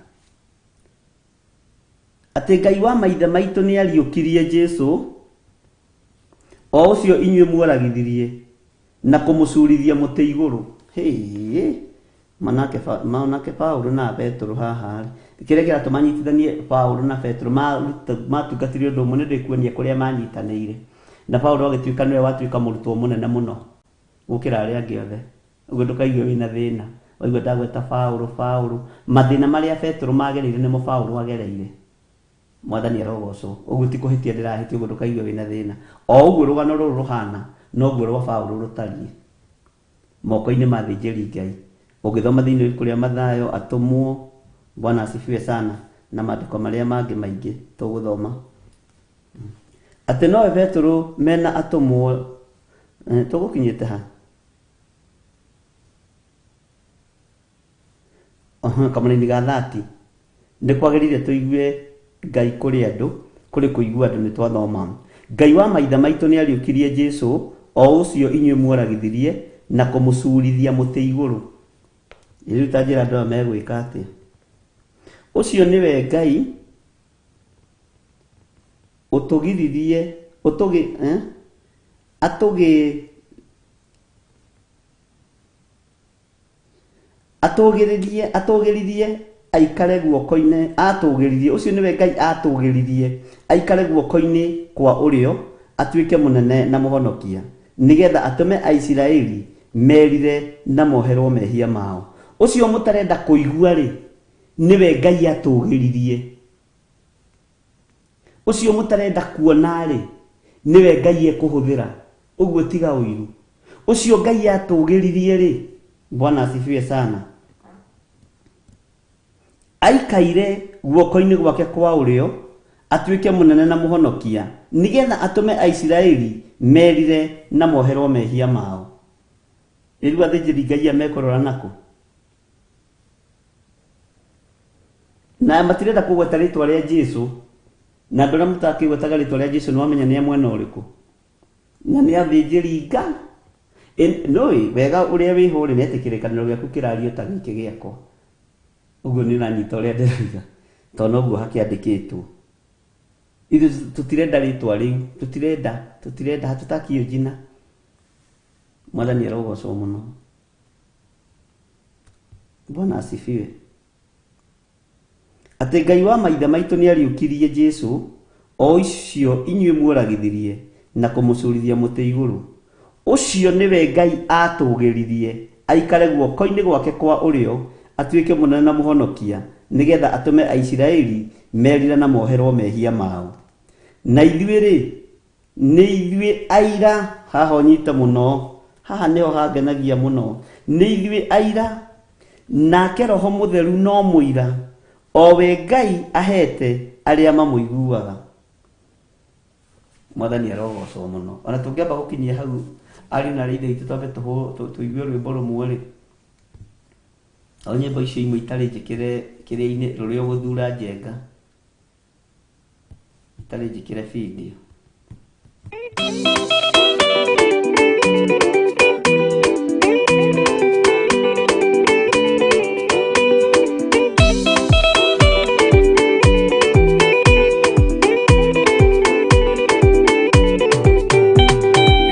Atĩ Ngai wa maithe maitũ nĩariũkirie Jesũ, o ũcio inyuĩ muoragithirie na kũmũcurithia mũtĩ igũrũ. Hĩ, manake Paulo na Petero haha rĩ, kĩrĩa kĩratũma nyitithanie Paulo na Petero matungatĩire ũndũ ũmwe, nĩ ndĩkuonia kũrĩa manyitanĩire. Na Paulo agĩtuĩka nĩwe watuĩka mũrutwo mũnene mũno gũkĩra arĩa angĩ othe. Ũguo ndũkaigue wĩna thĩna. Waigua ndagweta Paulo, Paulo, mathĩna marĩa Petero magereire nĩmo Paulo agereire. Mwathani arogocwo. Ũguo ti kũhĩtia ndĩrahĩtia, ũguo ndũkaigue wĩna thĩna. O ũguo rũgano rũrũ rũhana, noguo rwa Paulo rũtariĩ. Moko-inĩ ma athĩnjĩri Ngai. Ũngĩthoma thĩinĩ wa ibuku rĩa Mathayo, atũmwo, Bwana asifiwe sana, na maandĩko marĩa mangĩ maingĩ tũgũthoma. Atĩ nowe Petero mena atũmwo, tũgũkinyĩte ha? Kamũraini ga 30. Nĩ kwagĩrĩire tũigue Ngai kũrĩ andũ, kũrĩ kũigua andũ nĩ twathoma. Ngai wa maithe maitũ nĩariũkirie Jesũ, o ũcio inyuĩ muoragithirie na kũmũcurithia mũtĩ igũrũ. Rĩu ta njĩra andũ aya megwĩka atĩa? Ũcio nĩwe Ngai ũtũgiririe, ũtũgĩ, atũgĩ, atũgĩrĩrie, atũgĩririe aikare guoko-inĩ, atũgĩririe, ũcio nĩwe Ngai atũgĩririe aikare guoko-inĩ kwa ũrĩo, atuĩke mũnene na mũhonokia, nĩgetha atũme Aisiraeli merire na moherwo mehia mao. Ũcio mũtarenda kũigua rĩ, nĩwe Ngai atũgĩririe. Ũcio mũtarenda kuona rĩ, nĩwe Ngai ekũhũthĩra. Ũguo tiga ũiru. Ũcio Ngai atũgĩririe rĩ, Bwana asifiwe sana, aikaire guoko-inĩ gwake kwa ũrĩo, atuĩke mũnene na mũhonokia, nĩgetha atũme Aisiraeli merire na moherwo mehia mao. Rĩu athĩnjĩri Ngai aya mekũrora nakũ? Na matirenda kũgweta rĩtwa rĩa Jesũ, na andũ arĩa matakĩgwetaga rĩtwa rĩa Jesũ nĩwamenya nĩ a mwena ũrĩkũ, na nĩ athĩnjĩri Ngai. Nũĩ wega ũrĩa wĩho rĩ, nĩ atĩ kĩrĩkanĩro gĩaku kĩrario ta gĩkĩ gĩakwa. Ũguo nĩ ũranyita ũrĩa ndĩroiga, tondũ noguo hakĩandĩkĩtwo. Ithuĩ tũtirenda rĩtwa rĩu, tũtirenda, tũtirenda, hatutaki jina. Mwathani arogocwo mũno. Bwana asifiwe. Atĩ Ngai wa maithe maitũ nĩariũkirie Jesũ, o ũcio inyuĩ muoragithirie na kũmũcurithia mũtĩ igũrũ. Ũcio nĩwe Ngai atũgĩririe aikare guoko-inĩ gwake kwa ũrĩo, atuĩke mũnene na mũhonokia, nĩgetha atũme Aisiraeli merire na moherwo mehia mao. Na ithuĩ-rĩ, nĩ ithuĩ aira, haha ũnyite mũno, haha nĩho hangenagia mũno, nĩ ithuĩ aira, nake Roho Mũtheru no mũira, o we Ngai ahete arĩa mamũiguaga. Mwathani arogocwo mũno. Ona tũngĩamba gũkinyia hau ariũ na aarĩ a Ithe witũ twambe tũigue rwĩmbo rũmwe-rĩ, o nyĩmbo icio imwe itarĩ njĩkĩre kĩrĩa-inĩ rũrĩa ũgũthura njenga, itarĩ njĩkĩre video.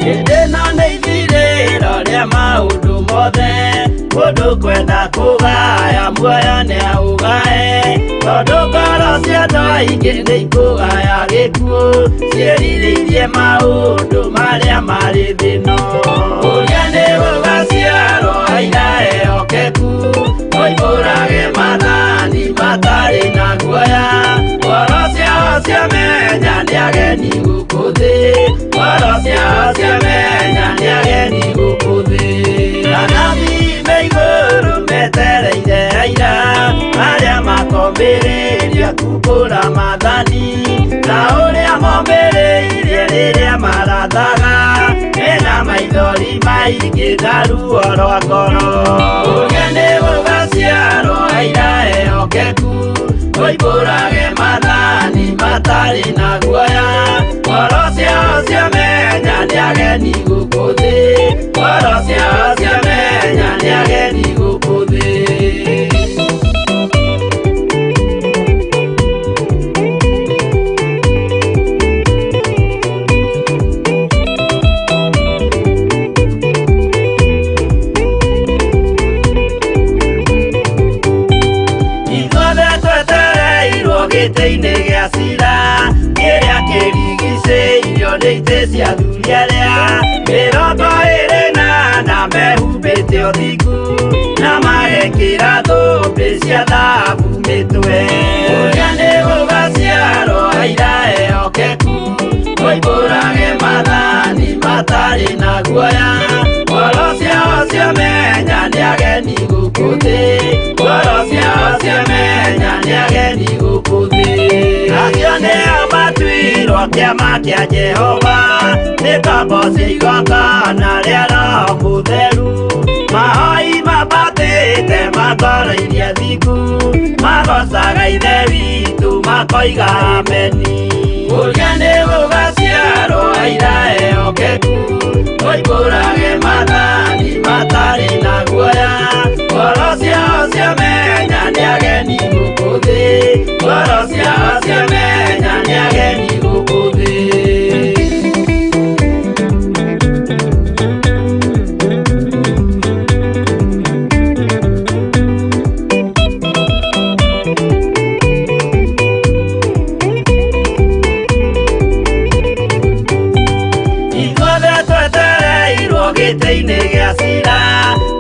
Hĩndĩ ĩno nĩ ithirĩro rĩa maũndũ mothe, mũndũ kwenda kũgaya muoyo nĩ aũgae, tondũ ngoro cia andũ aingĩ nĩ ikũgaya gĩkuũ, ciĩrirĩirie maũndũ marĩa marĩ thĩ ĩno. Ũrĩa nĩ gũgaciarwo aira ehokeku, moimbũrage maathani matarĩ na guoya, ngoro ciao ciamenya nĩ ageni gũkũ thĩ, ngoro ciao ciamenya nĩ ageni gũkũ thĩ. Anabii me igũrũ metereire aira, arĩa makombĩrĩria kumbũra maathani, ta ũrĩa mombĩrĩirie rĩrĩa marathaga, mena maithori maingĩ na ruo rwa ngoro. Ũrĩa nĩ gũgaciarwo aira ehokeku, moimbũrage maathani matarĩ na guoya, ngoro ciao ciamenya nĩ ageni gũkũ thĩ, ngoro ciao ciamenya nĩ ageni gũkũ thĩ. Ithuothe twetereirwo gĩtĩ-inĩ gĩa cira, kĩrĩa kĩrigicĩirio nĩ itĩ cia athuri arĩa 24 mehumbĩte ũthingu, na magekĩra thũmbĩ cia thahabu mĩtwe. Ũrĩa nĩ gũgaciarwo aira ehokeku, moimbũrage maathani matarĩ na guoya, ngoro ciao ciamenya nĩ ageni gũkũ thĩ, ngoro ciao ciamenya nĩ ageni gũkũ thĩ. Acio nĩo matuirwo kĩama kĩa Jehova, nĩ ngombo cia igongona rĩa Roho Mũtheru, mahoi mambatĩte makoro iria thingu, magocaga Ithe witũ makoiga ameni. Ũrĩa nĩ gũgaciarwo aira ehokeku, moimbũrage maathani matarĩ na guoya, ngoro ciao ciamenya nĩ ageni gũkũ thĩ, ngoro ciao ciamenya nĩ ageni gũkũ thĩ. Ithuothe twetereirwo gĩtĩ-inĩ gĩa cira,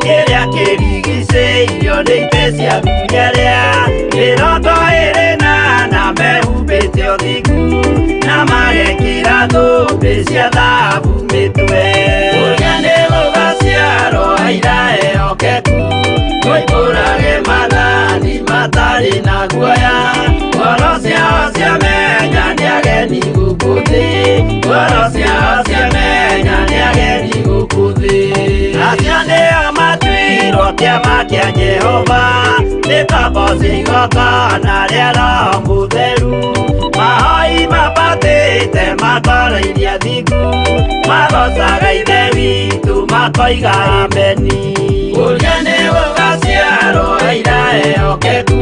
kĩrĩa kĩrigicĩirio nĩ itĩ cia athuri arĩa 24 mehumbĩte ũthingu, na magekĩra thũmbĩ cia thahabu mĩtwe. Ũrĩa nĩ gũgaciarwo aira ehokeku, moimbũrage maathani matarĩ na guoya, ngoro ciao ciamenya nĩ ageni gũkũ thĩ, ngoro ciao ciamenya nĩ ageni gũkũ thĩ. Acio nĩo matuirwo kĩama kĩa Jehova, nĩ ngombo cia igongona rĩa Roho Mũtheru, mahoi mambatĩte makoro iria thingu, magocaga Ithe witũ makoiga ameni. Ũrĩa nĩ gũgaciarwo aira ehokeku,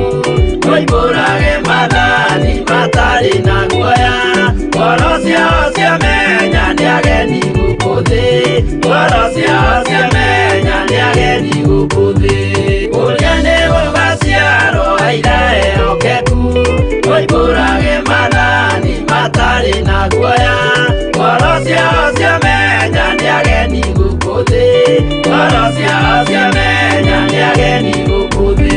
moimbũrage maathani matarĩ na guoya, ngoro ciao ciamenya nĩ ageni gũkũ thĩ, ngoro ciao ciamenya nĩ ageni gũkũ thĩ. Ũrĩa nĩ gũgaciarwo aira ehokeku, moimbũrage maathani matarĩ na guoya, ngoro ciao ciamenya nĩ ageni gũkũ thĩ, ngoro ciao ciamenya nĩ ageni gũkũ thĩ.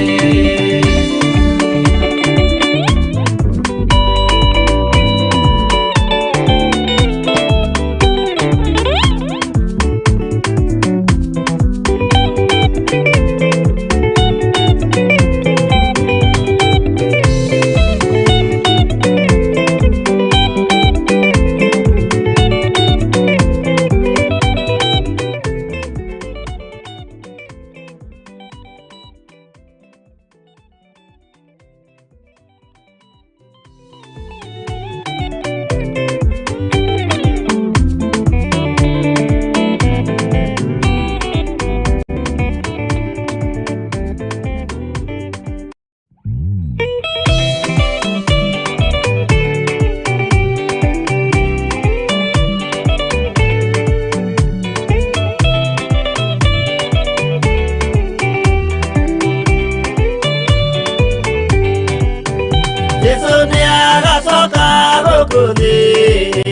Jesu nĩagacoka gũkũ thĩ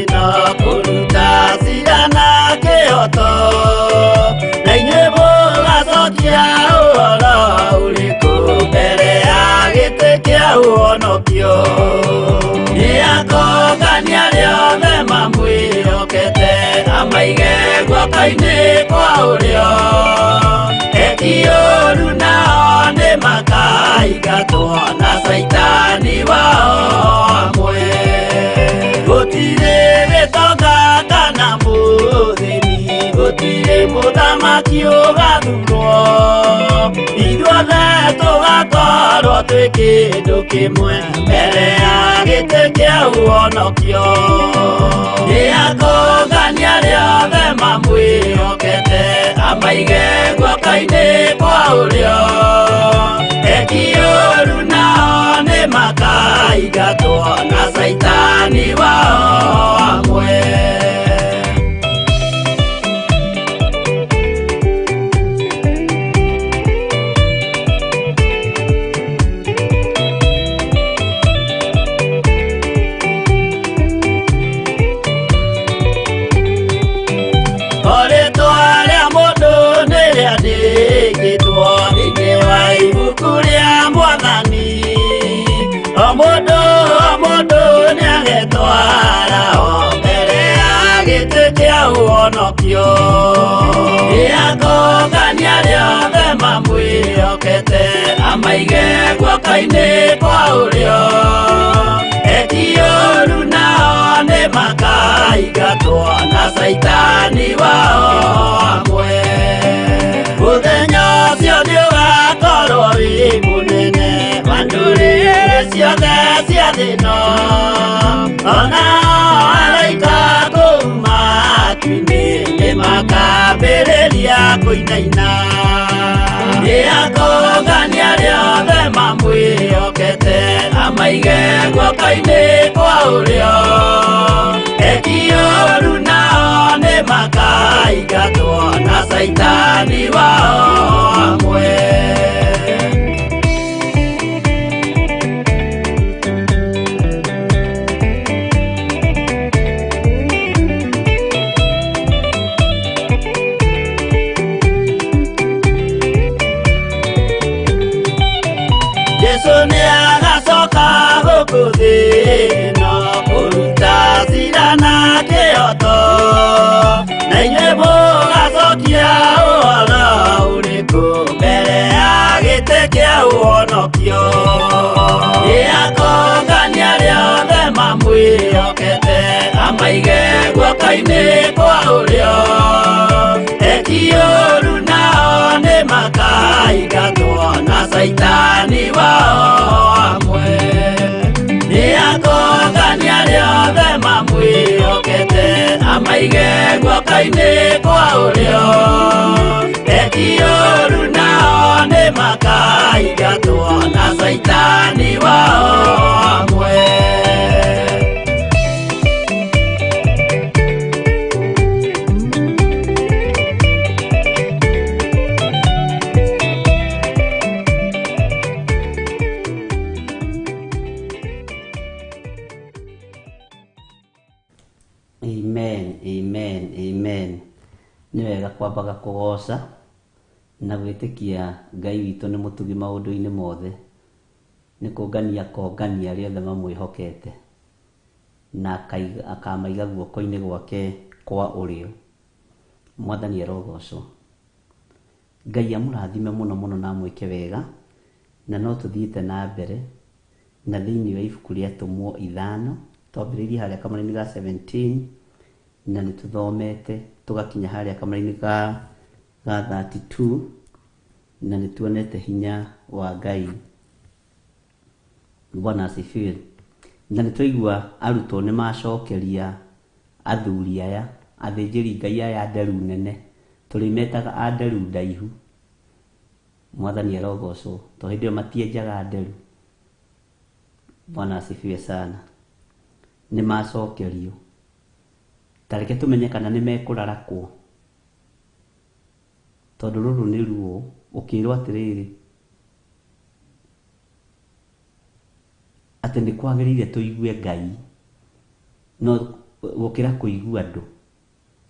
ĩno kũruta cira na kĩhoto, na inyuĩ mũgacokia ũhoro ũrĩkũ mbere ya gĩtĩ kĩa ũhonokio. Nĩakongania arĩa othe mamwĩhokete, amaige guoko-inĩ kwa ũrĩo. Eki ũũru nao nĩmakaingatwo na caitani wao hamwe. Gũtirĩ gĩtonga kana mũthĩni, gũtirĩ mũthamaki ũgathurwo. Ithuothe tũgakorwo twĩ kĩndũ kĩmwe mbere ya gĩtĩ kĩa ũhonokio. Nĩakongania arĩa othe mamwĩhokete, amaige guoko-inĩ kwa ũrĩo. Eki ũũru nao nĩmakaingatwo na caitani wao hamwe. O rĩtwa rĩa mũndũ nĩrĩandĩkĩtwo thĩinĩ wa ibuku rĩa Mwathani. O mũndũ o mũndũ nĩagetwara o mbere ya gĩtĩ kĩa ũhonokio. Nĩakongania arĩa othe mamwĩhokete, amaige guoko-inĩ kwa ũrĩo. Eki ũũru nao nĩmakaingatwo na caitani wao hamwe. Mũthenya ũcio nĩũgakorwo wĩ mũnene wa ndũrĩrĩ ciothe cia thĩ ĩno. Ona araika kũu matu-inĩ nĩmakambĩrĩria kũinaina. Nĩakongania arĩa othe mamwĩhokete, amaige guoko-inĩ kwa ũrĩo. Eki ũũru nao nĩmakaingatwo na caitani wao hamwe. Jesu nĩagacoka gũkũ thĩ ĩno kũruta cira na kĩhoto, na inyuĩ mũgacokia ũhoro ũrĩkũ mbere ya gĩtĩ kĩa ũhonokio. Nĩakongania arĩa othe mamwĩhokete, amaige guoko-inĩ kwa ũrĩo. Eki ũũru nao nĩmakaingatwo na caitani wao hamwe. Nĩakongania arĩa othe mamwĩhokete, amaige guoko-inĩ kwa ũrĩo. Eki ũũru nao nĩmakaingatwo na caitani wao hamwe. Amen, amen, amen. Nĩ wega kwambaga kũgoca na gwĩtĩkia Ngai witũ nĩ mũtugi maũndũ-inĩ mothe. Nĩ kũngania kongania arĩa othe mamwĩhokete na akamaiga guoko-inĩ gwake kwa ũrĩo. Mwathani arogocwo. Ngai amũrathime mũno mũno na amwĩke wega, na no tũthiĩte na mbere na thĩinĩ wa ibuku rĩa Atũmwo ithano, twambĩrĩirie harĩa kamũraini ga 17 na nĩ tũthomete tũgakinya harĩa kamũraini ga 32 na nĩ tuonete hinya wa Ngai. Bwana asifiwe. Na nĩ twaigua arutwo nĩ macokeria athuri aya, athĩnjĩri Ngai aya nderu nene, tũrĩmetaga a nderu ndaihu. Mwathani arogocwo, to hĩndĩ ĩyo matienjaga nderu. Bwana asifiwe sana. Nĩ macokerio. Ta reke tũmenye kana nĩ mekũrarakwo, tondũ rũrũ nĩ ruo ũkĩrwo atĩrĩrĩ, Atĩ nĩ kwagĩrĩire tũigue Ngai no gũkĩra kũigua andũ,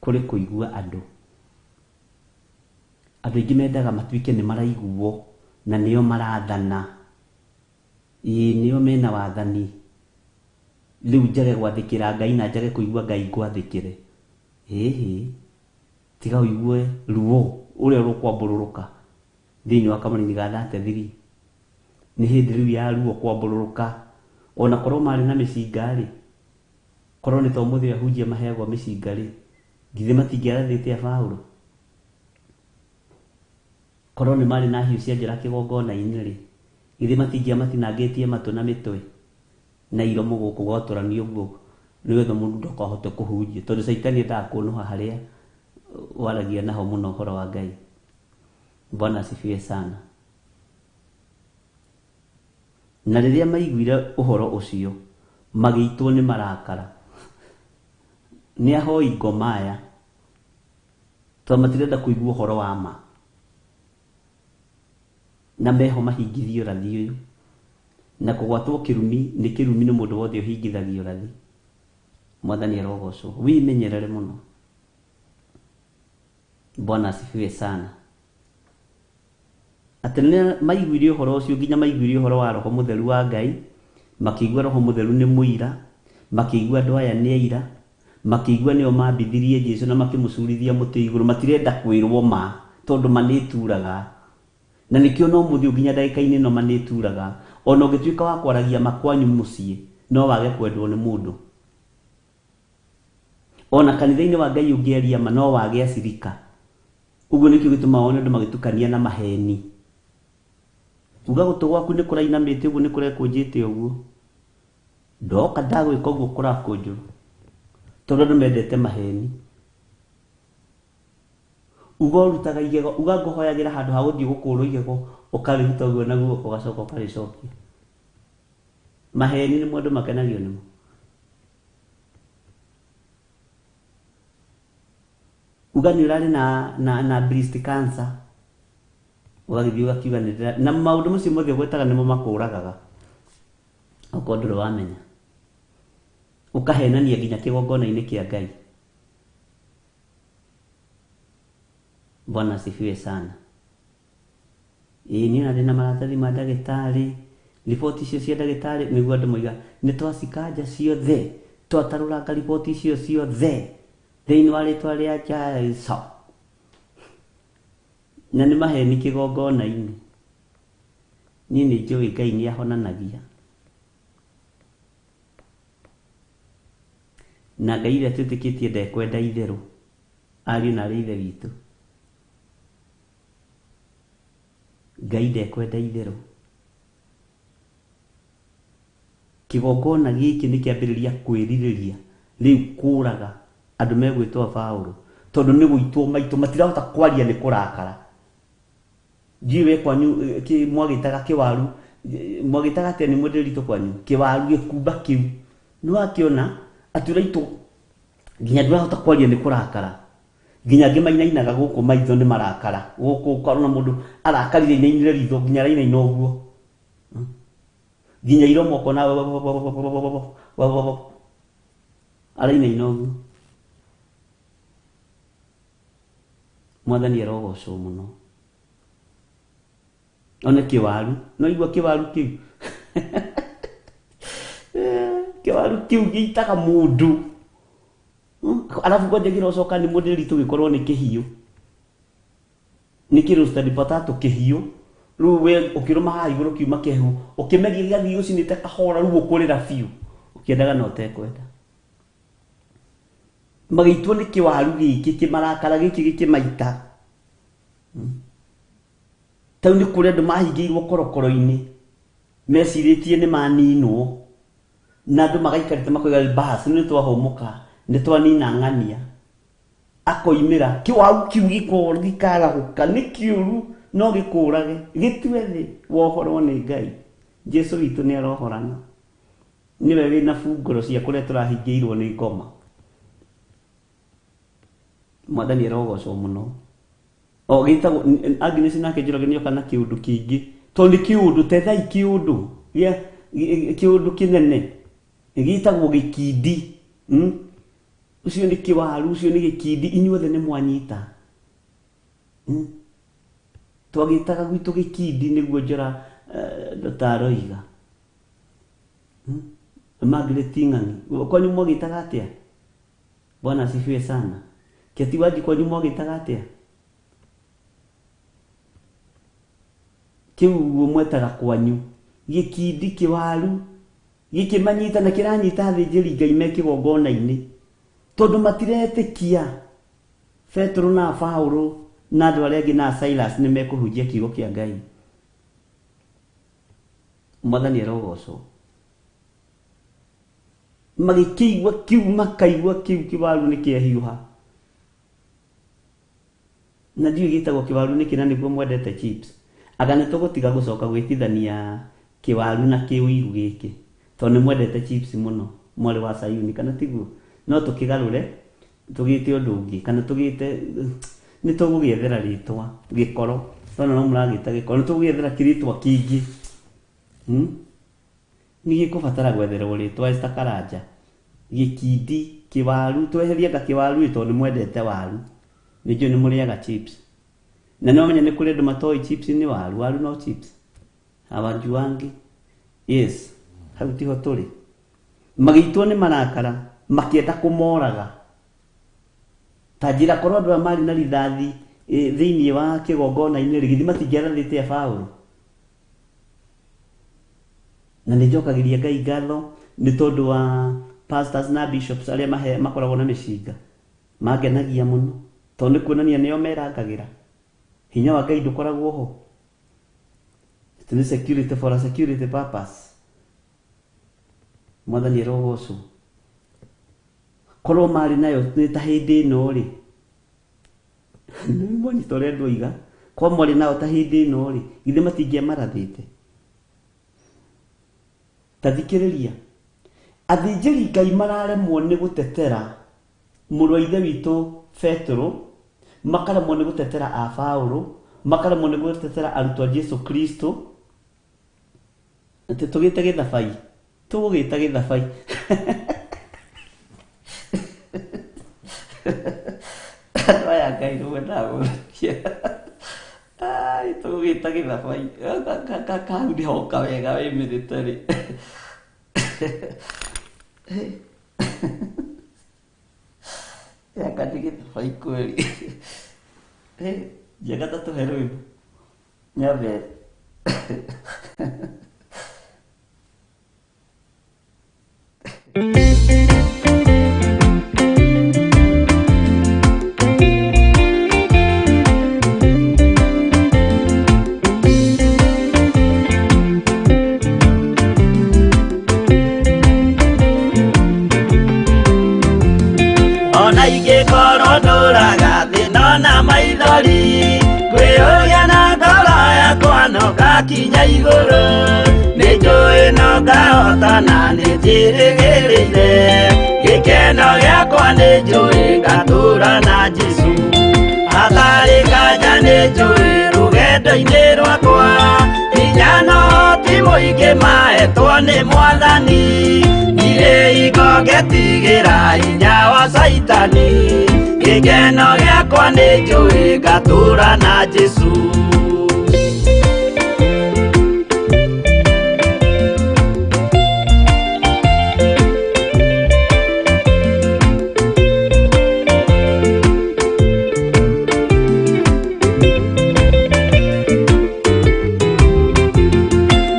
kũrĩ kũigua andũ. Andũ aingĩ mendaga matuĩke nĩ maraiguo na nĩo marathana, ĩĩ nĩo mena wathani. Rĩu njage gwathĩkĩra Ngai na njage kũigua Ngai ngwathĩkĩre. Ĩhĩ, tiga ũigue ruo ũrĩa rũkwambũrũrũka thĩinĩ wa kamũraini ga 33. Nĩ hĩndĩ rĩu ya ruo kwambũrũrũka. Ona korwo marĩ na mĩcinga rĩ, korwo nĩ ta ũmũthĩ ahunjia maheagwo mĩcinga rĩ, githĩ matingĩarathĩte a Paũlũ? Korwo nĩ marĩ na hiũ cia njora kĩgongona-inĩ rĩ, githĩ matingĩamatinangĩtie matũ na mĩtwe na iromo gũkũ gwatũranio ũguo nĩgetha mũndũ ndakahote kũhunjia, tondũ caitani endaga kũnũha harĩa waragia naho mũno ũhoro wa Ngai. Bwana asifiwe sana. Na rĩrĩa maiguire ũhoro ũcio, magĩitwo nĩ marakara. Nĩ ahoi ngoma aya, tondũ matirenda kũigua ũhoro wa ma. Na meho mahingithie ũrathi ũyũ. Na kũgwatwo kĩrumi nĩ kĩrumi nĩ mũndũ wothe ũhingithagia ũrathi. Mwathani arogocwo. Wĩmenyerere mũno. Bwana asifiwe sana. Atĩ rĩrĩa maiguire ũhoro ũcio, nginya maiguire ũhoro wa Roho Mũtheru wa Ngai, makĩigua Roho Mũtheru nĩ mũira, makĩigua andũ aya nĩ aira, makĩigua nĩo mambithirie Jesu na makĩmũcurithia mũtĩ igũrũ, matirenda kwĩrwo ma, tondũ ma nĩ ĩturaga. Na nĩkĩo no mũthĩ ũyũ nginya ndagĩka-inĩ ĩno ma nĩ ĩturaga. Ona ũngĩtuĩka wa kwaragia ma kwanyu mũciĩ, no wage kwendwo nĩ mũndũ. Ona kanitha-inĩ wa Ngai ũngĩaria ma no wage acirika. Ũguo nĩkĩo gĩtũmaga wone andũ magĩtukania na maheni. Uga gũtũ gwaku nĩ kũrainamĩte ũguo nĩ kũrekũnjĩte ũguo. Ndoka ndagwĩka ũguo kũrakũnjwo. Tondũ andũ mendete maheni. Uga ũrutaga igego, uga ngũhoyagĩra handũ ha gũthiĩ gũkũrwo igego, ũkarĩruta ũguo na guoko ũgacoka ũkarĩcokia. Maheni nĩmo andũ makenagio nĩmo. Uga nĩ ũrarĩ na, na, na breast cancer, ũgagĩthiĩ ũgakiuga nĩ ndĩra, na maũndũ macio mothe ũgwetaga nĩmo makũragaga, okorwo ndũrĩ wamenya. Ũkahenania nginya kĩgongona-inĩ kĩa Ngai. Bwana asifiwe sana. Ĩĩ niĩ ona ndĩna maratathi ma ndagĩtarĩ, riboti icio cia ndagĩtarĩ nĩguo andũ moiga nĩ twacikanja ciothe, twatarũranga riboti icio ciothe thĩinĩ wa rĩtwa rĩa Jesũ. Na nĩ maheni kĩgongona-inĩ. Niĩ nĩ njũĩ Ngai nĩ ahonanagia. Na Ngai ũrĩa twĩtĩkĩtie ndekwenda itherũ, ariũ na arĩ ithe witũ. Ngai ndekwenda itherũ. Kĩgongona gĩkĩ nĩ kĩambĩrĩria kwĩrirĩria rĩu kũraga andũ megwĩtwo Paũlũ, tondũ nĩ gũitwo maitũ, matirahota kwaria nĩ kũrakara. Ndiũĩ we kwanyu mwagĩtaga kĩwaru, mwagĩtaga atĩa nĩ mwenderi kwanyu, kĩwaru gĩkumba kĩu. Nĩ wakĩona atĩ ũraitwo nginya ndũrahota kwaria nĩ kũrakara. Nginya angĩ mainainaga gũkũ maitho nĩ marakara. Gũkũ ũkarona mũndũ arakarire ainainire ritho nginya arainaina ũguo. Nginya iromo ũkona arainaina ũguo. Mwathani arogocwo mũno. One kĩwaru, no igua kĩwaru kĩu. Kĩwaru kĩu gĩitaga mũndũ. Alafu kwanja kĩrocoka nĩ mũndũ ritũ gĩkorwo nĩ kĩhiũ. Nĩ kĩ roasted potato kĩhiũ. Rĩu we ũkĩrũma haha igũrũ kiuma kĩhehu, ũkĩmeria gĩgathiĩ gũcinĩte kahora rĩu ũkũrĩra biũ. Ũkĩendaga na ũtekwenda. Magĩitwo nĩ kĩwaru gĩkĩ, kĩmarakara gĩkĩ gĩkĩmaita. Tau nĩ kũrĩ andũ mahingĩirwo korokoro-inĩ, mecirĩtie nĩ maninwo, na andũ magaikarĩte makoiga bas nĩ twahũmũka, nĩ twanina ng'ania. Akoimĩra, kĩwaru kĩu gĩkarahũka, nĩ kĩũru no gĩkũrage, gĩtue thĩ, wohorwo nĩ Ngai. Jesu witũ nĩ arohorana. Nĩwe wĩna bungũro cia kũrĩa tũrahingĩirwo nĩ ngoma. Mwathani arogocwo mũno. O gĩtagwo Agnes nake Njoroge nĩoka na kĩũndũ kĩngĩ, tondũ nĩ kĩũndũ, tethai kĩũndũ gĩa Kĩũndũ kĩnene gĩtagwo gĩkindi. Ũcio nĩ kĩwaru, ũcio nĩ gĩkindi, inyuothe nĩ mwanyita. Twagĩtaga gwitũ gĩkindi nĩguo Njora Ndota aroiga. Margaret Ng'ang'i, kwanyu mwagĩtaga atĩa? Bwana asifiwe sana. Keti Wanji, kwanyu mwagĩtaga atĩa? Kĩu ũguo mwetaga kwanyu gĩkindi, kĩwaru gĩkĩmanyita na kĩranyita athĩnjĩri Ngai me kĩgongona-inĩ, tondũ matiretĩkia Petero na Paulo na andũ arĩa angĩ na Silas nĩ mekũhunjia kiugo kĩa Ngai. Mwathani arogocwo. Magĩkĩigua kĩu, makaigua kĩu kĩwaru nĩ kĩahiũha, na ndiũĩ gĩtagwo kĩwaru nĩkĩ, na nĩguo mwendete chips. Anga nĩ tũgũtiga gũcoka gwĩtithania kĩwaru na kĩũiru gĩkĩ, tondũ nĩ mwendete chips mũno, mwarĩ wa Sayuni, kana tiguo? No tũkĩgarũre tũgĩte ũndũ ũngĩ, kana tũgĩte, nĩ tũgũgĩethera rĩtwa gĩkoro, tondũ no mũragĩta gĩkoro, nĩ tũgũgĩethera kĩrĩtwa kĩngĩ. Nĩ gĩkũbatara gwetherwo rĩtwa. Esther Karanja, gĩkindi, kĩwaru, tweherie anga kĩwaru ĩ, tondũ nĩ mwendete waru, nĩ njũĩ nĩ mũrĩaga chips, na nĩ wamenya nĩ kũrĩ andũ matoĩ chips nĩ waru, waru no chips hawajuangi. Yes, hau tiho tũrĩ. Magĩitwo nĩ marakara, makĩenda kũmoraga. Ta njĩra, korwo andũ aya marĩ na rithathi thĩinĩ wa kĩgongona-inĩ rĩ, githĩ matingĩarathĩte a Paũlũ? Na nĩ njokagĩria Ngai ngatho nĩ tondũ wa pastors na bishops arĩa mahe makoragwo na mĩcinga, mangenagia mũno, tondũ nĩ kuonania nĩo merangagĩra. Hinya wa Ngai ndũkoragwo ho. Nĩ security for a security purpose. Mwathani arogocwo. Korwo marĩ nayo nĩ ta hĩndĩ ĩno rĩ, mwanyita ũrĩa ndoiga, korwo mwarĩ nao ta hĩndĩ ĩno rĩ, githĩ matingĩamarathĩte? Ta thikĩrĩria, athĩnjĩri Ngai mararemwo nĩ gũtetera mũrũ wa ithe witũ Petero, makaremwo nĩ gũtetera a Paũlũ, makaremwo nĩ gũtetera arutwo a Jesu Kristo. Atĩ tũgĩte gĩthabai, tũgũgĩta gĩthabai. Andũ aya Ngai rĩmwe ndagũthũkia. Ai, tũgũgĩta gĩthabai. Kau nĩ hoka wega wĩ military. Anga nĩ gĩthabai kweli. Njega, ta tũhe rwĩmbo nyambe. Ona ingĩkorwo ndũraga thĩna na maithori, kwĩyũria na ngoro yakwa no ngakinya igũrũ, nĩ njũĩ no ngahotana, nĩ njĩrĩgĩrĩire gĩkeno gĩakwa, nĩ njũĩ ngatũra na Jesũ hatarĩ nganja, nĩ njũĩ rũgendo-inĩ rwakwa hinya no ti mũingĩ maetwo nĩ Mwathani, ndirĩ hingo ngetigĩra hinya wa Caitani, gĩkeno gĩakwa nĩ njũĩ ngatũra na Jesũ.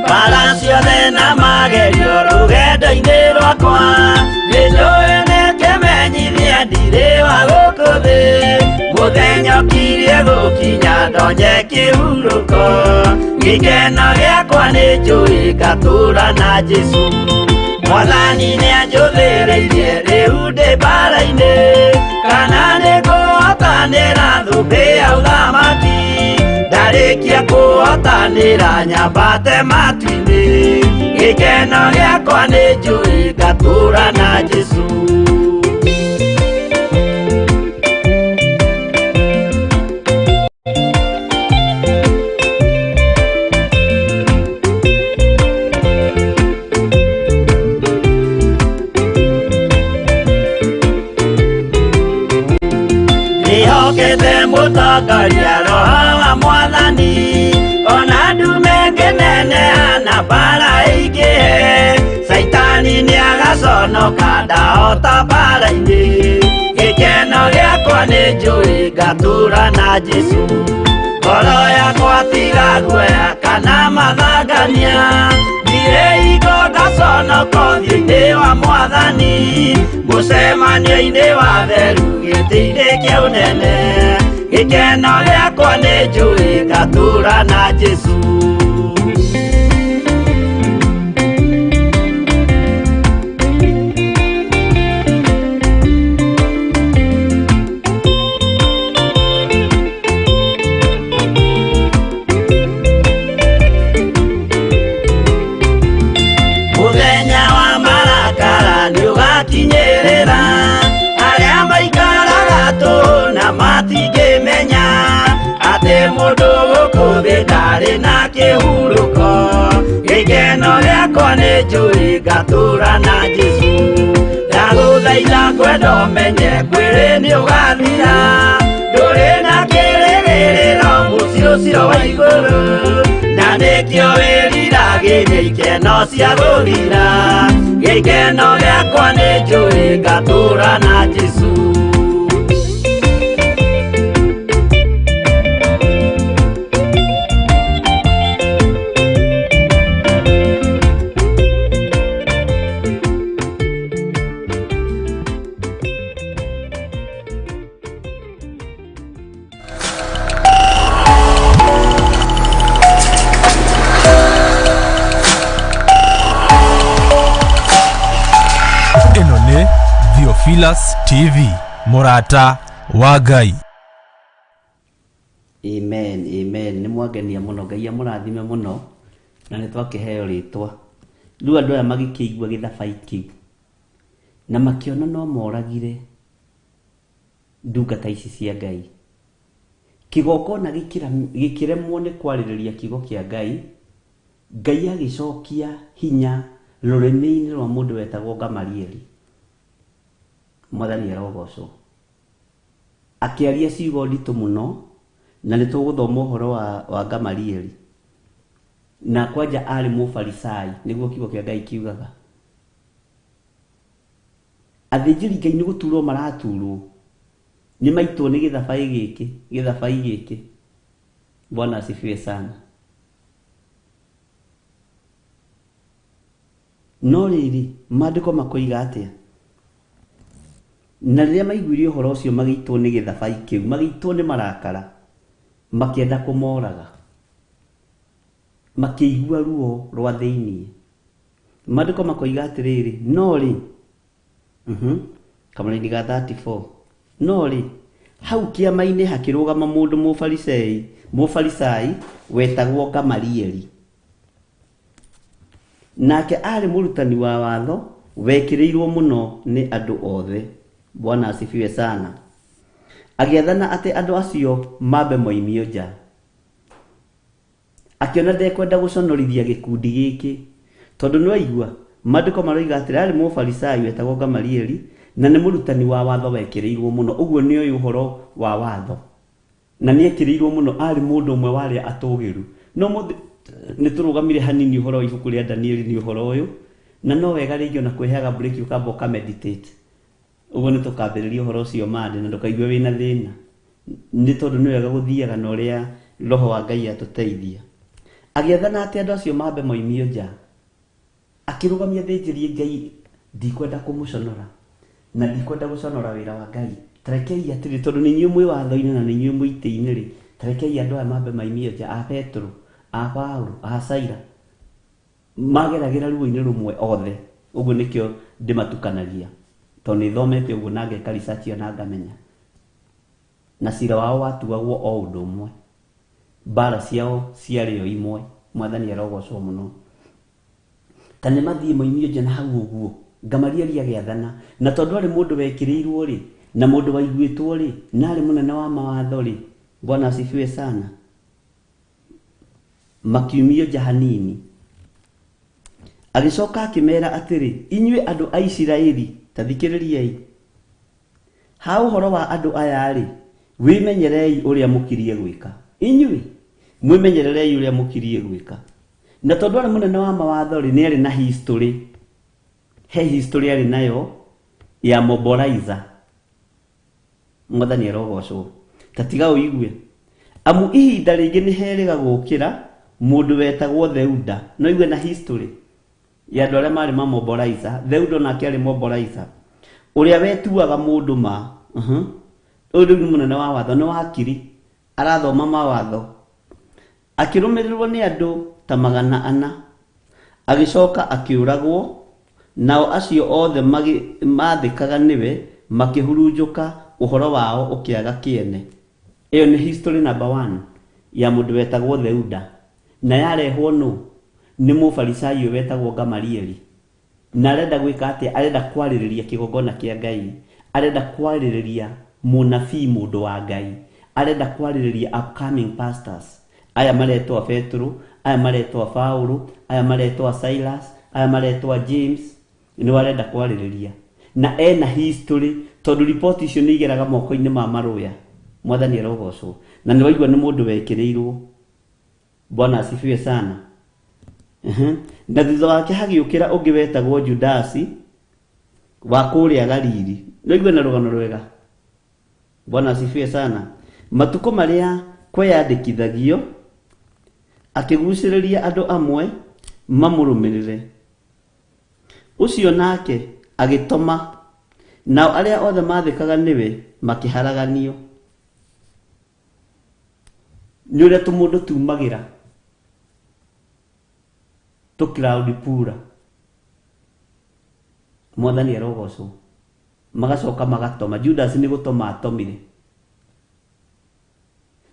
Mbara ciothe na magerio rũgendo-inĩ rwakwa, nĩ njũĩ nĩ kĩmenyithia ndirĩ wa gũkũ thĩ, mũthenya ũkirie gũkinya ndonye kĩhurũko, gĩkeno gĩakwa nĩ njũĩ ngatũra na Jesũ. Mwathani nĩ anjũthĩrĩirie rĩu ndĩ mbara-inĩ, kana nĩ ngũhotanĩra thũmbĩ ya ũthamaki, ndarĩkia kũhotanĩra nyambate matu-inĩ, gĩkeno gĩakwa nĩ njũĩ ngatũra na Jesũ. Agũtongoria roho wa mwathani ona ndume ngĩneneha na mbara ĩingĩhe Caitani nĩagaconoka ndahota mbara-inĩ gĩkeno gĩakwa nĩ njũĩ ngatũra na Jesũ ngoro yakwa tiga guoya kana mathangania ndirĩ hingo ngaconoka ũthiũ-inĩ wa mwathani mũcemanio-inĩ wa theru gĩtĩ-inĩ kĩa ũnene gĩkeno gĩakwa nĩ njũĩ ngatũra na Jesũ. Mũthenya wa marakara nĩũgakinyĩrĩra arĩa maikaraga tũhũ na matingĩmenya atĩ mũndũ gũkũ thĩ ndarĩ na kĩhurũko gĩkeno gĩakwa nĩ njũĩ ngatũra na Jesũ ndagũthaitha ngwenda ũmenye mwĩrĩ nĩũgathira ndũrĩ na kĩrĩgĩrĩro mũciĩ ũcio wa igũrũ na nĩkĩo wĩriragĩria ikeno cia gũthira gĩkeno gĩakwa nĩ njũĩ ngatũra na Jesũ. Ĩno nĩ Theophilus TV, mũrata wa Ngai. Amen, amen. Nĩ mwangenia mũno, Ngai amũrathime mũno na nĩ twakĩheo rĩtwa. Rĩu andũ aya magĩkĩigua gĩthabai kĩu na makĩona no moragire ndungata ici cia Ngai. Kĩgongona gĩkĩremwo nĩ kwarĩrĩria kiugo kĩa Ngai, Ngai agĩcokia hinya rũrĩmĩ-inĩ rwa mũndũ wetagwo Gamalieli. Mwathani arogocwo. Akĩaria ciugo nditũ mũno na nĩ tũgũthoma ũhoro wa Gamalieli. Na kwanja arĩ mũfarisai nĩguo kiugo kĩa Ngai kiugaga. Athĩnjĩri Ngai nĩ gũturwo maraturwo nĩ maitwo nĩ gĩthabai gĩkĩ, gĩthabai gĩkĩ. Bwana asifiwe sana. No rĩrĩ, maandĩko makoiga atĩa? Na rĩrĩa maiguire ũhoro ũcio magĩitwo nĩ gĩthabai kĩu, magĩitwo nĩ marakara, makĩenda kũmoraga. Makĩigua ruo rwa thĩiniĩ. Maandĩko makoiga atĩrĩrĩ, no rĩ, kamũraini ga 34, no rĩ, hau kĩama-inĩ hakĩrũgama mũndũ mũfarisai wetagwo Gamalieli. Nake arĩ mũrutani wa watho wekĩrĩirwo mũno nĩ andũ othe. Bwana asifiwe sana. Agĩathana atĩ andũ acio mambe moimio nja. Akĩona ndekwenda gũconorithia gĩkundi gĩkĩ tondũ nĩwaigua maandĩko maroiga atĩrĩ arĩ mũfarisai wetagwo Gamalieli na nĩ mũrutani wa watho wekĩrĩirwo mũno. Ũguo nĩoĩ ũhoro wa watho na nĩekĩrĩirwo mũno, arĩ mũndũ ũmwe wa arĩa atũgĩru. No mũthĩ nĩ tũrũgamire hanini ũhoro wa ibuku rĩa Danieli nĩ ũhoro ũyũ, na no wega rĩngĩ ona kwĩheaga break ũkamba ũka meditate. Ũguo nĩ tũkambĩrĩria ũhoro ũcio mande na ndũkaigue wĩna thĩna, nĩ tondũ nĩ wega gũthiaga na ũrĩa roho wa Ngai atũteithia. Agĩathana atĩ andũ acio mambe moimio nja. Akĩrũgamia athĩnjĩri Ngai, ndikwenda kũmũconora na ndikwenda gũconora wĩra wa Ngai. Tarekei atĩrĩ, tondũ nĩ inyuĩ mwĩ watho-inĩ na nĩ inyuĩ mwĩ itĩ-inĩ rĩ, tarekei andũ aya mambe maimio nja, a Petero, a Paulo, a Saira, mageragĩra ruo-inĩ rũmwe othe. Ũguo nĩkĩo ndĩmatukanagia, tondũ nĩ thomete ũguo na ngeka research ĩyo na ngamenya. Na cira wao watuagwo o ũndũ ũmwe, mbara ciao ciarĩ o imwe. Mwathani arogocwo mũno. Ta nĩ mathiĩ moimio nja na hau ũguo Gamalieli agĩathana, na tondũ arĩ mũndũ wekĩrĩirwo rĩ, na mũndũ waiguĩtwo rĩ, na arĩ mũnene wa mawatho rĩ, Bwana asifiwe sana, makiumio nja hanini. Agĩcoka akĩmera atĩrĩ, inyuĩ andũ a Isiraeli, ta thikĩrĩriai. Ha ũhoro wa andũ aya rĩ, Wĩmenyerei ũrĩa mũkirie gwĩka. Inyuĩ mwĩmenyererei ũrĩa mũkirie gwĩka. Na tondũ arĩ mũnene wa mawatho rĩ, nĩ arĩ na history. He history arĩ nayo ya mobilizer. Mwathani arogocwo. Ta tiga ũigue. Amu ihinda rĩngĩ nĩ herĩga gũkĩra mũndũ wetagwo Theuda. No igue na history ya andũ arĩa marĩ ma mobilizer. Theuda onake arĩ mobilizer. Ũrĩa wetuaga mũndũ ma. Ũyũ rĩu nĩ mũnene wa watho, nĩ wakiri. Arathoma mawatho. Akĩrũmĩrĩrwo nĩ andũ ta 400. Agĩcoka akĩũragwo, nao acio othe maathĩkaga nĩwe makĩhurunjũka, ũhoro wao ũkĩaga kĩene. Ĩyo nĩ history number 1 ya mũndũ wetagwo Theuda. Na yarehwo nũ? Nĩ mũfarisai ũyũ wetagwo Gamalieli. Na arenda gwĩka atĩa? Arenda kwarĩrĩria kĩgongona kĩa Ngai. Arenda kwarĩrĩria mũnabii mũndũ wa Ngai. Arenda kwarĩrĩria upcoming pastors. Aya maretwa Petro, aya maretwa Paulo, aya maretwa Silas, aya maretwa James. Nĩ arenda kwarĩrĩria. Na ena history, tondũ riboti icio nĩ igeraga moko-inĩ ma marũya. Mwathani arogocwo. Na nĩ waigua nĩ mũndũ wekĩrĩirwo. Bwana asifiwe sana. Na thutha wake hagĩũkĩra ũngĩ wetagwo Judasi wa kũrĩa Galili. Nĩ waigua na rũgano rwega. Bwana asifiwe sana. Matukũ marĩa kweyandĩkithagio, akĩgucĩrĩria andũ amwe mamũrũmĩrĩre. Ũcio nake agĩtoma, nao arĩa othe maathĩkaga nĩwe makĩharaganio. Nĩ ũrĩa tũmũndũ tumagĩra tũ cloud pura. Mwathani arogocwo. Magacoka magatoma. Judas nĩ gũtoma atomire.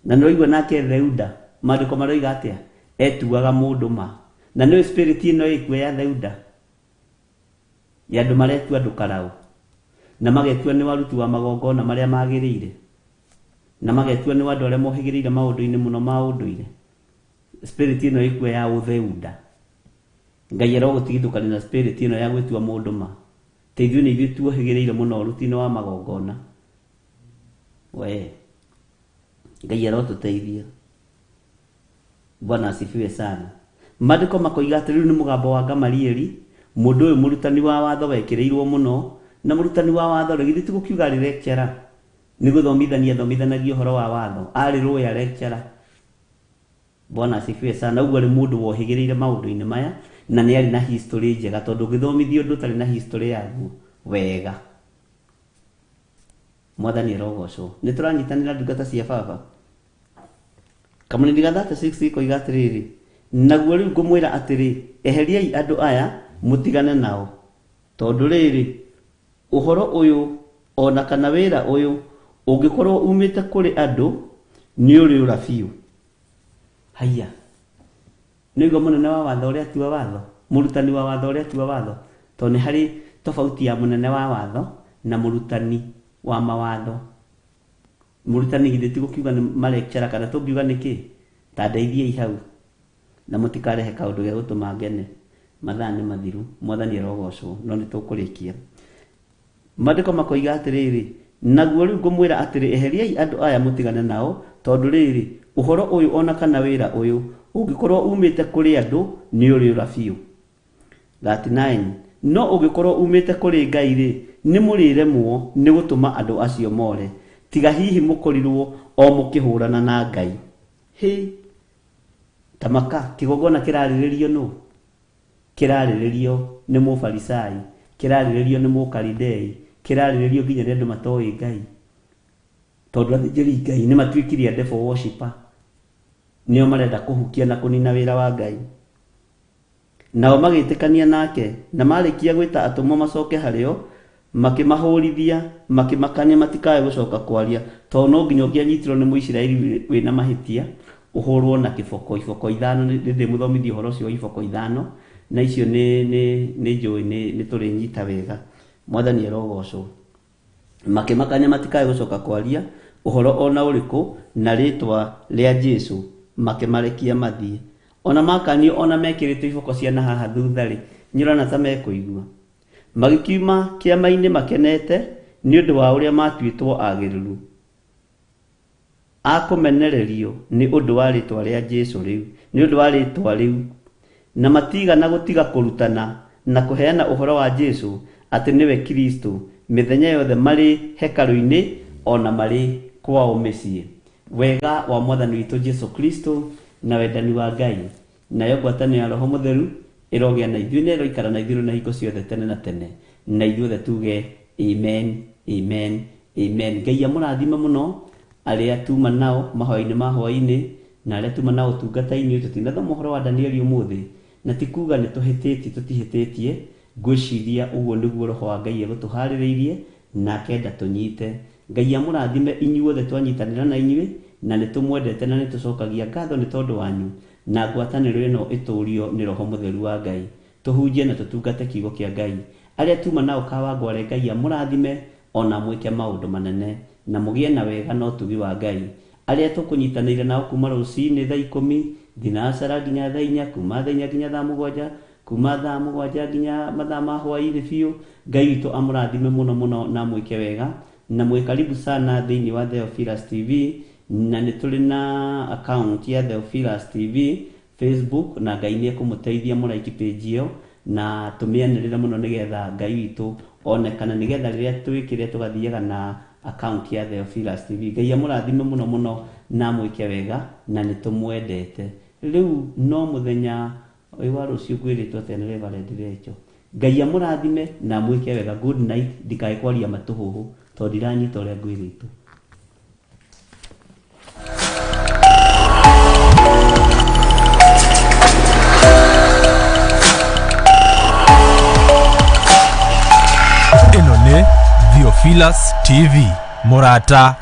Na nĩ waigua nake Theuda, maandĩko maroiga atĩa? Etuaga mũndũ ma. Na nĩwe spirit ĩno ĩkuo ya Theuda, ya andũ maretua andũ karaũ, na magetua nĩ waruti wa magongona marĩa magĩrĩire, na magetua nĩ andũ arĩa mohĩgĩrĩire maũndũ-inĩ mũno ma ũndũire. Spirit ĩno ĩkuo ya ũtheuda. Ngai arogũtigithũkania na spirit ĩno ya gwĩtua mũndũ ma. Ta ithuĩ nĩ ithuĩ tuohĩgĩrĩire mũno ũruti-inĩ wa magongona. We Ngai arotũteithia. Bwana asifiwe sana. Maandĩko makoiga atĩ rĩu nĩ mũgambo wa Gamalieli, mũndũ ũyũ mũrutani wa watho wekĩrĩirwo mũno, na mũrutani wa watho rĩ, githĩ ti gũkiuga arĩ lecturer? Nĩ gũthomithania athomithanagia ũhoro wa watho, arĩ lawyer lecturer. Bwana asifiwe sana. Ũguo arĩ mũndũ wohĩgĩrĩire maũndũ-inĩ maya, na nĩ arĩ na history njega, tondũ ũngĩthomithio ũndũ ũtarĩ na history yaguo wega. Mwathani arogocwo. Nĩ tũranyitanĩra ndungata cia baba. Kamũnini ga 36 koiga atĩrĩrĩ, naguo rĩu ngũmwĩra atĩrĩ, eheriai andũ aya mũtigane nao, tondũ rĩrĩ, ũhoro ũyũ ona kana wĩra ũyũ ũngĩkorwo umĩte kũrĩ andũ nĩ ũrĩũra biũ. Haiya, nĩguo mũnene wa watho ũrĩa atua watho, mũrutani wa watho ũrĩa atua watho, tondũ nĩ harĩ tofauti ya mũnene wa watho na mũrutani wa mawatho. Mũrutani githĩ ti gũkiuga nĩ malecturer kana tũngiuga nĩ kĩ? Ta ndeithiei hau na mũtikarehe kaũndũ ge gũtũma ngene. Mathaa nĩ mathiru, Mwathani arogocwo, no nĩ tũkũrĩkia. Maandĩko makoiga atĩrĩrĩ, naguo rĩu ngũmwĩra atĩrĩ, eheriai andũ aya mũtigane nao, tondũ rĩrĩ, ũhoro ũyũ ona kana wĩra ũyũ ũngĩkorwo umĩte kũrĩ andũ nĩ ũrĩũra biũ. 39 no ũngĩkorwo umĩte kũrĩ Ngai rĩ, nĩ mũrĩremwo nĩ gũtũma andũ acio more, tiga hihi mũkorirwo o mũkĩhũrana na Ngai. Hĩ, tamaka, kĩgongona kĩrarĩrĩrio nũ? Kĩrarĩrĩrio nĩ mũfarisai, kĩrarĩrĩrio nĩ mũkaridei, kĩrarĩrĩrio nginya nĩ andũ matoĩ Ngai. Tondũ athĩnjĩri Ngai nĩ matuĩkire a devil worshipper, nĩo marenda kũhukia na kũnina wĩra wa Ngai. Nao magĩtĩkania nake, na marĩkia gwĩta atũmwo macoke harĩo, makĩmahũrithia, makĩmakania matikae gũcoka kwaria, tondũ no nginya ũngĩanyitirwo nĩ Mũisiraeli wĩna mahĩtia, ũhũrwo na kĩboko, iboko ithano. Nĩ ndĩmũthomithia ũhoro ũcio wa iboko ithano, na icio nĩ njũĩ nĩ tũrĩnyita wega. Mwathani arogocwo. Makĩmakania matikae gũcoka kwaria ũhoro ona ũrĩkũ na rĩtwa rĩa Jesũ, makĩmarekia mathiĩ. Ona makanio ona mekĩrĩtwo iboko cia na haha thutha rĩ, nĩũrona ta mekũigua. Magĩkiuma kĩama-inĩ makenete nĩ ũndũ wa ũrĩa matuĩtwo agĩrĩru. A kũmenererio nĩ ũndũ wa rĩĩtwa rĩa Jesũ rĩu, nĩ ũndũ wa rĩĩtwa rĩu. Na matiigana gũtiga kũrutana na kũheana ũhoro wa Jesũ atĩ nĩwe Kristũ, mĩthenya yothe marĩ hekarũ-inĩ o na marĩ kwao mĩciĩ. Wega wa Mwathani witũ Jesũ Kristũ, na wendani wa Ngai, nayo ngwatanĩro ya Roho Mũtheru ĩrogĩa na ithuĩ na ĩroikara na ithuĩ rĩu na hingo ciothe tene na tene. Na ithuothe tuge amen, amen, amen. Ngai amũrathime mũno arĩa tuma nao mahoya-inĩ ma hwaĩ-inĩ na arĩa tuma nao ũtungata-inĩ. Tũtinathoma ũhoro wa Danieli ũmũthĩ, na ti kuga nĩ tũhĩtĩtie, tũtihĩtĩtie. Ngwĩciria ũguo nĩguo Roho wa Ngai egũtũharĩrĩirie na akenda tũnyite. Ngai amũrathime inyuothe twanyitanĩra na inyuĩ, na nĩ tũmwendete na nĩ tũcokagia ngatho nĩ tondũ wanyu, na ngwatanĩro ĩno ĩtũrio nĩ Roho Mũtheru wa Ngai. Tũhunjie na tũtungate kiugo kĩa Ngai. Arĩa tuma nao Kawangware, Ngai amũrathime o na mwĩke maũndũ manene, na mũgĩe na wega na ũtugi wa Ngai. Arĩa tũkũnyitanĩire nao kuma rũcinĩ thaa 10 thinacara nginya thaa 4, kuma thaa 4 nginya thaa 7, kuma thaa 7 nginya mathaa ma hwaĩ-inĩ biũ. Ngai witũ amũrathime mũno mũno na amwĩke wega, na mwĩ karibu sana thĩinĩ wa Theophilus TV, na nĩ tũrĩ na account ya Theophilus TV Facebook, na Ngai nĩ ekũmũteithia mũraiki page ĩyo na tũmĩanĩrĩre mũno nĩgetha Ngai witũ onekane, nĩgetha rĩrĩa twĩkĩre tũgathiaga na account ya Theophilus TV. Ngai amũrathime mũno mũno na amwĩke wega, na nĩ tũmwendete. Rĩu no mũthenya ũyũ wa rũciũ ngwĩrĩtwo atĩa nĩ Reverend Rachel. Ngai amũrathime na amwĩke wega. Good night. Ndikae kwaria matũhũhũ tondũ ndiranyita ũrĩa ngwĩrĩtwo. Ĩno nĩ Theophilus TV, mũrata